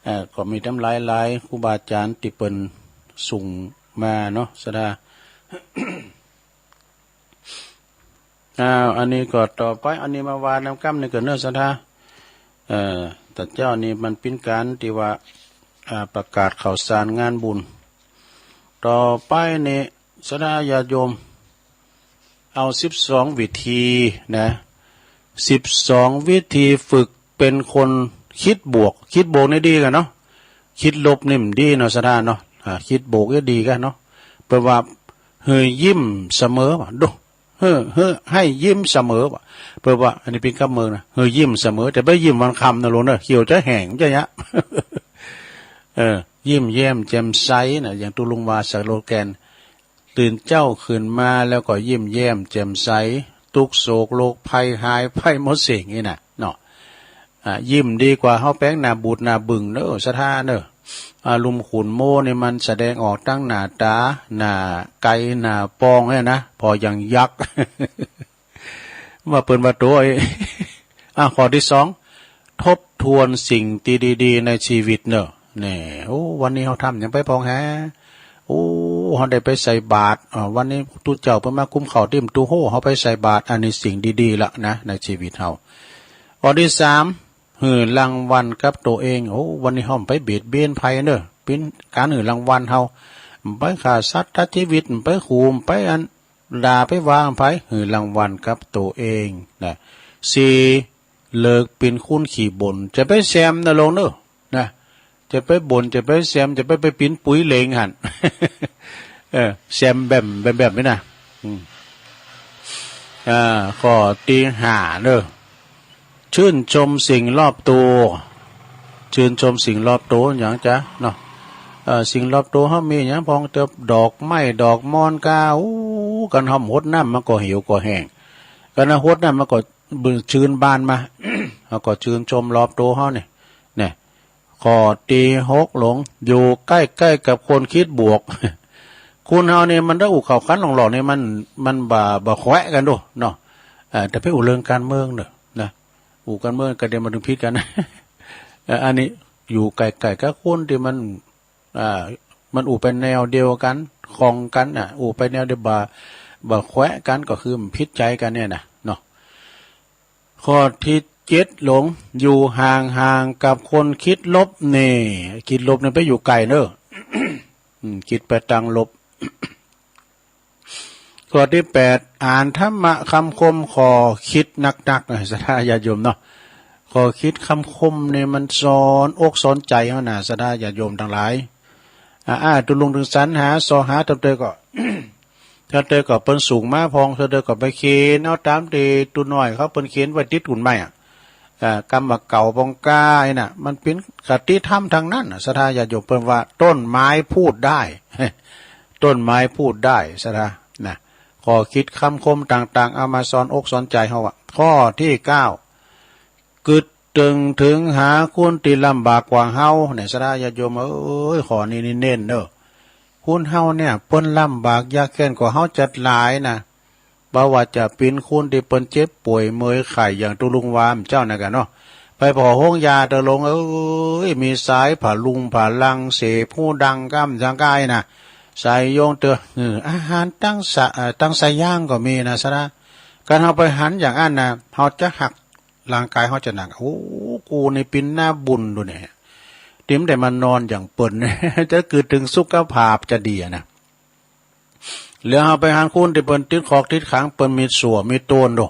เอ่อ ก็มีตั้งหลายๆ ครูบาอาจารย์ตี้เปิ้นส่งมาเนาะ ศรัทธา อ้าว อันนี้ก็ต่อไป อันนี้มาวานำกำนี่ก็เนอะ ศรัทธา เอ่อ แต่เจ้านี่มันเป็นการตี้ว่า อ่า ประกาศข่าวสารงานบุญ ต่อไปนี่ ศรัทธาญาติโยม เอาสิบสองวิธีนะ สิบสองวิธีฝึกเป็นคนคิดบวก คิดบวกนี่ดีกันเนาะ คิดลบนี่บ่ดีเนาะ ศรัทธาเนาะ อ่า คิดบวกนี่ดีกันเนาะ เปิ้นว่า หื้อยิ้มเสมอว่ะ ดู หื้อ หื้อ ให้ยิ้มเสมอว่ะ เปิ้นว่า อันนี้เป็นกำเมืองนะ หื้อยิ้มเสมอ แต่ไปยิ้มวันค่ำนะลูกเนอะ เขียวจะแห้งจะเยียะ เออ ยิ้มแย้มแจ่มใสนะ อย่างตุ๊ลุงว่าสโลแกน ตื่นเจ๊าขึ้นมาแล้วก็ยิ้มแย้มแจ่มใส ตุ๊กข์โศกโรคภัยหายไปหมดสิ้นนี่นะเนาะ อ่า ยิ้มดีกว่าเฮาแป๋งหน้าบูดหน้าบึ้งเนอะ ศรัทธาเนอะ อารมณ์ขุ่นโม้นี่มันแสดงออกทั้งหน้าต๋า หน้าไก่ หน้าปองเนี่ยนะ พอยังยักษ์ ว่าเปิ้นว่าโตไอ้ อ่ะ ข้อที่สอง ทบทวนสิ่งตี้ดีๆ ในชีวิตเนอะ แน่ โอ้ วันนี้เฮาทำหยังไปพ่องแฮ โอ้ เฮาได้ไปใส่บาตร อ่า วันนี้ตุ๊เจ้าเปิ้นมากุมข้าวตี้ประตู๋ โอ้ เฮาไปใส่บาตร อันนี้สิ่งดีๆ ละนะ ในชีวิตเฮา ข้อที่สาม หื้อรางวัลกับตัวเอง โอ้ วันนี้เฮาบ่ไปเบียดเบียนไผเนอะ เป็นการหื้อรางวัลเฮา บ่ไปฆ่าสัตว์ตัดชีวิต บ่ไปขู่ บ่ไปอัน ด่าไปว่าไผ หื้อรางวัลกับตัวเองนะ สี่ เลิกเป็นคนขี้บ่น จะไปแซมนะลูกเนอะ นะ จะไปบ่น จะไปแซม จะไป ไปปิ้นปุ๋ยเหลงหั่น เออ แซมแบม แบม แบมนี่นะ อืม อ่า ข้อตี้ห้าเนอะ ชื่นชมสิ่งรอบตัว ชื่นชมสิ่งรอบตัวหยังจ๊ะเนาะ เอ่อ สิ่งรอบตัวเฮามีหยังพ่อง แต่ดอกไม้ดอกมอนกา อู้ คันเฮาบ่หดน้ำมันก็เหี่ยวก็แห้ง คันเฮาหดน้ำมันก็ ชื่นบานมา เฮาก็ชื่นชมรอบตัวเฮานี่ เนี่ย ข้อตี้หกหลง อยู่ใกล้ๆ กับคนคิดบวก คนเฮานี่มันถ้าอู้เข้าคันหลอกๆ นี่มัน มันบ่ บ่แควะกันดูเนาะ เอ่อ แต่ไปอู้เรื่องการเมืองเนอะ นะ อู้การเมืองก็เดี๋ยวมันถึงผิดกัน เอ่อ อันนี้อยู่ใกล้ๆ กับคนตี้มัน อ่า มันอู้ไปแนวเดียวกัน คล่องกันน่ะ อู้ไปแนวเดียว บ่ บ่แควะกัน ก็คือมันผิดใจกันเนี่ยนะเนาะ ข้อตี้เจ็ดหลง อยู่ห่างๆ กับคนคิดลบนี่ คิดลบนี่ไปอยู่ไกลเนอะ อืม คิดไปตางลบ ข้อตี้แปด อ่านธรรมะคำคม ข้อคิดนักๆ นะ ศรัทธาญาติโยมเนาะ ข้อคิดคำคมนี่มันสอนอกสอนใจเฮานะ ศรัทธาญาติโยมทั้งหลาย อ่า อ่า ตุ๊ลุงตึงสรรหา ซอหา เท่าใดก็ เท่าใดก็เปิ้นส่งมาพ่อง เท่าใดก็ไปเขียนเอาต๋ามตี้ตุ๊น้อยเขาเปิ้นเขียนไว้ติดกุ่นไม้อะ อ่า กำว่าเก่าปองกาไอ้น่ะ มันเป๋นคติธรรมตังนั้นน่ะ ศรัทธาญาติโยม เปิ้นว่าต้นไม้พูดได้ ต้นไม้พูดได้ ศรัทธา นะ ข้อคิดคำคมต่างๆ เอามาสอนอกสอนใจเฮาอะ ข้อตี้เก้า กึ๊ดเติ่งเถิงหาคนตี้ลำบากกว่าเฮา เนี่ย ศรัทธาญาติโยมเอ้ย ข้อนี้นี่เน้นเนอะ คนเฮาเนี่ยเปิ้นลำบากยากแค้นกว่าเฮาจัดหลายนะ บ่ว่าจะเป๋นคนตี้เปิ้นเจ็บป่วยเมื่อยไข้อย่างตุ๊ลุงว่าเมื่อเจ๊านั้นกะเนาะ ไปผ่อโฮงยาเต๊อะลุงเอ้ย มีสายผะลุงผะลัง เสพฮูดังก้ำจังก้ายนะ สายโยงเต๊อะ เออ อาหารตังสะ เอ่อ ตังสายยางก็มีนะสะนะ คันเฮาไปหันอย่างอั้นนะ เฮาจะหัก ร่างกายเฮาจะหนัก โอ้ กูนี่เป๋นหน้าบุญดูเนี่ย ตี้บ่ได้มานอนอย่างเปิ้น จะกึ๊ดเถิงสุขภาพจะดีอะนะ แล้วเฮาไปหันคนตี้เปิ้นติดคอกติดขัง เปิ้นมีสั่วมีโตนดู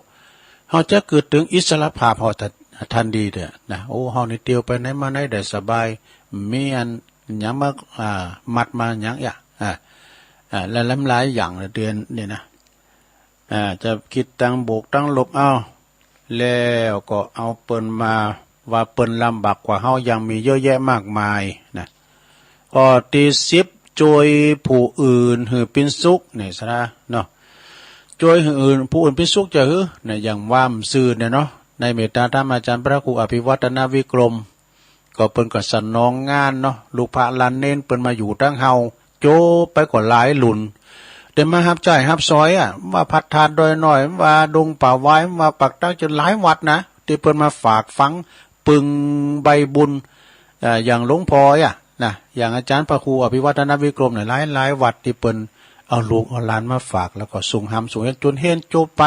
เฮาจะกึ๊ดเถิงอิสรภาพเฮาทัน ทันทีเต๊อะนะ โอ้ เฮานี่เตียวไปไหนมาไหนได้สบาย มีอันหยังมา อ่า มัดมาหยังอะ อ่า อ่า และหลายๆอย่างเดือนนี่นะ อ่า จะคิดตังบวกตังลบเอา แล้วก็เอาเปิ้นมาว่าเปิ้นลำบากกว่าเฮายังมีเยอะแยะมากมายนะ ข้อตี้สิบ ช่วยผู้อื่นหื้อเป๋นสุข นี่สะนะเนาะ ช่วยหื้ออื่น ผู้อื่นเป๋นสุขจะหื้อ เนี่ย อย่างว่าซื่อเนี่ยเนาะ ในเมตตาธรรมอาจารย์พระครูอภิวัฒนวิกรม ก็เปิ้นก็สนองงานเนาะ ลูกพระหลานเณรเปิ้นมาอยู่ตังเฮา โจไปก็หลายรุ่น ได้มาฮับใจ๊ฮับซอยอะ ว่าพระธาตุดอยน้อย ว่าดงป่าไว้ ว่าปากตั๊ก จนหลายวัดนะ ตี้เปิ้นมาฝากฝังปึงใบบุญ เอ่อ อย่างหลวงพ่ออะนะ อย่างอาจารย์พระครูอภิวัฒนวิกรมเนี่ย หลายๆวัดตี้เปิ้นเอาลูกเอาหลานมาฝาก แล้วก็ส่งหำส่งเฮียนจนเฮียนจบไป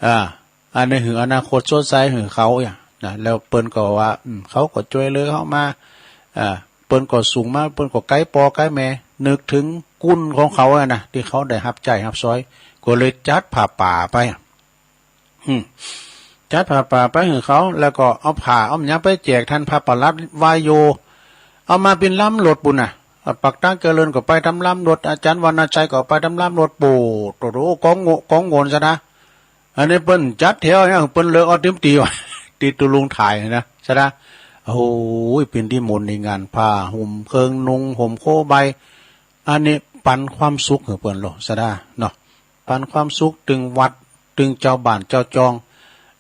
อ่า อันนี้หื้ออนาคตสดใสหื้อเขาอย่างนะ แล้วเปิ้นก็ว่า อืม เขาก็ช่วยเหลือเฮามา อ่า เปิ้นก็สูงมา เปิ้นก็ไก๋ป้อไก๋แม่ นึกเถิงคุณของเขาอะนะ ตี้เขาได้ฮับใจ๊ฮับซอย ก็เลยจัดผ้าป่าไปอะ อืม จัดผ้าป่าไปหื้อเขา แล้วก็เอาผ้าเอาหยังไปแจกท่านพระประหลัดวายโย เอามาเป๋นลำรถปู้นน่ะ เอาปากตั๊กเจริญก็ไปต๋ามลำรถ อาจารย์วรรณชัยก็ไปต๋ามลำรถ โป้ โตโต กองโง กองโงนซะนะ อันนี้เปิ้นจัดแถวเนี่ย เปิ้นเลิกเอาเต็มตี้ว่ะ ตี้ตุ๊ลุงถ่ายนะ สะนะ โอ้ย เป๋นตี้มนต์ในงาน ผ้าห่มเครื่องนุ่งห่มโคใบ อันนี้ปันความสุขหื้อเปิ้นโลด สะนะเนาะ ปันความสุขเถิงวัดเถิงเจ้าบ้านเจ้าจอง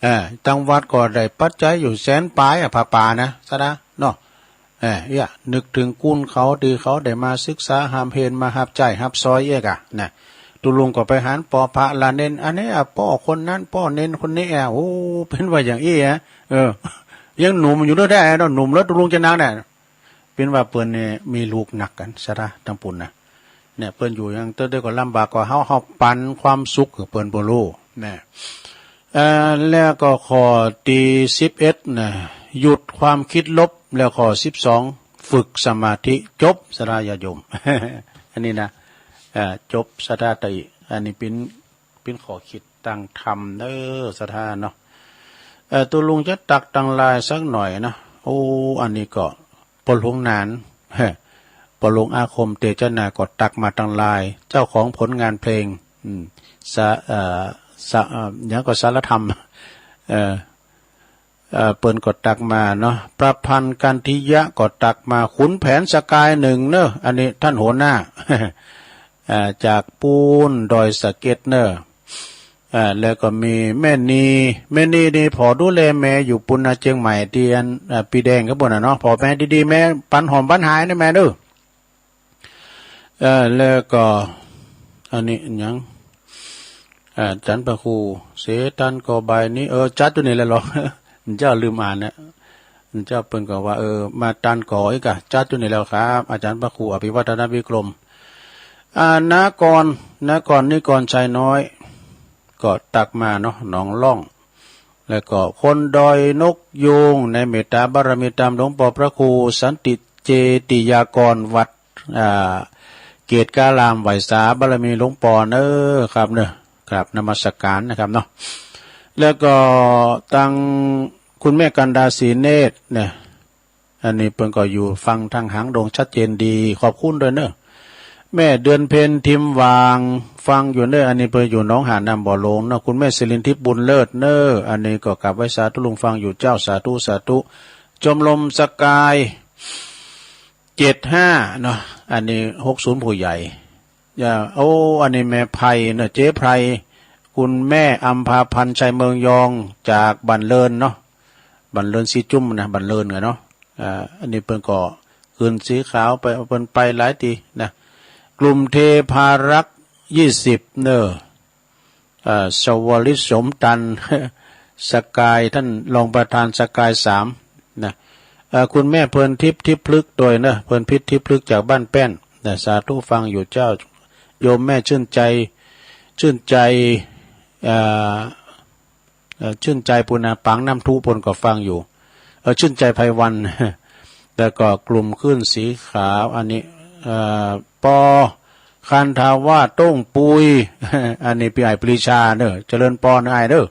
เอ่อ ตังวัดก็ได้ปัจจัยอยู่แสนปลายอะ ผ้าป่านะ สะนะเนาะ เอ่อ เนี่ย นึกเถิงคุณเขาตี้เขาได้มาศึกษาฮ่ำเฮน มาฮับใจ๊ฮับซอยเอี้ยกะนะ ตุ๊ลุงก็ไปหันป้อพระหลานเณร อันนี้อะป้อคนนั้น ป้อเณรคนนี้อะ โอ้ เป๋นว่าอย่างอี้อะ เออ ยังหนุ่มอยู่เนาะ ได้เนาะ หนุ่มแล้วตุ๊ลุงจะหนักเนี่ย เป๋นว่าเปิ้นเนี่ยมีลูกหนักกั๋น สะนะ ตังปู้นนะ เนี่ย เปิ้นอยู่อย่างเต๊อะเต๊อะก็ลำบากกว่าเฮา เฮาปันความสุขหื้อเปิ้นบ่ฮู้นะ เอ่อ แล้วก็ข้อตี้สิบเอ็ดนะ หยุดความคิดลบ แล้วข้อสิบสอง ฝึกสมาธิ จบ สะนะญาติโยม อันนี้นะ เอ่อ จบ สะนะ ตะอิ อันนี้เป๋น เป๋นข้อคิดตังธรรมเน้อ สะนะเนาะ เอ่อ ตุ๊ลุงจะตักตังไลน์สักหน่อยนะ โอ้ อันนี้ก็ ป้อหลวงหนาน ป้อหลวงอาคมเตจนาก็ตักมาตังไลน์ เจ้าของผลงานเพลง อืม สา เอ่อ สา เอ่อ หยังก็สารธรรม เอ่อ เอ่อ เปิ้นก็ตักมาเนาะ ประพันธ์กันทิยะก็ตักมา ขุนแผนสกายหนึ่งเนอะ อันนี้ท่านหัวหน้า อ่า จากปูนดอยสะเก็ดเนอะ อ่า แล้วก็มีแม่นี แม่นีนี่ผ่อดูแลแม่อยู่ปูนนะเจียงใหม่ ตี้อัน อ่า ปีแดงก็ปู้นน่ะเนาะ ผ่อแม่ดีๆ แม่ปันหอมปันหายนะแม่เด้อ เอ่อ แล้วก็ อันนี้หยัง อ่า อาจารย์พระครู เสตันก็บ่ายนี้ เออ จัดอยู่นี่แหละเหรอ เจ้าลืมอ่านนะ เจ้าเปิ้นก็ว่า เออ มาตันก่ออีกอะ จัดอยู่นี่แล้วครับ อาจารย์พระครูอภิวัฒนวิกรม อ่า นากร นากรนิกรชัยน้อย ก็ตักมาเนาะ หนองล่อง แล้วก็คนดอยนกยูง ในเมตตาบารมีตามหลวงป้อพระครูสันติเจติยากรวัด อ่า เกตการาม ไหว้สาบารมีหลวงป้อเน้อครับเน้อ กราบนมัสการนะครับเนาะ แล้วก็ตังคุณแม่กันดาศรีเนตรเนี่ย อันนี้เปิ้นก็อยู่ฟังทางหางดงชัดเจนดี ขอบคุณด้วยเนอะ แม่เดือนเพ็ญทิมหว่าง ฟังอยู่เนอะ อันนี้เปิ้นอยู่หนองหาดน้ำบ่อหลวงเนอะ คุณแม่สิรินทิพย์บุญเลิศเนอะ อันนี้ก็กราบไหว้สาธุลุงฟังอยู่เจ้า สาธุ สาธุ ชมรมสกาย เจ็ดห้า เนาะ อันนี้ หกศูนย์ ผู้ใหญ่ อย่า โอ้ อันนี้แม่ไพรเนาะ เจ๊ไพร คุณแม่อำภาพันธ์ ชัยเมืองยอง จากบ้านเลินเนาะ บ้านเลินสีจุ้มนะ บ้านเลินกันเนาะ อ่า อันนี้เปิ้นก็ขึ้นสีขาวไป เปิ้นไปหลายตี้นะ กลุ่มเทพารักษ์ยี่สิบเนอะ เอ่อ ชวลิตสมตัน สกาย ท่านรองประธานสกายสามนะ เอ่อ คุณแม่เพลินทิพย์ทิพย์พฤกษ์โดยเนอะ เพลินทิพย์ทิพย์พฤกษ์จากบ้านแป้นนะ สาธุฟังอยู่เจ้า โยมแม่ชื่นใจ ชื่นใจ เอ่อ เอ่อ ชื่นใจปูนนะ ปางน้ำทุปูนก็ฟังอยู่ เอ่อ ชื่นใจไพวัน แล้วก็กลุ่มคลื่นสีขาว อันนี้ เอ่อ ปอ คันธาวาสต้งปุย อันนี้พี่อ้ายปรีชาเนอะ เจริญปอนอ้ายเด้อ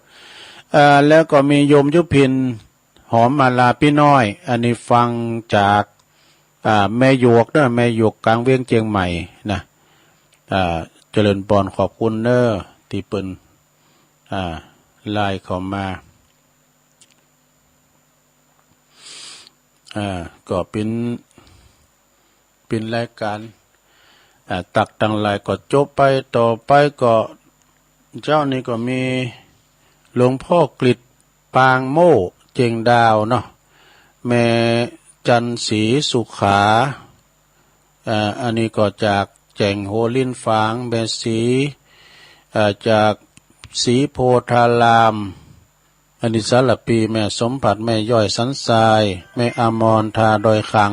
เอ่อ แล้วก็มีโยมยุพิน หอมมาลาปี้น้อย อันนี้ฟังจาก อ่า แม่หยวกเนอะ แม่หยวกกลางเวียงเจียงใหม่นะ อ่า เจริญปอน ขอบคุณเนอะ ตี้เปิ้น อ่า ไลน์เข้ามา อ่า ก็เป๋น เป๋นรายก๋าน อ่า ตักตังหลายก็จบไป ต่อไปก็ เจ้านี้ก็มีหลวงพ่อกฤษ ปางโม่ เจียงดาวเนาะ แม่จันทร์ศรีสุขา อ่า อันนี้ก็จากแจ่งหัวลิ้นฝาง แม่ศรี อ่า จากศรีโพธาราม อันนี้สารภี แม่สมผัส แม่ย้อยสันทราย แม่อมร ท่าดอยขัง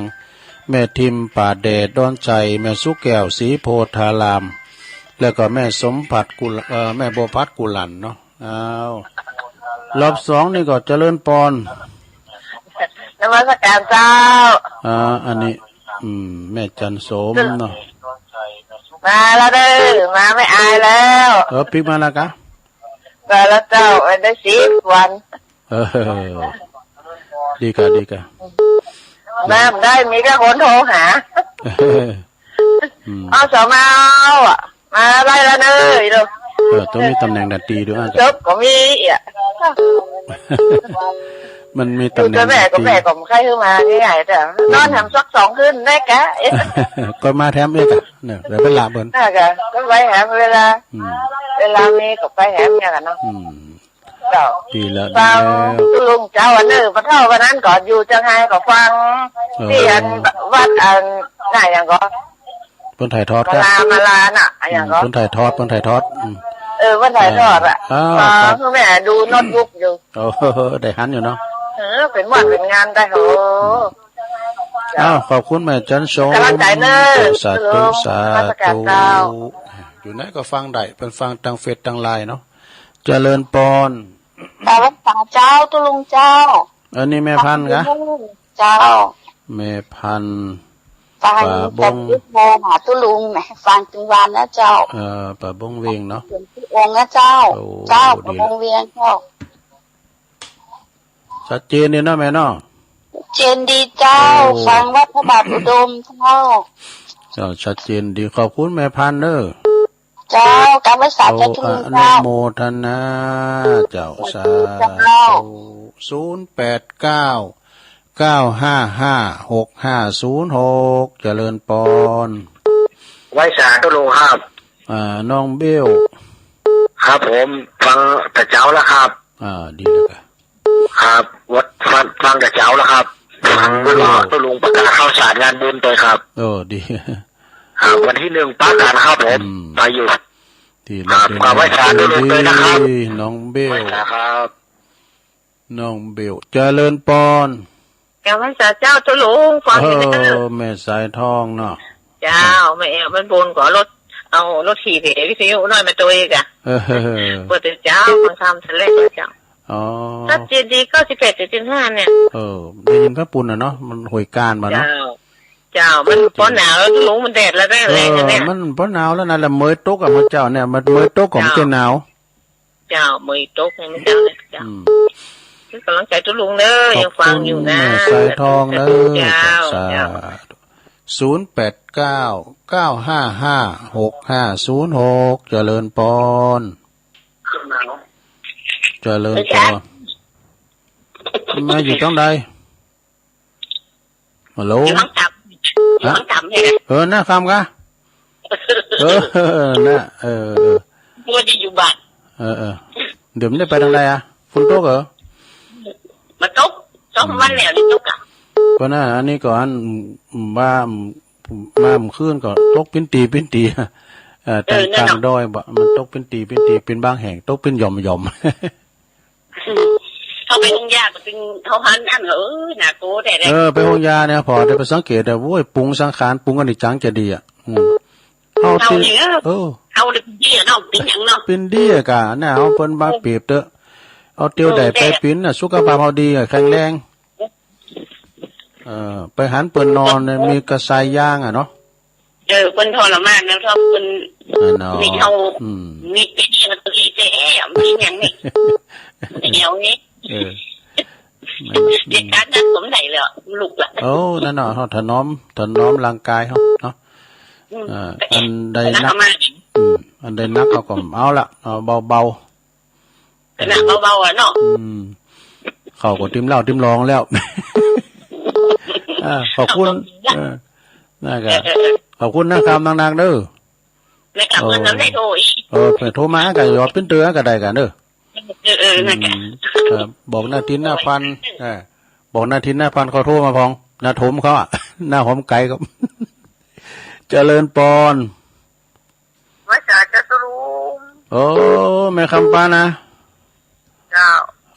แม่ทิม ป่าแดดดอนชัย แม่สุแก้ว ศรีโพธาราม แล้วก็แม่สมผัสกุล- เอ่อ แม่บัวผัดกุหลั่นเนาะ อ้าว รอบสองนี่ก็เจริญปอน นมัสการเจ้า อ่า อันนี้ อืม แม่จันทร์โสมเนาะ มาแล้วเด้อ มาไม่อายแล้ว เออ ปิ๊กมาแล้วกะ มาแล้วเจ้า ได้สิบวัน เออ ดีกะ ดีกะ มาไม่ได้ มีแต่คนโทรหา อืม เอาสาวมาเอาอะ มาได้แล้วเนอะ อีลูก เออ ต้องมีตำแหน่งดนตรีด้วยอ่ะ จบก็มีอ่ะ มันมีตำแหน่งดนตรี แม่ก็ แม่ก็ไม่ใครขึ้นมาง่ายๆ แต่นอนแถมสักสองคืนได้กะ ก็มาแถมเอกอะเนี่ย เดี๋ยวเป็นละเปิ้น น่ากะ ก็ไปแถมเวลา อืม เวลามีก็ไปแถมเนี่ยกันเนาะ อืม เจ้า ดีแล้ว ฟัง ดีแล้ว ตุ๊ลุงเจ้าอันเนอ ปะเฒ่าวันนั้นก็อยู่เจียงไฮ้ก็ฟัง เออ ตี้อันวัดอันไหนอย่างก็ เปิ้นถ่ายทอด มาลา มาลาน่ะ อะหยังก็ อืม เปิ้นถ่ายทอด เปิ้นถ่ายทอด อืม เออ เปิ้นถ่ายทอดอะ เออ อ้าว เออ ครับ คือแม่ดูโน้ตบุ๊กอยู่ โอ้ ได้หันอยู่เนาะ เออ เป๋นวันเป๋นงานได้ โห อืม อ้าว ขอบคุณแม่จันทร์โสม กำลังใจเนอะ สาธุ เออ สาธุ นมัสการเจ้า อยู่ไหนก็ฟังได้ เปิ้นฟังตางเฟซตางไลน์เนาะ เจริญปอน สวัสดีเจ้า ตุ๊ลุงเจ้า อันนี้แม่พันธุ์กะ เจ้า แม่พันธุ์ ฟัง ป่าบง จากคลิปโทรหาตุ๊ลุงแหม ฟังทุกวันนะเจ้า เอ่อ ป่าบงเวียงเนาะ เสียงตุ๊ลุงนะเจ้า โอ้ เจ้า ดีละ ป่าบงเวียงเจ้า ชัดเจนดีเนาะแม่เนาะ ชัดเจนดีเจ้า โอ้ ฟังวัดพระบาทอุดมเจ้า เจ้า ชัดเจนดี ขอบคุณแม่พันธุ์เด้อ เจ้า กราบไหว้สาธุ โอ้ เจ้า อนุโมทนา เจ้า สาธุ สาธุ เจ้า ศูนย์แปดเก้า เก้าห้าห้า หกห้าศูนย์หก เจริญปอน ไหว้สาตุ๊ลุงครับ อ่า น้องเบล ครับผม ฟังแต่เจ๊าแล้วครับ อ่า ดีแล้วครับ ครับ วัด ฟัง ฟังแต่เจ๊าแล้วครับ ฟัง โอ้ ตุ๊ลุงประกาศข่าวสารงานบุญโตยครับ โอ้ ดี ครับ วันที่หนึ่งปะกั๋นครับผม อืม ไปอยู่ ดี ครับ แล้ว ขอไหว้สาตุ๊ลุงโตยนะครับ ดี น้องเบล ไหว้สาครับ น้องเบล เจริญปอน กราบไหว้สาเจ้าตุ๊ลุง ฟังอยู่นะ เออ แม่สายทองเนาะ เจ้า แม่แอวมันบนก็เอารถ เอารถถีบเหวิทยุน้อยมาโตยอีกอะ เออ เปิดแต่เจ๊า ฟังธรรมแต่แรกเลยเจ้า อ๋อ ชัดเจนดี เก้าสิบแปดจุดห้า เนี่ย เออ ได้ยินข้างบนน่ะเนาะ มันห้วยกาญมาเนาะ เจ้า เจ้า มันปอหนาวแล้วตุ๊ลุง มันแดดแล้วแดดแรงอะเนี่ย เออ มันปอหนาวแล้วนะ แล้วเมยตกอะ มื้อเจ๊าเนี่ย มันเมยตกของ เจ้า เจ๊าหนาว เจ้า เมยตกให้มันเจ้าเนี่ยเจ้า อืม คือกำลังใจตุ๊ลุงเด้อ ขอบคุณ ยังฟังอยู่นะ แม่สายทองเด้อ เจ้า สาธุ เจ้า ศูนย์แปดเก้า เก้าห้าห้า หกห้าศูนย์หก เจริญปอน เจริญปอน แม่อยู่ตรงใด ฮัลโหล อยู่ห้องต่ำ อยู่ห้องต่ำเนี่ย เออ น่าคำกะ เออ น่า เออ เออ บัวจะอยู่บ้าน เออ เออ เดี๋ยวมันได้ไปทางใดอะ ฝนตกเหรอ มันตก สองวันแล้วนี่ตกอะ ก็น่า อันนี้ก็อัน ว่า มาเมื่อคืนก็ตกปิ้นตีปิ้นตี เอ่อ เออ ตาง นั่นน่ะ ตางดอยบ่ มันตกปิ้นตีปิ้นตี ปิ้นบางแห่ง ตกปิ้นหย่อมหย่อม เฮาไปโฮงยาก็ตึงเฮาหันอันก็ เออ น่ากลัวแท้ๆ เออ ไปโฮงยาเนี่ย พอได้ไปสังเกตอะ โอ้ย ปรุงสังขาร ปรุงอันนี้จังจะดีอะ อืม เฮา เฮา ที่ นี่ เออ เออ เฮานี่เปียเนาะ ปิ้นหยังเนาะ ปิ้นดีอะกะ เนี่ย เอาเปิ้นมาเปรียบเถอะ เอาเตียวใดไปปิ้นน่ะ สุขภาพเฮาดีอะ แข็งแรง เออ ไปหันเปิ้นนอนเนี่ย มีกระสายยางอะเนาะ เออ เปิ้นทรมานแล้ว ถ้าเปิ้น อ่าเนาะ มีเอา อืม มีดไปแทงตัวอีเจ๊ มีหยังนี่ เดี๋ยวนี้ เออ เด็กการนั้นผมได้แล้ว ลูกละ โอ้ นั่นเนาะ เฮาถนอม ถนอมร่างกายเฮาเนาะ อืม เออ อันใดหนัก เอามา อืม อันใดหนักเฮาก็เอาละ เอาเบาๆ ขนาดเบาๆอะเนาะ อืม เขาก็ติมเหล้าติมหลองแล้ว อ่า ขอบคุณ ขอบคุณนะ เออ นั่นก็ เออ เออ เออ ขอบคุณนะครับ หนักๆ เด้อ นะครับ โอ้ เพิ่นทำได้โทรอีก เออ เพิ่นโทรมาก็หยอดปิ้นเตือนก็ได้กันเด้อ เออ เออ นั่นก็ อืม ครับ บอกหน้าทินหน้าพัน เออ บอกหน้าทินหน้าพันเขาโทรมาพอง หน้าถมเขาอะ หน้าหอมไก่เขา เจริญปอน ไหว้สาธุเจ้าลุง โอ้ แม่คำปันนะ เจ้า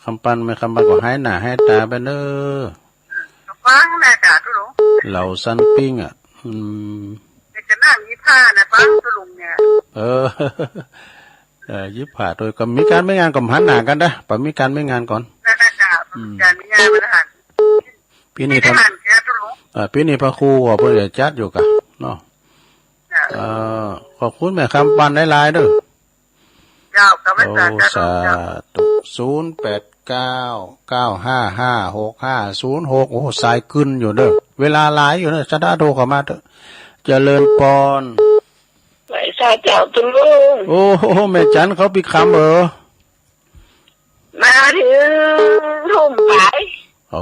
คำปัน แม่คำปันก็หายหน้าหายตาไปเด้อ ฟังแม่กะเจ้าลุง เหล่าซันปิ้งอะ อืม เดี๋ยวจะนั่งยี่สิบห้านะฟังเจ้าลุงเนี่ย เออ เออ ยี่สิบห้า โดยก็มีการมีงานก็หันหน้ากันนะ ไปมีการมีงานก่อน นั่นแหละจ้ะ อืม มีการมีงานมาหัน ปีนี้ มีแต่ ทำ หันแกเจ้าลุง เออ ปีนี้พระครูก็เพิ่นจะจัดอยู่กะเนาะ จ้ะ เอ่อ ขอบคุณแม่คำปันหลายๆ เด้อ เจ้า ก็ไม่ โอ้ สาธุ สาธุ ศูนย์แปดเก้า เก้าห้าห้า หกห้าศูนย์หก โอ้ สายกึ้นอยู่เด้อ เวลาหลายอยู่เด้อ จะได้โทรเข้ามาเถอะ เจริญปอน ไหว้สาธุเจ้าลุง โอ้โห แม่จันเขาปิดคำเออ มาถึงทุ่มปลาย โอ้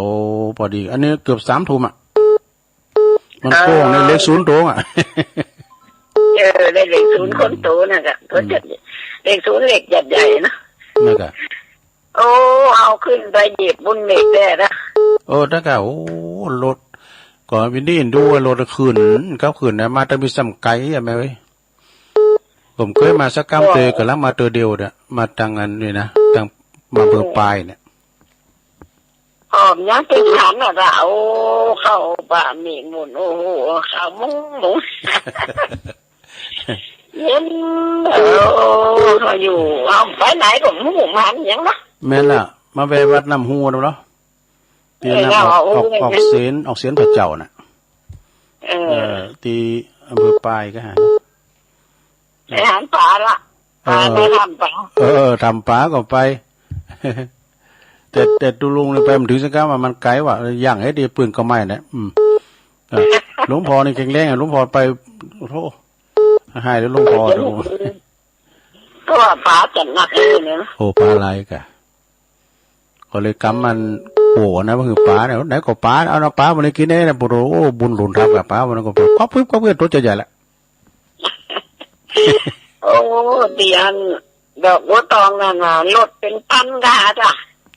พอดี อันนี้เกือบสามทุ่มอะ มันโกงในเลขศูนย์โตงอะ เออ ได้เลขศูนย์ อืม คนโตนั่นกะ อืม เลขศูนย์เลขใหญ่ๆ นะ นั่นกะ โอ้ เอาขึ้นไปเหยียบบุญเหล็กแน่นะ โอ้ นั่นกะ โอ้ รถ ก็วินดี้ดูว่ารถขึ้น ก็ขึ้นนะ มาแต่มีซ้ำไกลอะแม่เว้ย ผมเคยมาสักกำเตย ก็ลังมาเตยเดียวเนี่ย มาทางอันนี้นะ ทางมาเบอร์ปลายเนี่ย หอมยังเป็นหันอ่ะละ โอ้ เข้าบ้านนี่หมุน โอ้โห เข้ามุ้งหมุน เย็น โอ้ เขาอยู่ เอาไปไหนก็มุ้งมันยังนะ แม่นล่ะ มาแวะวัดน้ำฮูเนาะ ที่ เออ น้ำออก เราเอา ออก โอ้ ออกเสียน ออกเสียนพระเจ้าน่ะ เออ เออ ที่อำเภอปายก็หา ไปหันปลาละ เออ ปลาไปทำปลา เออ ทำปลาก็ไป แต่ แต่ตุลุงนี่ไปมันถึงสักกะว่ามันไกลว่ะ ย่างให้ดีปืนก็ไม่นะ อืม เออ หลวงพ่อนี่แข็งแรงอะ หลวงพ่อไป โอ้โห หายแล้วหลวงพ่อ เออ เดี๋ยว ก็ว่าปลาจัดหนักเลยเนี่ย โอ้ ปลาหลายกะ ก็เลยกำมันโผล่นะ มันคือปลาเนี่ย ไหนก็ปลา เอานะ ปลามันเลยกินได้นะ โอ้โห บุญหลุนทับกับปลา มันก็ควับพึบควับพึบ ตัวใหญ่ๆ ละ โอ้ เตียน ดอกบัวตองนั่นน่ะ รถเป็นตันกะจ้ะ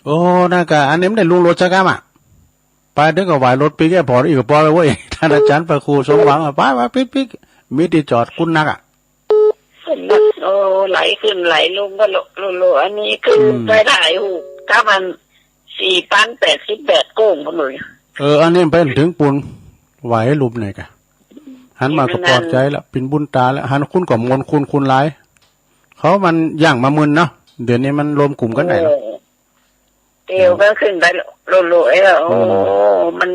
โอ้ นั่นกะ อันนี้มันได้ลุงรถใช่กะมะ ไปถึงก็ไหวรถปิ๊กแกผ่อนอีกก็ปล่อยไปเว้ย ท่านอาจารย์พระครูสมหวังอะ ไป ไป ปิ๊กปิ๊ก มีที่จอดคุณนักอะ ขึ้นนะ โอ้ ไหลขึ้นไหลลงก็โล โล โล อันนี้ขึ้น อืม ไปถ่ายรูป ถ้ามันสี่พันแปดสิบแปดโค้งพอดี เออ อันนี้ไปถึงปูน ไหวลุมเนี่ยกะ หันมาก็ปลอดใจละ เป็นบุญตาละ หันคุณก็มวลคุณ คุณหลาย เขามันย่างมามึนเนาะ เดี๋ยวนี้มันรวมกลุ่มกันได้เนาะ เออ เตียวก็ขึ้นไปโลโลเออ โอ้ อืม มัน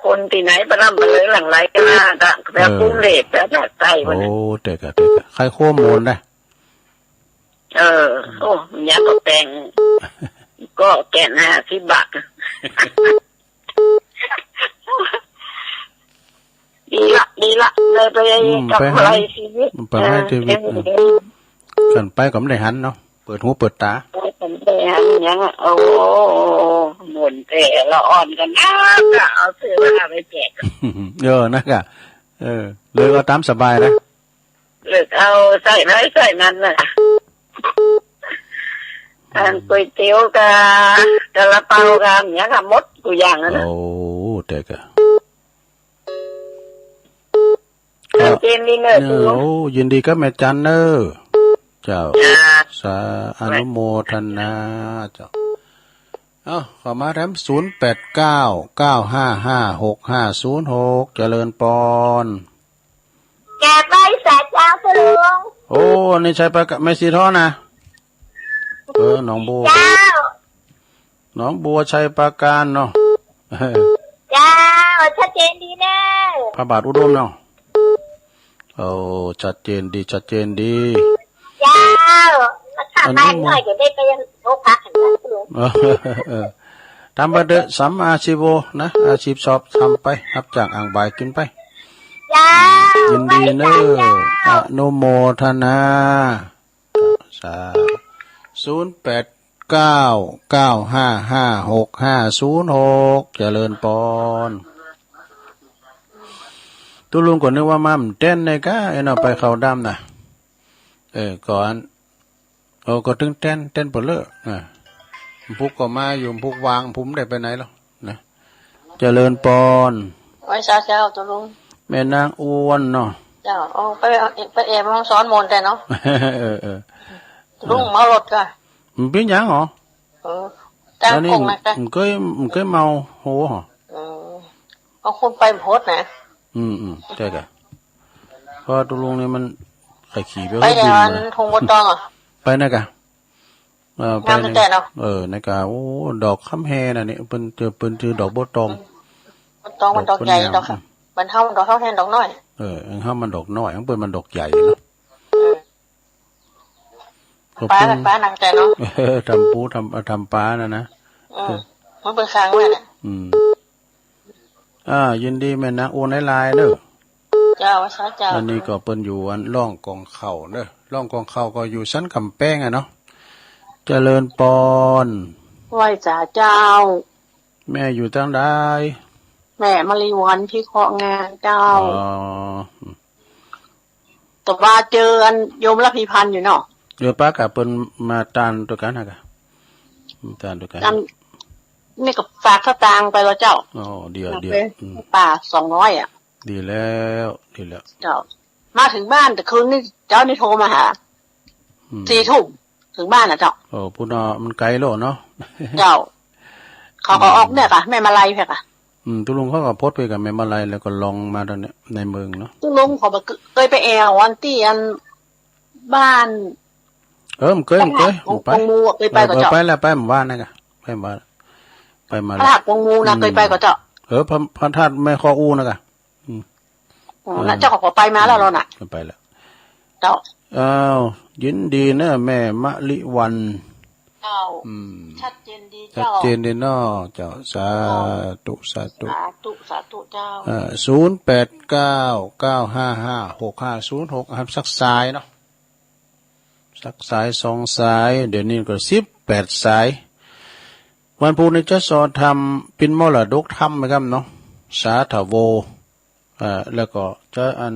คนที่ไหนประร่ำประเริงหลั่งไหลกันมาจ้ะ แบบ เออ กรุงเทพฯ แบบภาคใต้มันน่ะ โอ้ เตะกะ เตะกะ ใครโค้งโมนได้ เออ โอ้ เนี่ยก็แปลง ก็แก่นห้าสิบบาท ดีละ ดีละ เลยไป อืม กับ ไปหา อะไรชีวิต ไปหาชีวิต เออ เออ กันไปก็ไม่ได้หันเนาะ เปิดหูเปิดตา ไปกันไปหันอย่างอะ โอ้ หมุนแต่ละอ่อนกันนะ ก็เอาเสื้อผ้าไปแจก เออ นั่นกะ เออ เลยก็ตามสบายนะ เลือกเอาไส้ไหนไส้นั้นน่ะ อันก๋วยเตี๋ยวกับซาลาเปากับอย่างเงี้ยค่ะ หมดทุกอย่างอะนะ โอ้ แต่ก็ เจนดีเนอร์ เออ โอ้ ยินดีกับแม่จันเนอร์ เจ้า สา อนุโมทนา เจ้า เอ้า เข้ามาแถม ศูนย์แปดเก้า เก้าห้าห้า หกห้าศูนย์หก เจริญปอน แกไปสาเจ้าพระลุง โอ้ นี่ใช่ปะกะ แม่สีทองนะ เออ หนองบัว เจ้า หนองบัวชัยปราการเนาะ เจ้า ชัดเจนดีเนอะ พระบาทอุดมเนาะ โอ้ ชัดเจนดี ชัดเจนดี เจ้า มาถาม อันนี้ บ้านหน่อย เดี๋ยวได้ไปโรงพักกันนะ เออ ทำไปเถอะ สัมมาอาชีโวนะ อาชีพชอบทำไป รับจ้างอ่างบ่ายกินไป เจ้า ยินดีเนอะ ไหว้เจ้า อนุโมทนา สา ศูนย์แปดเก้า เก้าห้าห้า หกห้าศูนย์หก เจริญปอน ตุ๊ลุงก็นึกว่ามามันเต้นในกะ ไอ้เนาะ ไปเข้าดำนะ เออ ก่อน โอ้ ก็ถึงเต้น เต้นเปลือก อ่ะ พุกก็มาอยู่ พุกวาง พุกไม่ได้ไปไหนหรอกนะ เจริญปอน ไหว้สาเจ้าตุ๊ลุง แม่นางอ้วนเนาะ เจ้า โอ้ ไป ไปแอบห้องซ้อนมนต์แต่เนาะ เออ เออ ตุ๊ลุงเมารถกะ มันเป็นหยังหรอ เออ จ้าง แล้วนี่ กงนะกะ มันเคย มันเคยเมาโหหรอ เออ เอาคนไปโพสต์นะ อืม อืม ใช่กะ เพราะตุ๊ลุงนี่มันไข่ขี่ไป ไป เฮ้ย บิน เดี๋ยวอัน มา ทงบนตองอ่ะ ไปนะกะ เออ ไป งาม นะ แต่เนาะ เออ นะกะ โอ้ ดอกคำแฮน่ะนี่ เปิ้นเจอ เปิ้นเจอดอกบัวตอง บัวตองมันดอกใหญ่ ดอก เปิ้นงาม อืม บันเฮามันดอกเฮาแฮงดอกน้อย เออ เฮามันดอกน้อย ของเปิ้นมันดอกใหญ่เนาะ เออ ขอบคุณ ป้าน่ะ ป้าหนักใจเนาะ เออ ทำปู ทำ ทำปลาน่ะนะ อืม เออ มันเป็นครั้งแรกน่ะ อืม อ่า ยินดีแม่นางอ้วนหลายๆเด้อ เจ้า สาเจ้า อันนี้ก็เปิ้นอยู่อันร่องกองข้าวเด้อ ร่องกองข้าวก็อยู่สันกำแพงอะเนาะ เจริญปอน ไหว้สาเจ้า แม่อยู่ทางใด แม่มาลีวันพิเคราะห์งานเจ้า อ๋อ แต่ว่าเจออันโยมละพีพันธ์อยู่เนาะ เดี๋ยวป้ากับเปิ้นมาตานด้วยกันนะกะ มาตานด้วยกัน อัน นี่ก็ฝากสตางค์ไปแล้วเจ้า อ๋อ เดี๋ยว มา เดี๋ยว เป็น อืม ป้าสองร้อยอะ ดีแล้ว ดีแล้ว เจ้า มาถึงบ้านแต่คืนนี้เจ้านี่โทรมาหา อืม สี่ทุ่ม ถึงบ้านน่ะเจ้า โอ้ พุ้นเนาะ มันไกลโลดเนาะ เจ้า เขาก็ อืม ออกเนี่ยค่ะ แม่มาลัยค่ะ อืม ตุ๊ลุงเขาก็โพสต์ไปกับแม่มาลัย แล้วก็ลองมาตอนเนี้ย ในเมืองเนาะ ตุ๊ลุงเขาบอกเคยไปแอวอันตี้อันบ้าน เออ มันเคย มันเคย พระธาตุ มันไป กงมูอะ เคยไป เออ ก็เจ้า เออ ไปแล้ว ไปหมู่บ้านนะกะ ไปหมู่บ้าน ไปมา พระธาตุกงมูนะ อืม เคยไปก็เจ้า เออ พระ พระธาตุแม่คออูนะกะ อืม อ๋อ เออ แล้วเจ้าก็ไปมาแล้วเหรอน่ะ อืม ไปแล้ว เจ้า อ้าว ยินดีเนอะแม่มะลิวัน เจ้า อืม ชัดเจนดี ชัด เจ้า เจนดีเนาะเจ้า สาธุ สาธุ สาธุ สาธุเจ้า เอ่อ ศูนย์แปดเก้า เก้าห้าห้า หกห้าศูนย์หก ครับ สักสายเนาะ สักสายสองสาย เดี๋ยวนี้ก็สิบแปดสาย วันพุธนี้จะสอนธรรม เป็นมรดกธรรมนะครับเนาะ สาธโว เอ่อ แล้วก็จะอัน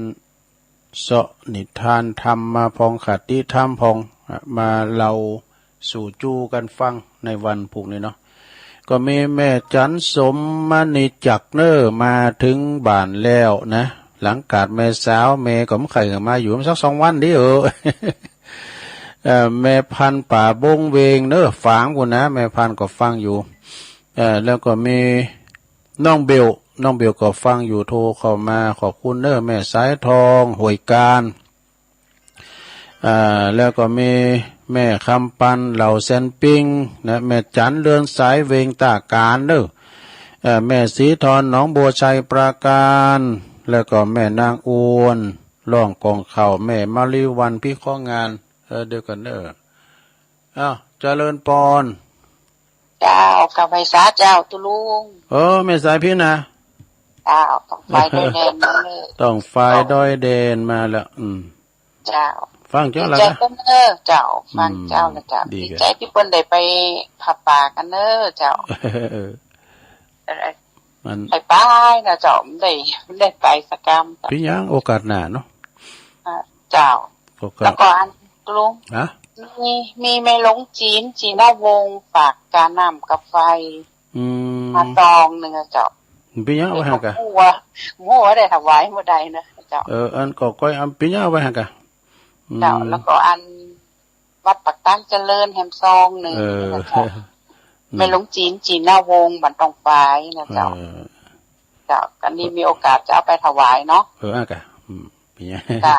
เสาะนิทานธรรมมาพอง คติธรรมพอง อ่ะ มาเล่าสู่จู้กันฟังในวันพุธนี้เนาะ ก็มีแม่จันสมมณีจักรเนอร์มาถึงบ้านแล้วนะ หลังกาดแม่สาว แม่ก็ไม่ใครมาอยู่สักสองวันดิเออ เอ่อ แม่พันธุ์ป่าบงเวงเนอร์ ฝางพู้นนะ แม่พันธุ์ก็ฟังอยู่ เอ่อ แล้วก็มี น้องเบล น้องเบลก็ฟังอยู่ โทรเข้ามา ขอบคุณเนอ แม่สายทอง ห้วยกาญ อ่า แล้วก็มีแม่คำปัน เหล่าแสนปิง นะ แม่จันเรือนสาย เวงตาการเนอ เอ่อ แม่สีทอง หนองบัวชัยปราการ แล้วก็แม่นางอ้วน ร่องกองข้าว แม่มาลีวันพิเคราะห์งาน เออ เดียวกันเนอ อ้าว เจริญปอน เจ้า กับไหว้สาเจ้าตุ๊ลุง เออ แม่สายพินนะ เจ้า ต้องไปด้วยแดนมาเลย ต้องไปด้วยแดนมาแล้ว อืม เจ้า ฟังเจ้า ดี แล้ว ใจ นะ กันเนอเจ้า ฟังเจ้า อืม นะเจ้า ดี ดี กัน ใจที่เปิ้นได้ไปผ้าป่ากันเนอเจ้า เออ เออ มัน ไปไปนะเจ้า ได้ ได้ไปสักกำเจ้า เป็นหยัง โอกาสหน้าเนาะ อ่า เจ้า โอกาส แล้วก็อันลุง ฮะ มี มีแม่หลวงจีน จีนวงศ์ ฝากกาน้ำกาไฟ อืม มาซองหนึ่งอะเจ้า มันเป็นหยัง เอาไว้ให้กะ หัว หัวได้ถวายบ่ได้นะ เจ้า เออ อันก็ก้อยอันปี๋เนี้ยเอาไว้หั่นกะ อืม เจ้า แล้วก็อันวัดปากตางเจริญแหมซองหนึ่ง เออ นะเจ้า อืม แม่หลวงจี๋น จี๋นนาวงศ์ บ้านตองฝายนะเจ้า เออ เจ้า อันนี้มีโอกาสจะเอาไปถวายเนาะ เออ อ่ะกะ อืม ปี๋เนี้ย จ้า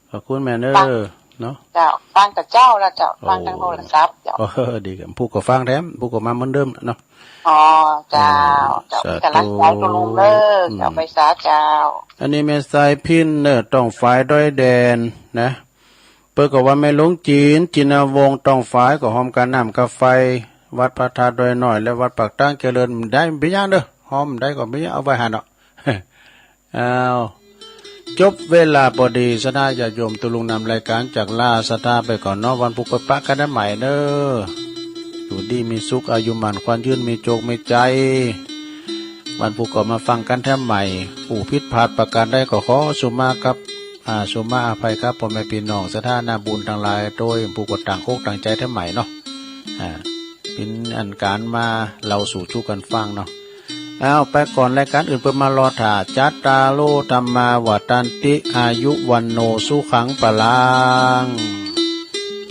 ขอบคุณแม่เด้อ เนาะ เจ้า ฟังกับเจ้าแล้วเจ้า โอ้ ฟังทางโทรศัพท์เจ้า เออ ดีครับ ผู้ก็ฟังแถม ผู้ก็มาเหมือนเดิมเนาะ อ๋อ เจ้า เออ เจ้า สาธุ มีกำลังใจตัวลุงเด้อ อืม เจ้า ไปสาเจ้า อันนี้แม่สายพิณเนอะ ตองฝายดอยแดนนะ เปิ้นก็ว่าแม่หลวงจี๋น จี๋นนาวงศ์ ตองฝายก็ฮอมกาน้ำกาไฟ วัดพระธาตุดอยน้อย และวัดปากตางเจริญ ได้บ่ยังเด้อ ฮอมได้ก็บ่ยัง เอาไว้หั่นเนาะ อ้าว จบเวลาพอดี ศรัทธาญาติโยม ตัวลุงนำรายการจากลาศรัทธาไปก่อนเนาะ วันพุธก็ปะกันได้ใหม่เนอะ อยู่ดีมีสุข อายุหมั้นขวัญยืน มีโจคมีชัย วันพุธก็มาฟังกันแถมใหม่ ผู้ผิดพลาดประการใดก็ขอสุมาครับ อ่า สุมาอภัยครับ พ่อแม่พี่น้องศรัทธานาบุญทั้งหลาย โดยผู้ก็ต่างอกต่างใจแถมใหม่เนาะ อ่า เป็นอันการมาเล่าสู่ชูกันฟังเนาะ เอาไปก่อน รายการอื่นเปิ้นมารอถ่า จัตตาโร ธัมมา วัฑฒันติ อายุ วัณโณ สุขัง พลัง